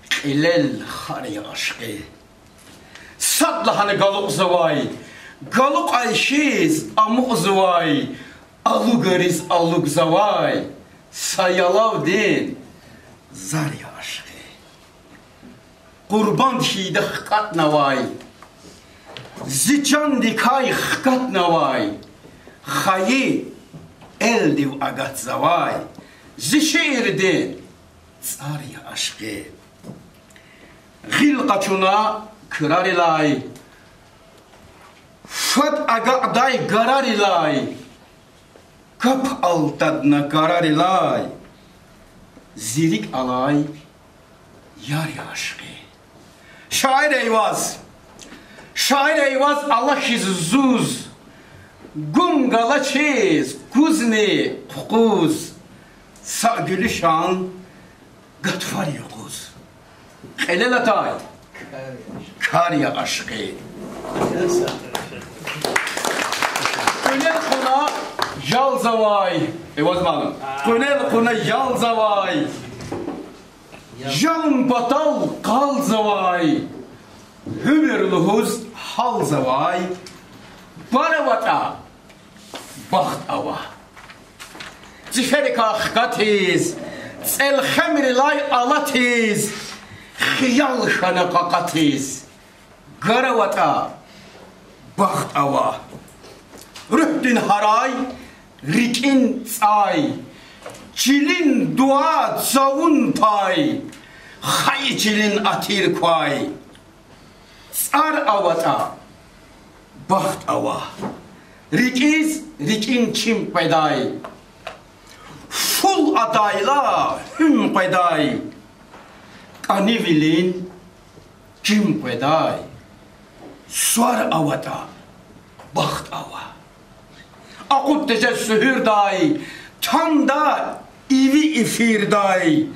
кьилел хар я ашкъи. Садлагьана галукьзавай, галукьай хьиз амукьзавай, алугариз алугзавай са ялавдин зар я ашкъи. Къурбанд хьайида хкатнавай, зи чандикай хкатнавай, хайи элдив агатзавай зи шиирдин цӀар я ашкъи. Гъил къачуна крарилай, фад агакьдай гарарилай, кап алтадна карарилай, зи рикӀ алай яр я ашкъи. Шаир Эйваз, шаир Эйваз, алахьиз зуз, гум галачиз кузни хъукъуз, са гуьлуьшан гатфар юкъуз кьилел атай кар я ашкъи. Къуьнел кьуна ялзавай, Эйваз малим, къуьнел кьуна ялзавай, жан патал къалзавай, уьмуьр лугьуз гьалзавай, бар аватӀа, бахт ава. Циферикай хкатиз, цӀелхемрилай алатиз, хиял хьана къакъатиз, гар аватӀа, бахт ава. Руьгьдин гьарай, рикӀин цӀай, чилин дуьа, цавун пай, хайи чилин атир квай. ЦӀар аватӀа, бахт ава. РикӀиз рикӀин чим къведай, фул атайла гьуьм къведай, кӀанивилин ким къведай, свар аватӀа, бахт ава. Акъуд тежез суьгьуьрдай, танда иви ифирдай,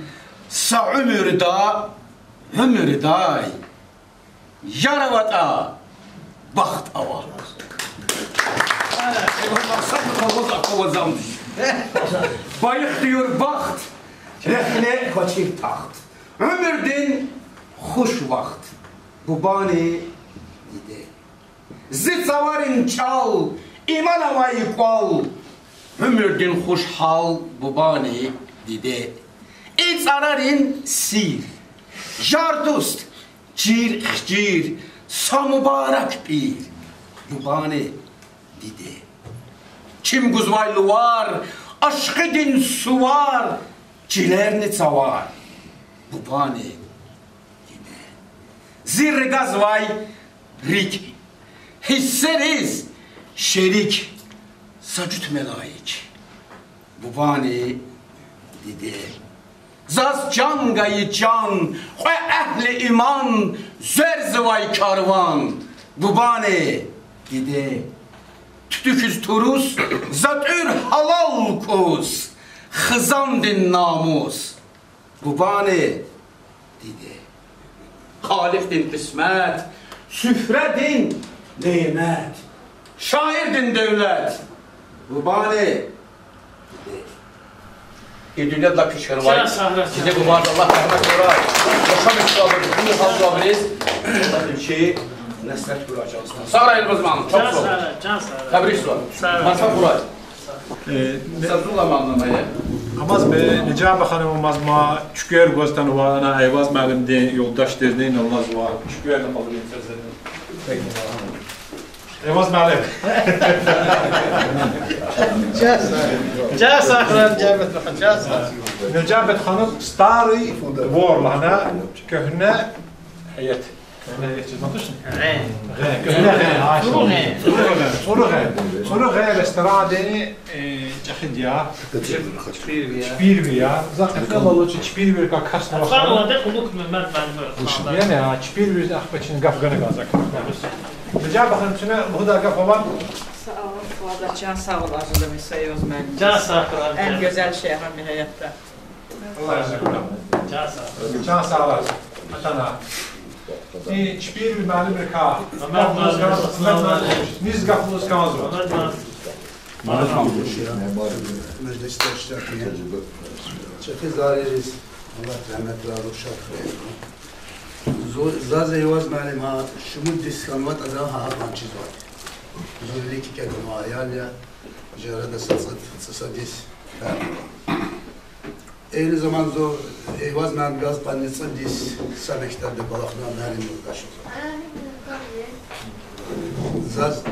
са уьмуьрда уьмуьрдай яр аватӀа, бахт ава. Байихди югъ бахт, рехне квачир тахт, уьмуьрдин хуш вахт, бубани диде. Зи цаварин чӀал, иман авай кӀвал, уьмуьрдин хуш гьал, бубани диде. И цӀарарин сир, яр-дуст, чир-хчир, са мубарак пӀир, бубани диде. Чим гузвай лувар, ашкъидин сувар, чилерни цавар, бубани диде. Зи ригазвай рикӀ, гьиссериз шерик са жуьт малаик, бубани диде. Заз чан гайи чан, кьве агьли иман, зверзавай карван, бубани диде. Туьтуькуз туруз, за тӀуьр гьалал куз, хизандин намус. Бубани, диде, Халикьдин къисмет, суфрадин немет, шаирдин девлет. Бубани, диде. И дуьньядилай куьч хьанвай диде-бубайриз Аллагь рагьмет гурай. Яшамиш хьурай, бу гьал гвайбуруз Аллагьди чи наслугьат гурай, жан сагъ. Сагърай, Эльбрузман, чан сагърай, чан сагърай. Тебрикзава. Сагърай. Марфа гурай. Э, не- Сабзулла муаллим я. Амаз бе, Нижаба ханум, амаз ма чуьквер гваз атанва, ана Эйваз муаллимдин юлдашдиз, инал алазва, чуькверни къалурин цезен. Эйваз муаллим. Чан сагърай, Нижабет хан, чан сагърай. Нижабет ханум, старый двор лагьана, куьгьне гьаят. Гъен. Гъен, куьгьне гъен, ай, цӀуру гъен. ЦӀуру гъен. ЦӀуру гъен. ЦӀуру гъен ресторандин, э, чӀехиди я. Чпирви я. Чпирви я. За къекъвезвайди я чи чпирвийрикай касни ваха. Яни, а, чпирвийриз ахпа чна гаф гана кӀанзава. Нижаба ханум, чна лугьудай гаф ава? Сагърай, чан сагърай, Азуда Муса, Эйваз муаллим. Чан сагърай. Эн гуьзел шей гьам гьаятда. Чан сагърай. Чан сагърай. Атана. И чпирви муаллимрикай гаф лугьуз кӀанзава, Мегьамед муаллим. Низ гаф лугьуз кӀанзава? Мегьамед муаллим. Межлисда иштиракун. ЧӀехи залийриз Аллагь рагьметрай, рух шад хьурай. Зу-, заз Эйваз муаллим, гьа, шумуд йис хьанватӀа, ада гьа гьакьван чизвай. Зун вилик кӀелнава, аял я, жи арада са цӀуд, са цӀусад йис ферк ава. Эйни заман зун Эйваз муаллимдихъ галаз къанни цӀуд йис са мектебда кӀвалахна, муаллимвал гашзава. Заз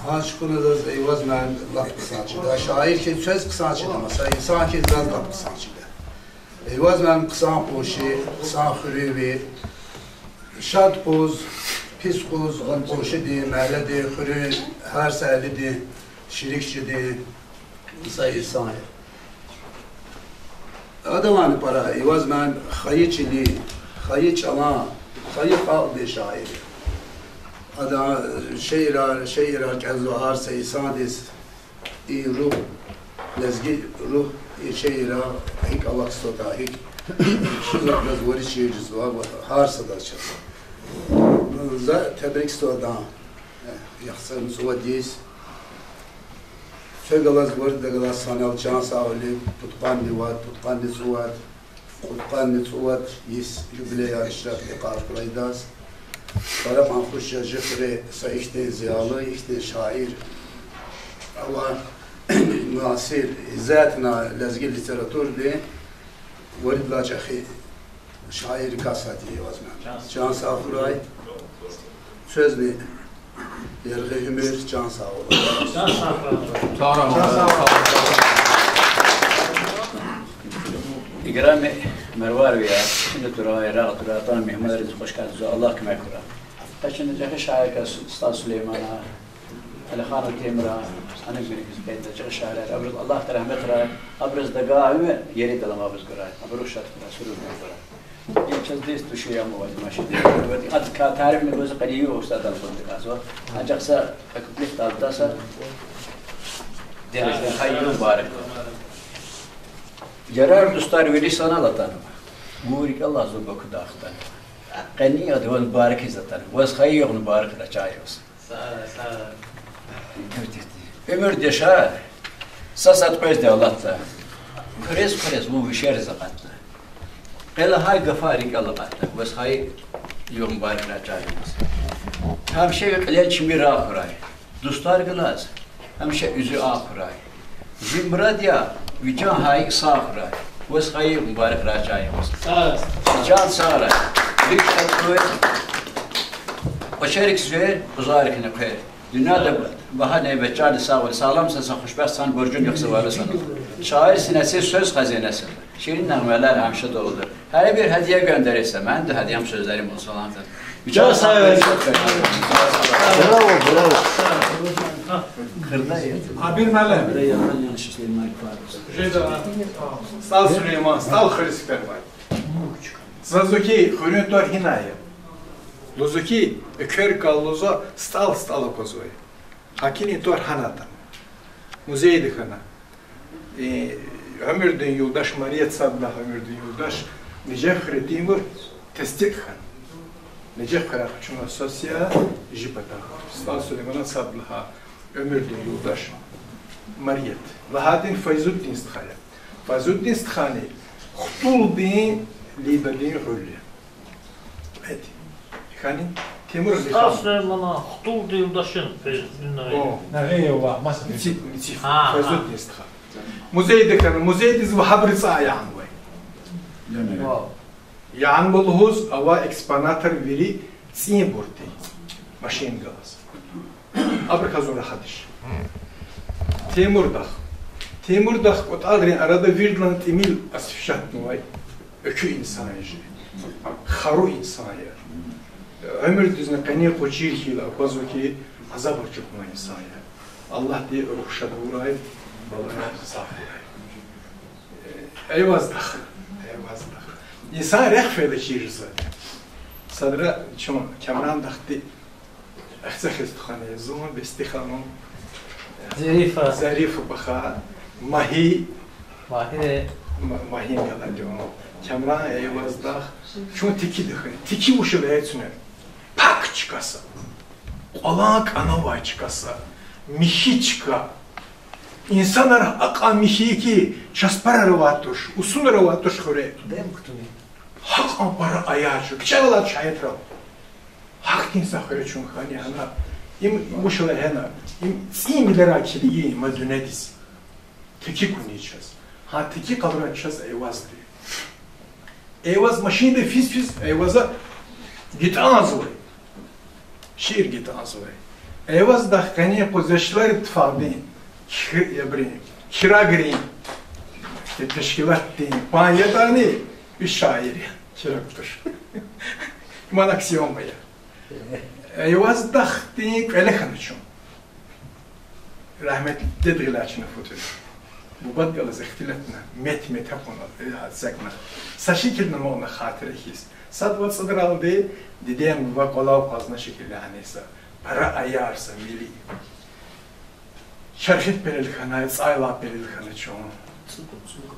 гьа чукуна заз Эйваз муаллим лап хъсан чида. Шаир хьиз квез хъсан чида, ама са инсан хьиз заз лап хъсан чида. Эйваз муаллим хъсан къунши, хъсан хуьруьнви, шад къуз, пис къуз, къуншидин, мягьледин, хуьруьн, гьар са аиледин шерик чидай са инсан я. Адавайни пара Эйваз муаллим хайи чилин, хайи чӀалан, хайи халкьдин шаир я. Ада шиирар, шиирар кӀелзава гьар са инсандиз. И руьгь, лезги руьгь, и шиирар гьикӀ алахъзаватӀа, гьикӀ, чна адаз вири шиир жезва, гьар садаз чаз. За тебрикзава адан, э, яхцӀурни цӀувад йис. Квез галаз, вирида галаз санал чан сагъвал, пудкъанни вад, пудкъанни цӀувад, кьудкъанни цӀувад йис юбилеяр иштиракди къачурай идаз. Пара кьван хуш я жи хуьре са ихьтин зиялу, ихьтин шаир ава, муасир, исятда лезги литературадин виридалай чӀехи шаиррикай сад я Эйваз муаллим. Чан сагъ хьурай. Квезни яргъи уьмуьр, чан сагъ хьурай. Играми Марварвияр, чна турай, рагъ турай, атана мугьманриз хуш кардзава, Аллагь куьмек хьурай. Къе чна чӀехи шаиррикай С-, СтӀал Сулеймана, Алиханов Темура, ана гуьрикиз къейдна чӀехи шаирар, абуруз Аллагьди рагьмет хьурай, абуруз дагай уьмуьр еридал ам абуруз гурай, абуруз шад хьурай, сурур хьурай. И чаз дес души ям авайди машин. Адакай тарифни гуз къенин югъ устадал хутӀ кӀанзава. Анжах са куплет алатса, дережа хайи югъ мубарак. Ярар-дустар вири санал атанва. Вун рикӀелай зун Бакуда хтанва. Къенин ада ваз мубаракиз атанва. Ваз хайи югъ мубаракрай, чан югъ. Уьмуьрда яшай, са сад къвезди алатда. Хъуьрез-хъуьрез вун вишериз акъатда. Къе лагьай гафар рикӀелай акъатда. Ваз хайи югъ мубаракрай, чан югъ. Гьамиша ви кьилел чими рагъ хьурай. Дустар галаз гьамиша уьзуьв агь хьурай. Зи мурад я, ви чан гьайи сагъ хьурай. Ваз хайи югъ мубаракрай, чан югъ. Чан сагърай. РикӀ шад хьуй. Кьвачерик звер, кьуьзарикни хъвер. Дуьньяда багьа небет чан сагъвал, сагъламсан, са хушбахтсан, буржун юхсавайла санал. Шаир синеси соз хазинасал. Ширин нагъмелер гьамиша долудур. Гьар бир гьадия гвендересаманду гьадиям сёзлери мусаланта. Чан сагърай. Браво, браво. Абир муаллим. СтӀал Сулейман, СтӀал Халис фермай. Заз лугьузва хьи, хуьруьн тӀвар гьинай я. Лугьузва хьи, экверикай лугьузва, СтӀал СтӀал аквазвай. Акинин тӀвар гьана атана. Музейда хьана. Э, уьмуьрдин юлдаш Марият, сад лагьай уьмуьрдин юлдаш Нижеф хуьре Тимур тестикь хьана. Нижеф хуьряй къачуна сад я, жи пата. Стан Сулейманан сад лагьай уьмуьрдин юлдаш Марият. Лагьайди Файзуддин стха я. Файзуддин стхани хтулдин Лидадин гъуьл я. Эти. Хьани Тимур Стан Алихан. Сулейманан хтулдин юлдашин Файзуддин. О. Нагъи я ва мас. Мици, мици. Гьа, гьа. Файзуддин стха. Музейда хьана, музейдиз ва гьабуруз цӀай ягъанвай. Ва. Ягъанва лугьуз, ава экспонатар вири цӀийибурди машин галаз. Абурукай зун рахадиш. Тимурдахъ. Тимурдахъ кӀватӀалрин арада виридалай тӀимил освещатьнавай экуь инсан я жи. Хару инсан я. Уьмуьрдизни къенин къуз чил хьайила аквазва хьи, азабар чӀугунай инсан я. Аллагьди руьгь шад авурай, балаяр сагъ хьурай. Эйваздахъ, Эйваздахъ. Инсан рехъ фейила чир жезва. Садра чун Камрандахъди Ахцегьиз тухвана я зун, Бести ханум, Зарифа. Зарифа баха, Магьи. Магьи. М-, Магьи галатун. Камран, Эйваздахъ. Чун тикида хьана. Тики вуч я лагьайтӀа, пак чка са. Кьвалан кӀанавай чка са. Михьи чка. Инсанар акьван михьи хьи, часпарар авай туш, усунар авай туш хуьре. Дем кутуни. Гьакьван пара аяр чка. КичӀе галай шаирар. Гьахьтин са хуьре чун хьана гьана. Им вуч лагьана, им цӀийи вилерай килигин има дуьньядиз. Тики куни чаз. Гьа тики къалурай чаз Эйвазди. Эйваз машинда физ-физ, Эйваза гитӀанзавай. Шиир гитӀанзавай. Эйваздахъ къенин къуз Яшлар иттифакьдин, хи-, ябурун, Хирагрин, те-, тешкилатдин пан ятӀани, ви шаир я, Хираг туш. Ман аксиома я. Эйваздахъдин кӀвале хьана чун. Рагьметдиз гъиле чна фу тӀуьна. Бубадихъ галаз ихтилатна, мет-мет акъуна, э, эцигна. Са шикилни амукьна хатира хьиз. Сад вацӀадралди дидем, бубам кӀвале акъвазна шикилни гьаниса. Пара аяр са милли. Чархи пелел хьана, цӀайлай пелел хьана чун.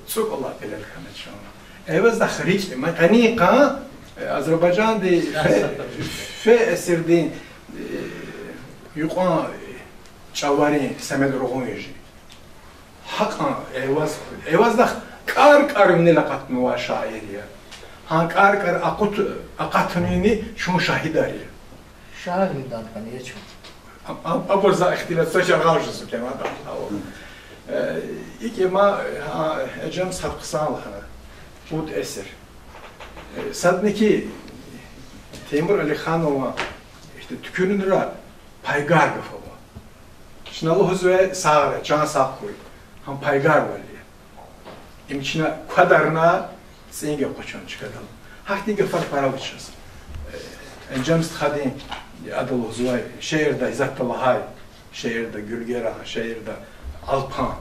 ЦӀукӀулай пелел хьана чун. Эйваздахъ рикӀ, ма къенин къан, э, Азербайжандин фе-, фейи эсирдин, э, юкьван, э, чӀаварин Семед Ругъун я жи. Гьакьван Эйваз, Эйваздахъ кӀар-кӀар винел акъатнавай шаир я. Гьа кӀар-кӀар акъат-, акъатунин чун шагьидар я. Шагьидан кӀан я чун. А-, а-, абур за ихтилат са чаргъал жузу кемада. Э, икӀ я ма, а, Эжемсхад хъсан лагьана. Пуд эсир. Э, садни хьи Теймур Алиханован ихьтин туькӀуьрунра пайгар гаф ава. Чна лугьузва сагърай, чан сагъ хьуй. Гьам пайгарвал я. Им чна квадарна цӀийи гекъвачун чкадал. Гьахьтин гафар пара ава чаз. Э, Эжемсхадин, ада лугьузвай, шиирда, исятда лагьай, шиирда Гуьлгеран, шиирда Алпан.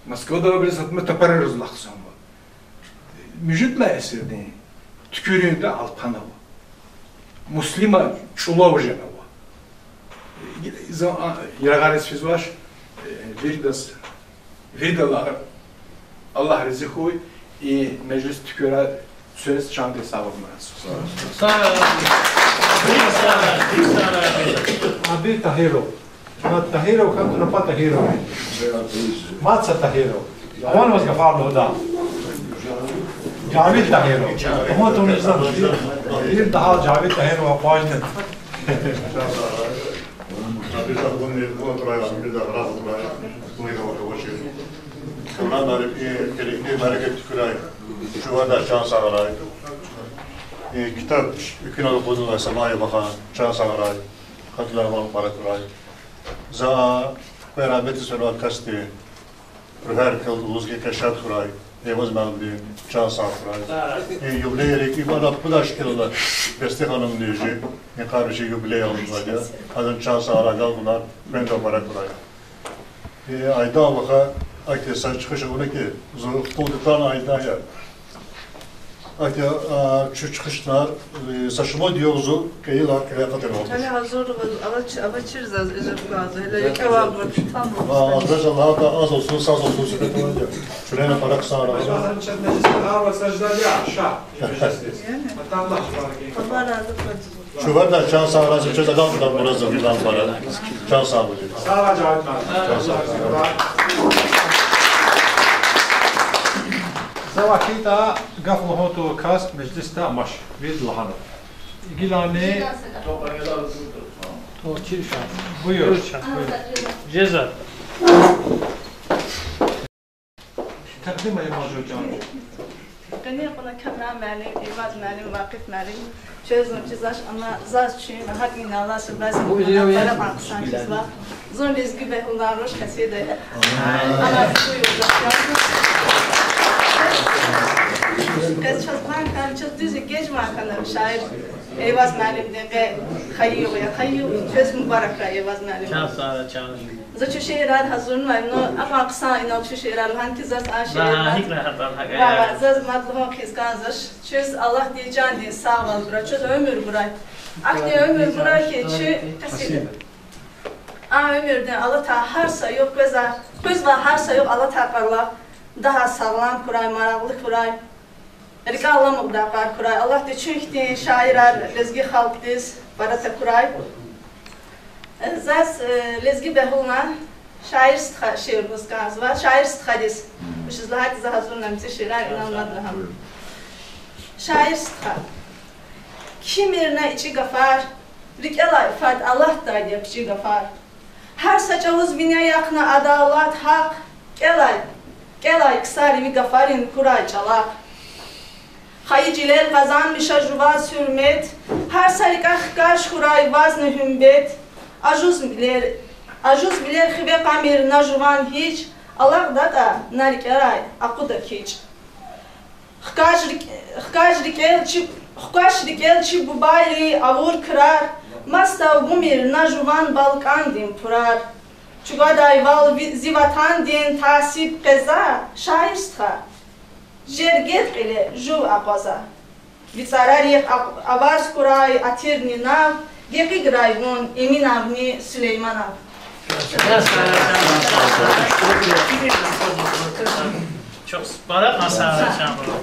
Москвада абуруз атма тапарариз лахъзава. Муьжуьд лагьай эсирдин туькӀуьрунда Алпан ава. Муслима чӀулав жен ава. За, а, яргъариз физвач, э, виридаз, виридалай Аллагь рази хьуй, и межлис туькӀуьрай, квез чандин сагъвал мурад. Са-, са-, са-, Абир Тагьиров. Ма Тагьиров, как напа Тагьиров. Мад са Тагьиров. Аван ваз гафар лугьуда. Жавид Тагьиров. Умутум низам. Ил дагьал Жавид Тагьиров акъвазна. Мярекат туькӀуьрай. Чуварда чан сагърай. Э, китаб экуьнал акъуднавай Самая вахан, чан сагърай. Хатурар ван мубарак хьурай. За квез рагьметдиз фенвай касди, руьгьер квел лугьуз гекъигиз шад хьурай, Эйваз муаллимди чан сагъ хьурай. И юбилейрик ибур пуд шикилда Бести ханумни жи, и къарши юбилей авунвайди я, адан чан сагърай, агалкьунар, квен де мубарак хьурай. И Айдан ваха, ахьтин са чуьхуьш авуна хьи, зун хтулдин тӀвар Айдан я. Ахьтин, а, чу чуьхуьшна, э, са шумуд югъ зун кьейила кьиле акъатайвал туш. Гьеле гьазур авач-, авачир заз уьзуьр кваз, гьеле юкьвал бур, тамам. Ва Аллагь Таала аз олсун, саз олсун, сипет авайди я. Чуьлена пара хъсан рагъна. Чуварда чан сагърай, чаз адам кудан муразвилан пара. Чан сагъ буди. Сагъ ва жавид ман. Чан сагъ. За вахида гаф лугьун тавур кас межлисда амач. Вирида лагьана. Гилани. Буюр. Жеза. Такьдим ая, Мажур жан. Къенин кьуна Камран муаллим, Эйваз муаллим, Вакъиф муаллим, чвез зун чизвач, амма заз чун гьакӀ миналлаз баз пара кьван хъсан чизва. Зун лезги бегьулан руш касида я. Ана буюр заз. Къе чаз ван хьана, чаз дуьз геж ван хьана шаир Эйваз муаллимдин къе хайи югъ я, хайи югъ чвез мубаракрай, Эйваз муаллим. Чан сагърай, чан. За чун шиирар гьазурнавай, ну, акьван хъсан инал чун шиирар лагьана хьи, заз а шиир, гьикӀ рагьатар гьакӀ, ва, ва, заз мад лугьун хьиз кӀанзавач, чвез Аллагьди жандин сагъвал гурай, чвез уьмуьр гурай. Ахьтин уьмуьр гурай хьи, чи касида. А уьмуьрдин алатай гьар са югъ къвезва, къвезвай гьар са югъ алатай къарагъ, дагъа сагълам хьурай, марагълу хьурай. РикӀел аламукьдай къар хьурай. Аллагьди чун хьтин шаирар лезги халкьдиз пара такурай. Заз, э, лезги бегьулан Шаир стха шиир гуз кӀанзава. Шаир стхадиз. Вучиз лагьайтӀа за гьазурна мицӀи шиирар инал мад лагьана. Шаир стха. Кхьимир на ичӀи гафар, рикӀелай фад алатдайди я пичӀи гафар. Гьар са чӀавуз вине яхъна адалат, гьахъ, кӀелай, кӀелай ксар ви гафарин хьурай чӀалахъ. Хайи чилел къазанмиша жуваз гьуьрмет, гьар са рикӀе хкаж хьурай вазни гьуьмбет. Ажузвилер, ажузвилер хиве кьамир на жуван гьич, алакьдатӀа на рикӀерай акъуда кичӀ. Хкаж рик-, хкаж рикӀел чи, хкаж рикӀел чи бубайри авур крар, масдав гумир на жуван балкӀандин пурар. Чугвадайвал ви-, зи ватандин тасиб къеза, шаир стха. Жергед кьиле жув акъваза. Ви цӀарарихъ а-, аваз хьурай атирни нав, гекъиграй вун Эминавни Сулейманав. Чухсагъул,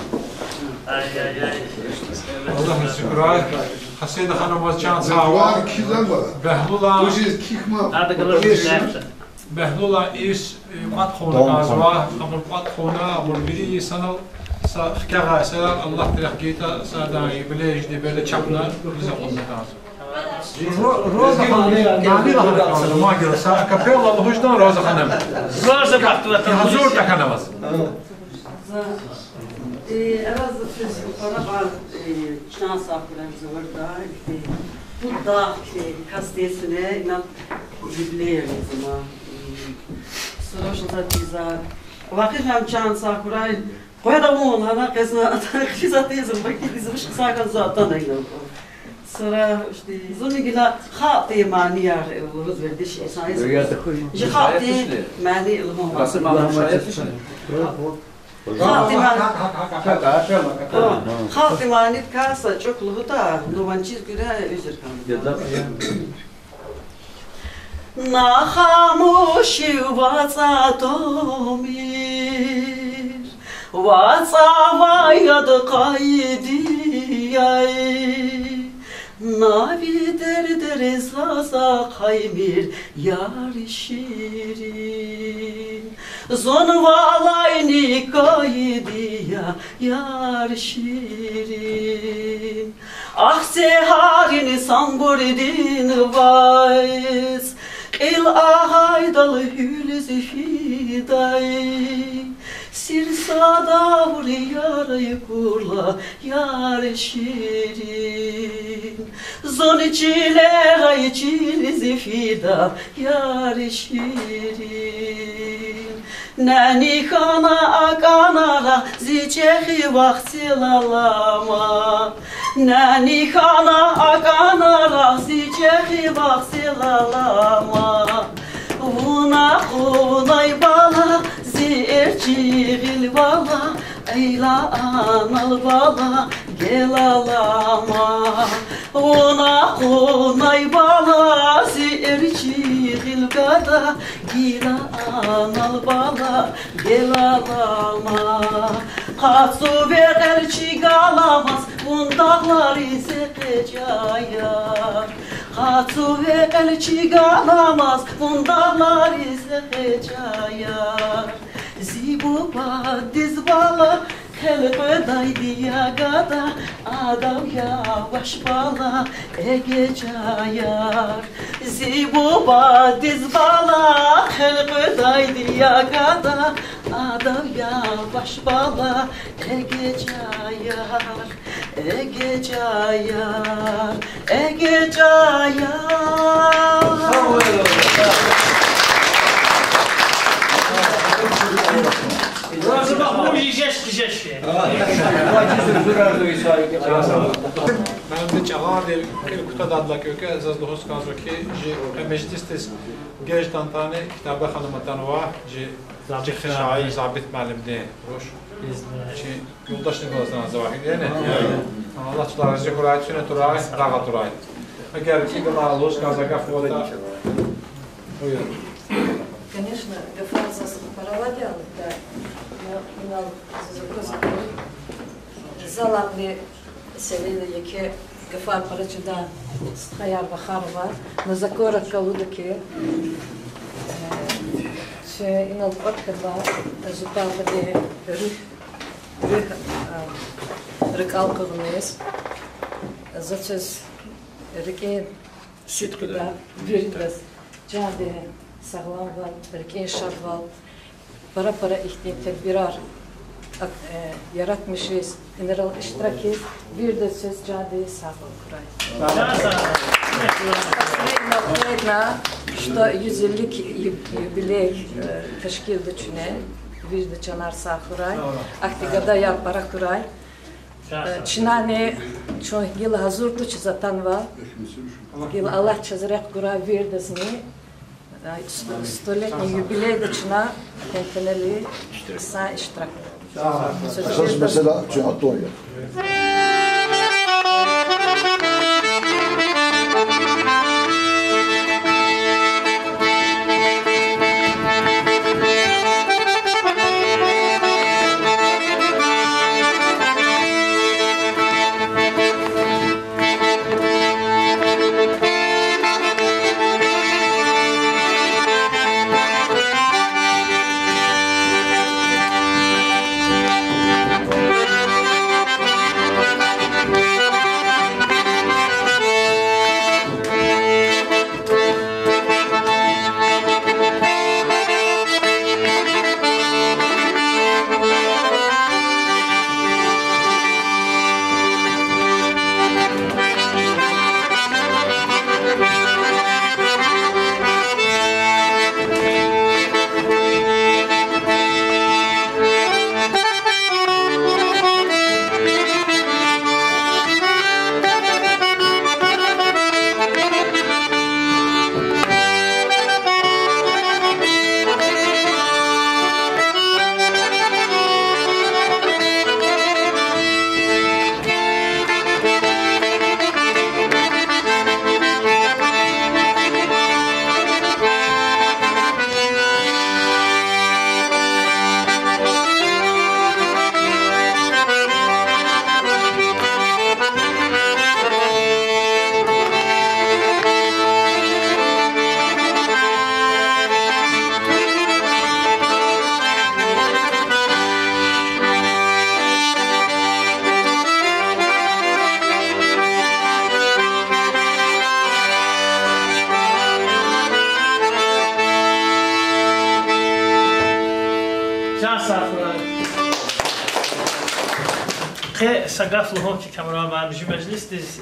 Аллагьди шукур хьурай. Хасида ханум, ваз чан сагъ ва. Бегьлулан, Бегьлулан ирс, э, кӀватӀ хъувуна кӀанзава, абур кӀватӀ хъувуна, абур вири инсанал са хкягъай эсерар, Аллагьди рехъ гайитӀа, садан юбилей жеди береда чапна, биз акъудна кӀанзава. Ро-, Роза ханум, мани лагьана кӀанзава, магила са акапелла лугьудай Роза ханум. Роза бахтавар, гьазур тахьана ваз. За, э, аразда физ пара кьван, э, чан сагъ хьурай за варда, ихьтин, пуд дагъ хьтин касдин сине инал юбилей ийизва. Э, сура шузатиза. Вакъиф ам чан сагъ хьурай. Къведа вун лагьана, къе зун атана хъфизатиза, бакидиз вуч хъсан хьана зун атана инал. Сура, ихьтин, зун гила халкьдин манияр лугьуз вердиш инсан я. Жи халкьдин мани лугьун. Халкьдин ман-, халкьдин манидикай са чӀук лугьуда, ну ванциз гуьре уьзуьр хьана. На хамушив вацӀа тамир, вацӀа ваяд къайдияй. На ви дердер заз ахъаймир, яр ширин. Зун валайни кайди я, яр ширин. Ахсегьарин самбурдин вацӀ кьил агъайдал гьуьлуьз фидай. Сир садаври ярай курла, яр ширин. Зун чилерай чилиз фида, яр ширин. Нани хьана акӀанарай зи чӀехи вахцел алама. Нани хьана акӀанарай зи чӀехи вахцел алама. Вуна кьунай бала, зи эрчӀи гъил вала, Гила анал, бала, гел алама, вуна къунай бала, зи эрчӀи гъил гада, гила анал, бала, гел алама. Къацу векьер чиг аламаз, вун дагълариз экъечӀаяр. Къацу векьер чиг аламаз, вун дагълариз экъечӀаяр. Зи бубадиз, бала, хъел къведайди я гада, адав яваш, бала, эгечӀаяр. Зи бубадиз, бала, хъел къведайди я гада, адав яваш, бала, эгечӀаяр, эгечӀаяр, эгечӀаяр. Муьжуьд чӀаларди кьил кутадайдалай кӀвале заз лугьуз кӀанзава хьи, жи къе межлисдиз геж атанватӀани Ктабе ханум атанва, жи, жи шаир Забит муаллимдин руш. Чи юлдашни галаз атанвай хьи, яни? Аллагь чалай рази хьурай, куьне турай, рагъ атурай. Эгер кӀевал лугьуз кӀанзавай гаф аватӀа, буюр. Конечно, гафар заз пара авайди я, да, но инал заз аквазва хьи, залайни селайни еке гафар пара чидай стхаяр, вахар ава, но за коротко лугьуда хьи, э, чи инал кӀватӀ хьайила, зутарбадин руьгь, руьгь, э, рикӀел къугъуниз, за квез рикӀин сидкьидай виридаз чандин сагъламвал, рикӀин шадвал, пара-пара ихьтин тедбирар, э, яратмишиз, инрал иштиракиз, виридаз чандин сагъвал хьурай. Что юз элли ю-, юбилей, э, тешкилда чуьне, вирида чанар сагъ хьурай, ахьтин гадаяр пара хьурай. Э, чнани чун гила гьазур тушиз атанва, гила Аллагьди чаз рехъ гурай виридазни, э, сто-, столетний юбилейда чна тентенели хъсан иштирак. Эсас месэла чун атун я. Чан сагъ хьурай. Къе са гаф лугьун хьи, Камран муаллим, жи межлисдиз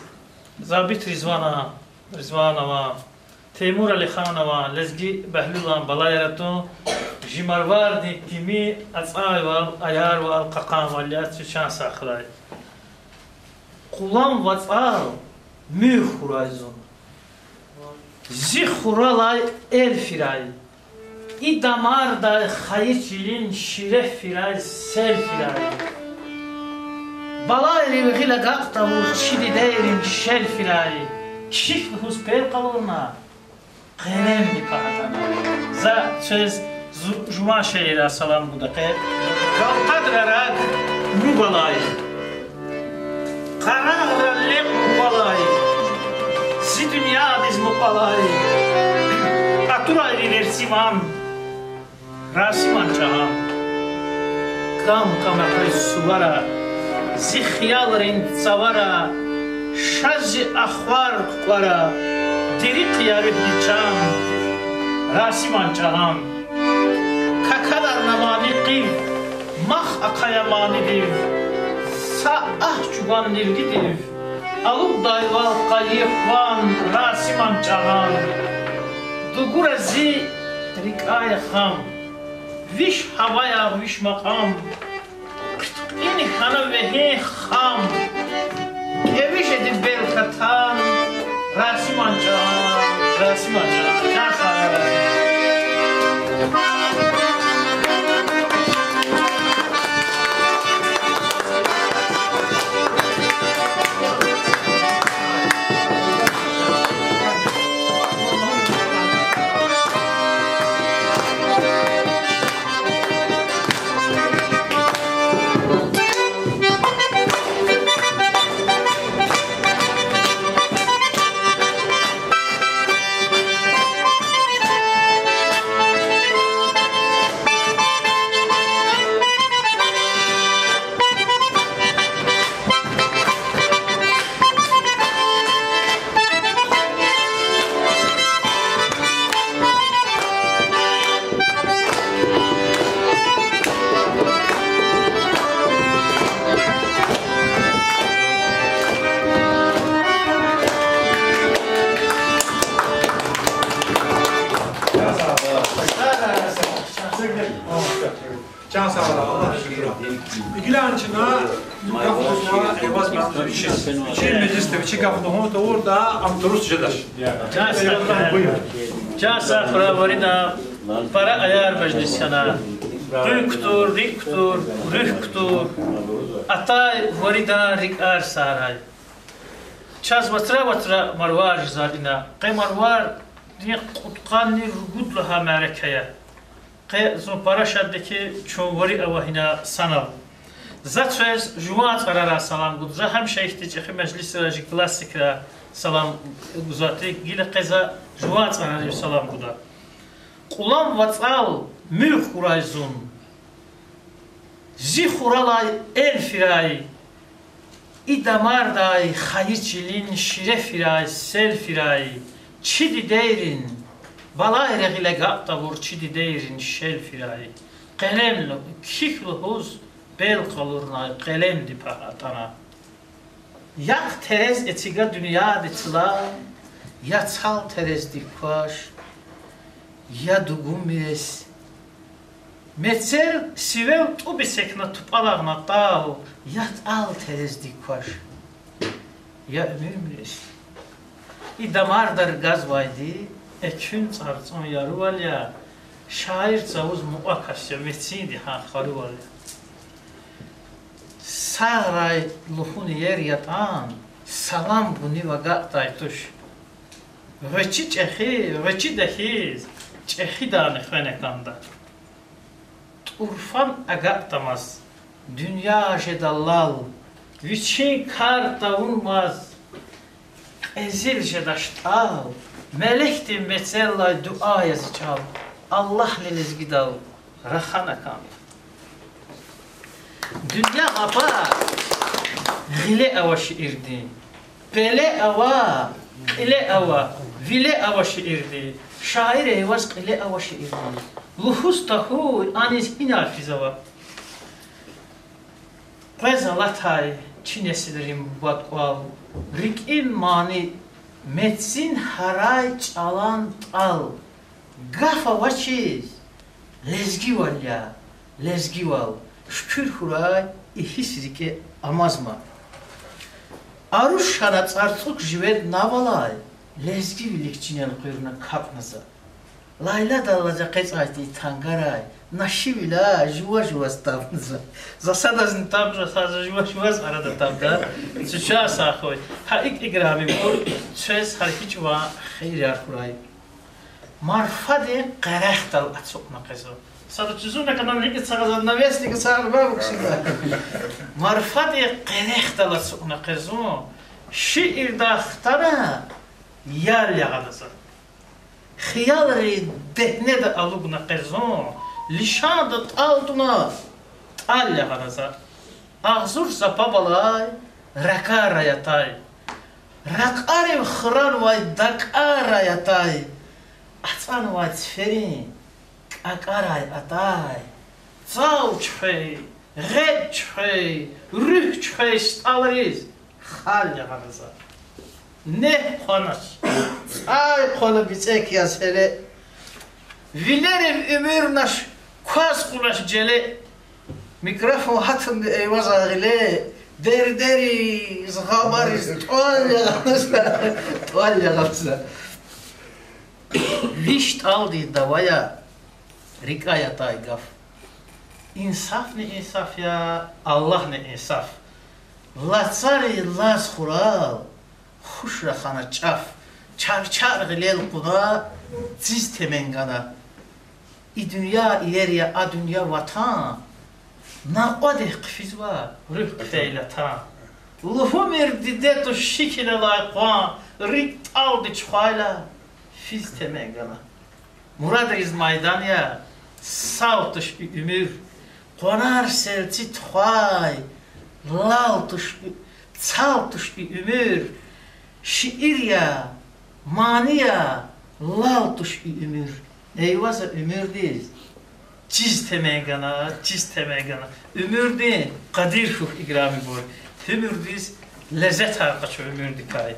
Забит Ризвана, Ризванова, Теймур Алиханова, Лезги Бегьлулан балаяр атун, жи Марвардин тими ацӀайвал, аярвал, кьакьанвал я, чан сагъ хьурай. Къулан вацӀал муьгъ хьурай зун, зи хуралай эл фирай, и дамардай хайи чилин ширеф фирай, сел фирай. Балайрив гъил агакь тавур чи дидейрин шел фирай, кхьихь лугьуз пел къалурна, къелемди пагь атана. За квез зу-, жуван шейэрай салам гуда къе. Галкъадра раг муг алай, къарагъра лекь мукьвалай, зи дуьньядиз мукьвалай, атурай ви верциван, Расиман чӀагъан. Кам-кам акъваз сувара, зи хиялрин цавара, ша зи ахвар кукӀвара, дерихъ я руьгьни чан, Расиман чӀагъан. Какаларна мани къив, мах ахъая манидив, са агь чӀугван ниргидив, алуддайвал къайи хъван, Расиман чӀагъан. Дугура зи рикӀяй гъам, виш гьаваяр, виш макьам, хъиткьин хьана вегьин хам, кӀеви жеди белкатан, Расиман чӀагъан, Расиман чӀагъан. Чан сагърай. Чан сагърай, Аллагь шукур. Игилан чна гаф лугьузва, Эваз муаллим вичиз, вичин межлисда вичи гаф лугьун тавуртӀа, ам дуруст жедач. Чан сагърай, вирида пара аяр межлис хьана. Къуьн кутур, рикӀ кутур, руьгь кутур. Атай виридан рикӀер сагърай. Чаз вацра-вацра Марвар жезва ина. Къе Марвардин кьудкъанни ругуд лагьай мярекат я. Къе зун пара шад я хьи, чун вири ава гьина санал. За квез жуван цӀарарай салам гуда. За гьамиша ихьтин чӀехи межлисра жи классикрай салам гузвайди, гила къе за жуван цӀарарив салам гуда. Кьулан вацӀал муьгъ хьурай зун, зи хуралай эл фирай, и дамардай хайи чилин шире фирай, сел фирай, чи дидейрин, балайри гъил агакь тавур чи дидейрин шел фирай, къелем лу-, кхьихь лугьуз пел къалурнай, къелемди пагь атӀана. Якь терез эцига дуьньяди цлал, я цал терезди кваш, я дугумирес. Мецел сивел тӀуб эцигна тупӀалагъна тӀал, я тӀал терезди кваш, я уьмуьрмирес. И дамарда ргазвайди экуьн цӀарцӀун ярувал я, шаир цавуз мукьва кас я, мецинди гьа харувал я. Сагърай лугьун иер ятӀан, салам гунив агакьдай туш. ГъвечӀи чӀехи, гъвечӀида хьиз, чӀехидани хвена кӀанда. ТӀурфан агакьдамаз дуьнья жеда лал, вичин кар тавунмаз кьезил жедач тӀал, мелехди мецеллай дуьа яз и чӀал, Аллагьни лезгидал рахана кӀанда. Дуьнья гъапа гъиле ава шиирдин, пеле ава, кьиле ава, виле ава шиирди, шаир Эйваз кьиле ава шиирди. Лугьуз тахьуй аниз гьинай физава. Къвез алатай чи несилрин бубад кӀвал, рикӀин мани мецин гьарай чӀалан тӀал. Гаф авачиз лезгивал я, лезгивал, шукур хьурай, и гьисс рикӀе амазма. Аруш хьана цӀарцӀук живед навалай, лезги вилик чинел къуьрна капӀна за. Лайладал лаз экъечӀайди и тангарай, Нашивиляй жува-жуваз таб за. За садазни таб жезва, са жува-жуваз арада таб за. Цуьк чан сагъ хьуй. Гьа икӀ, играмибур, квез гьар гьикӀ ва хийирар хьурай. Марфадин къерехдал ацукьна къвезва. Сада чузуна канал рикӀи цагъаза навесник цагъар ва буксида. Марфадин къерехдал ацукьна къвезва. Шиирда хтана ял ягъана за. Хиялрин дегьнеда алукӀна къвезва, лишанда тӀал туна, тӀал ягъана за. Агъзур са паб алай, ракӀарай атай. Ракьарив хранвай дакӀарай атай. АцӀанвай циферин кӀакӀарай атай. Цав чуьхвей, гъед чуьхвей, руьгь чуьхвей стӀалриз хал ягъана за. Негь хъванач, цӀай хъвана бицӀек яз гьеле. Вилерив уьмуьрнач, кваз кьунач желе. Микрофон гьатнавай Эйвазан гъиле, дердериз, гъамариз тӀвал ягъана за, тӀвал ягъана за. Виш тӀалдин дава я рикӀяй атай гаф. Инсафни инсаф я, Аллагьни инсаф. Лацарин лаз хурал хуш рахана чӀаф, чарчар гъилел кьуна, циз темен гана. И дуьнья иер я, а дуьнья ватан, накьвадихъ хъфизва руьгь хъфейла тан. Лугьумир диде туш шикил алай къван, рикӀ тӀалди чухвайла, физ темен гана. Мурадриз майдан я, сал туш и уьмуьр, къванар селци тухвай, лал туш и, цал туш и уьмуьр, шиир я, мани я, лал туш и уьмуьр. Эйваза уьмуьрдиз чиз темен гана, чиз темен гана. Уьмуьрдин къадир хьухь, играмибур. Уьмуьрдиз лезетар къачу уьмуьрдикай.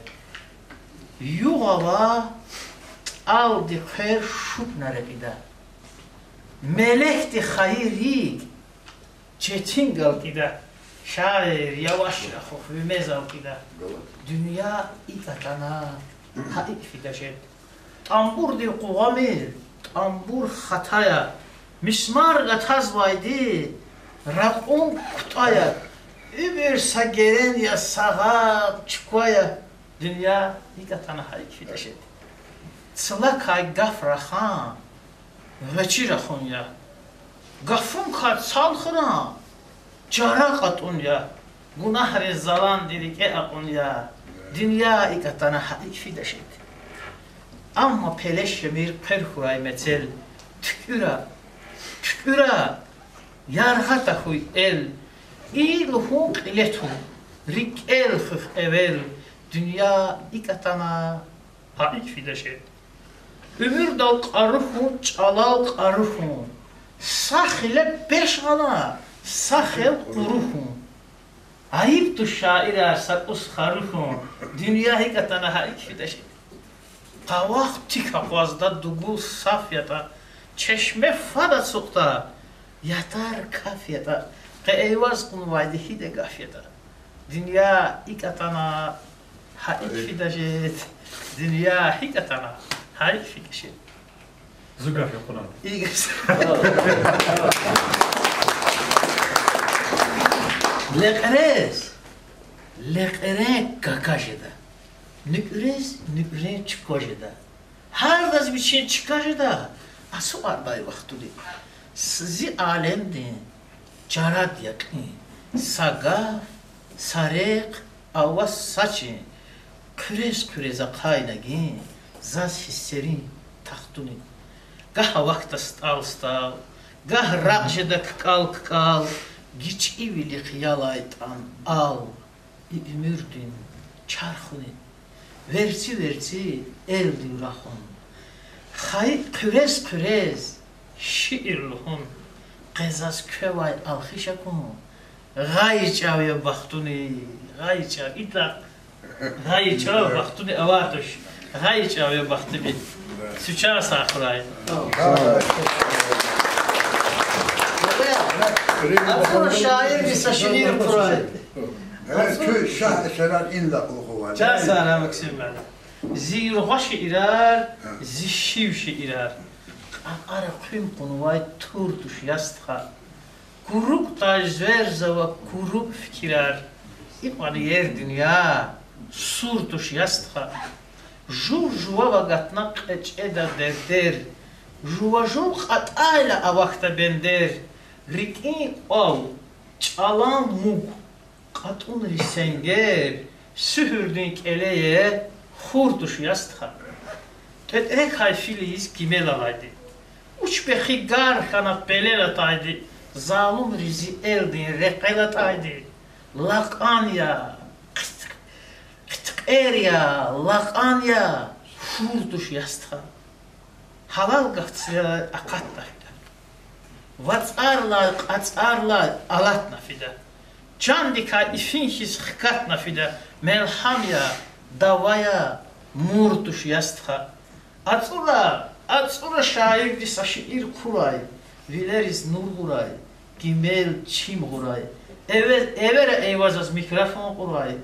Югъ ава, тӀалди хъвер шукӀна рекьида. Мелекди хайи рикӀ четин галкӀида. Шаир, яваш рахух, ви мез алкӀида. Дуьнья икӀ атана, гьа икӀ фида жед. ТӀамбурдин къугъвамир, тӀамбур хата я, мисмар гатазвайди ракьун кутӀа я, уьмуьр са герен я, сагъаб чуква я. Дуьнья икӀ атана, гьа икӀ фида жед. Цлакай гаф рахан гъвечӀи рахун я. Гафуникай цал хран чара кьатӀун я. Гунагьрин заланди рикӀе акьун я. Дуьнья икӀ атана, гьа икӀ фида жед. Амма пелешмир хъвер хьурай мецел, туькӀуьра, туькӀуьра, яргъа тахьуй эл. И лугьун кьиле тун, рикӀел хуьх эвел. Дуьнья икӀ атана, гьа икӀ фида жед. Уьмуьрдал кьару хьун, чӀалал кьару хьун, са хиле пеш гъана, са хел кьуру хьун. Айиб туш, шаирар, са кӀус хару хьун. Дуьнья икӀ атана, гьа икӀ фида жед. Къавах тик акъвазда, дугул саф ятӀа, чешме фад ацукьда, ятар каф ятӀа. Къе Эйваз кьунвайди гьида гаф ятӀа. Дуьнья икӀ атана, гьа икӀ фида жед. Дуьнья гьикӀ атана, гьа икӀ фида жед. Зу гаф я кьуна. Лекьрез лекьрен кака жеда, нуькӀрез нуькӀрен чка жеда. Гьардаз вичин чка жеда ацукьардай вахтуни. Зи алемдин чарад я кьин, са гаф, са рехъ, ава са чин, хъуьрез-хъуьрез ахъайна гин заз гьиссерин тахтуни. Гагь авахьда стӀал-стӀал, гагь ракь жеда ккӀал-ккӀал, гичӀивилихъ ялайтӀан ал, и уьмуьрдин чархуни. Верци-верци элдив рахун, хайи хъуьрез-хъуьрез шиир лугьун, къе заз квевай алхиш акун, гъайи чӀав я бахтуни, гъайи чӀав, итла гъайи чӀав, бахтуни авай туш, гъайи чӀав я бахтуни. Цуьк чан сагъ хьурай. Абур шаирди са шиир хъурай. Куь шагь эсерар инлай кьулухъ ава. Чан сагъ хьурай, Максим муаллим. Зи юргъа шиирар, зи шив шиирар. Акьара хъуьн кьунвай тур туш, я стха. КурукӀдай зверзава курукӀ фикирар. Икьван иер дуьнья сур туш, я стха. Жув жував агатна кьечӀеда дердер. Жува-жув кьатӀайла авахьда бендер. РикӀин кьвал чӀалан муг, кьатӀунрин сенгер, суьгьуьрдин кӀелее хур туш, я стха. ТӀветӀрекай фил ийиз кимел алайди, учпехи гар хьана пелел атайди, залумри зи элдин рекьел атӀайди, лакьан я, хъит-, хъиткьер я, лакьан я, фур туш, я стха. Гьалал гаф цлера акъатна фида. ВацӀарилай, кьацӀарилай алатна фида. Чандикай ифин хьиз хкатна фида. Мелгьам я, дава я, мур туш, я стха. АцӀура, ацӀура шаирди са шиир хъурай, вилериз нур гъурай, кимел чим гъурай. Эве-, эвера Эйвазаз микрофон кьурай.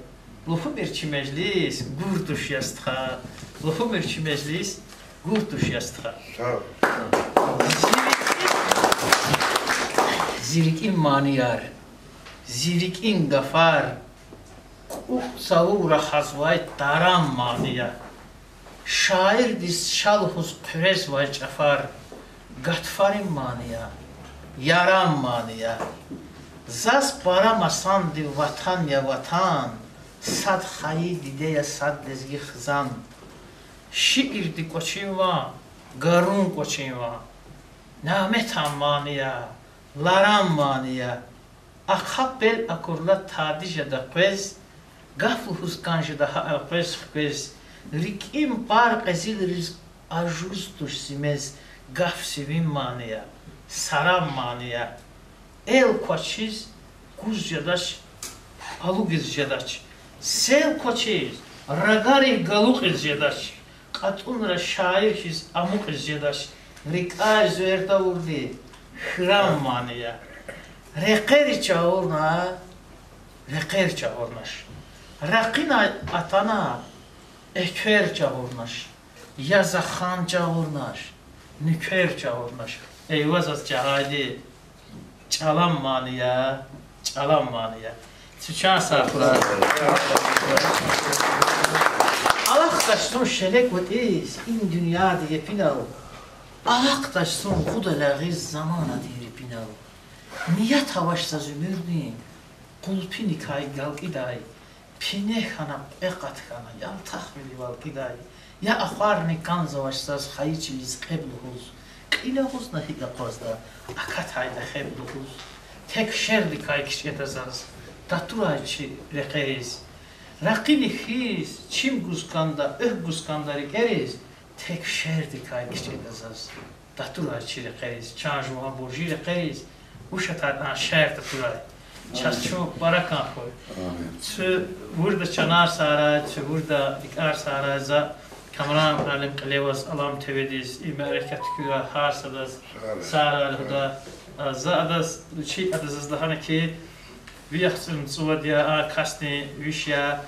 Лугьумир чи межлис гур туш, я стха. Лугьумир чи межлис гур туш, я стха. Зи рикӀин, зи рикӀин манияр, зи рикӀин гафар, кӀукӀ цавув рахазвай таран мани я. Шаирдиз ша лугьуз хъуьрезвай чӀафар, гатфарин мани я, яран мани я. Заз пара масандив ватан я ватан, сад хайи диде я, сад лезги хизан. Шиирди кӀвачин ван, гарун кӀвачин ван, няметан мани я, ларан мани я. Ахъа пел акурла тади жеда къвез, гаф лугьуз кӀан жеда гьа элкъвез хквез. РикӀин пар къезилриз ажуз туш зи мез, гаф сивин мани я, саран мани я. Эл квачиз гуз жедач, алугиз жедач. Сел квачиз рагарив галукьиз жедач. КьатӀунра шаир хьиз амукьиз жедач. РикӀяй зверда авурди хьран мани я. Рекьери чагъурна, рекьер чагъурнач. Ракъинай атана, эквер чагъурнач. Я захан чагъурнач, нуьквер чагъурнач. Эйвазаз жагъайди чӀалан мани я, чӀалан мани я. Куьн чан сагъ хьурай. Алахъдач зун шелек ватӀиз и дуьньяди епинал, алахъдач зун гъуда лягъиз заманадин репинал. Ният авач заз уьмуьрдин къулпиникай галкӀидай, пине хьана, кьве къат хьана, ялтахвилив алкӀидай. Я ахварни кӀанзавач заз хайи чилиз кьеб лугьуз, кьил агъузна гьикӀ акъвазда, акатайда хеб лугьуз. Тек шердикай кичӀеда заз, татурай чи рекьериз. Ракъини хьиз чим гуз кӀанда, экв гуз кӀанда рикӀериз, тек шердикай кичӀеда заз, татурай чи рекьериз, чан жуван буржи рекьериз, вуч атайди а шер татурай. Чаз чун пара кӀан хьуй. Цуь вурда чанар сарай, цуь вурда рикӀар сарай. За Камран муаллим кьиле аваз Алам ТВ-диз и мярекат куьра гьар садаз сарай лугьуда. За адаз, чи адаз заз лагьана ки, ви яхцӀурни цӀувад я, а касдин виш я,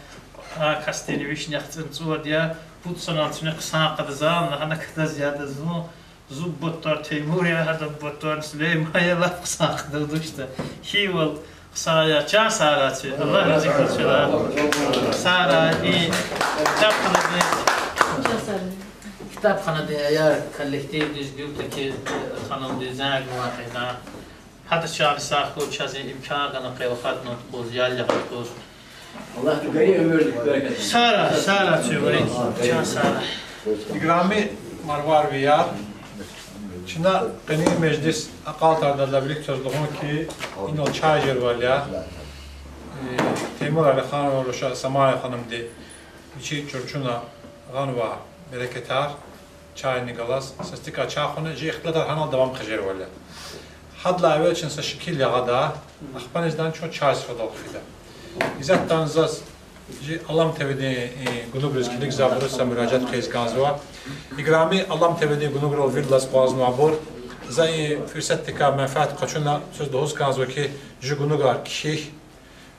а касдин вишни яхцӀурни цӀувад я, пуд санал цуьне хъсан къведа за, лагьана кадаз яда зун, зи бубатӀар Теймур я, гьадан бубатӀар Сулейман я, лап хъсан къведа душда. Гьивал хъсан я, чан сарай цуь, Аллагь рази хьуй цуьнай. Сарай и ктабханадин, ктабханадин аяр коллективдиз, Гуьлтаки ханумдиз, зенг гун вакъидан. Гьада чан сагъ хьуй, чаз и имкан гана къе вахадна тухуз, ял ягъад тухуз. Сарай, сарай цуь вири, чан сарай. Играми марварвияр, чна къенин межлис акьалтӀарнадалди вилик квез лугьун ки, инал чай жезвайди я. Э, Теймур Алиханован руша Самая ханумди вичин чурчуна гъанва берекатар, чайни галаз, сестикай чай хъувуна, жи ихтилатар гьанал давам хъижервал я. Гьадалай эвел чна са шикил ягъада, ахпаниздан чун чай суфрадал хъфида. Исятда заз жи Алам ТВ-дин, э, гунугриз килигзавайбуруз са муьражиат хъийиз кӀанзава. Играми Алам ТВ-дин гунуграл виридалай акъвазнавайбур, за и фурсатдикай менфят къачуна, квез лугьуз кӀанзава ки, жи гунугар кхьихь,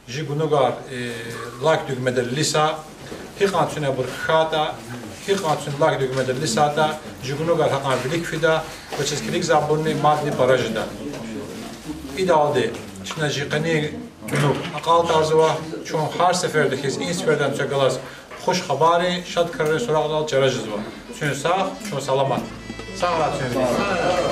жи гунугар, э, лайк дуьгмедал илиса, гьикьван куьне абур хкатӀа, Гьикьван чун лаг дугмедал лисатӀа, жугъунугар гьакьван вилик фида ва чаз килигзавайбурни мадни пара жеда. Идалди чна жи къенин гунуг акьалтӀарзава, чун гьар сеферда хьиз и сефердани цве галаз хуш хабаррин, шад крарин суракьдал чара жезва. Чун сагъ, чун саламат. Сагърай чун вири.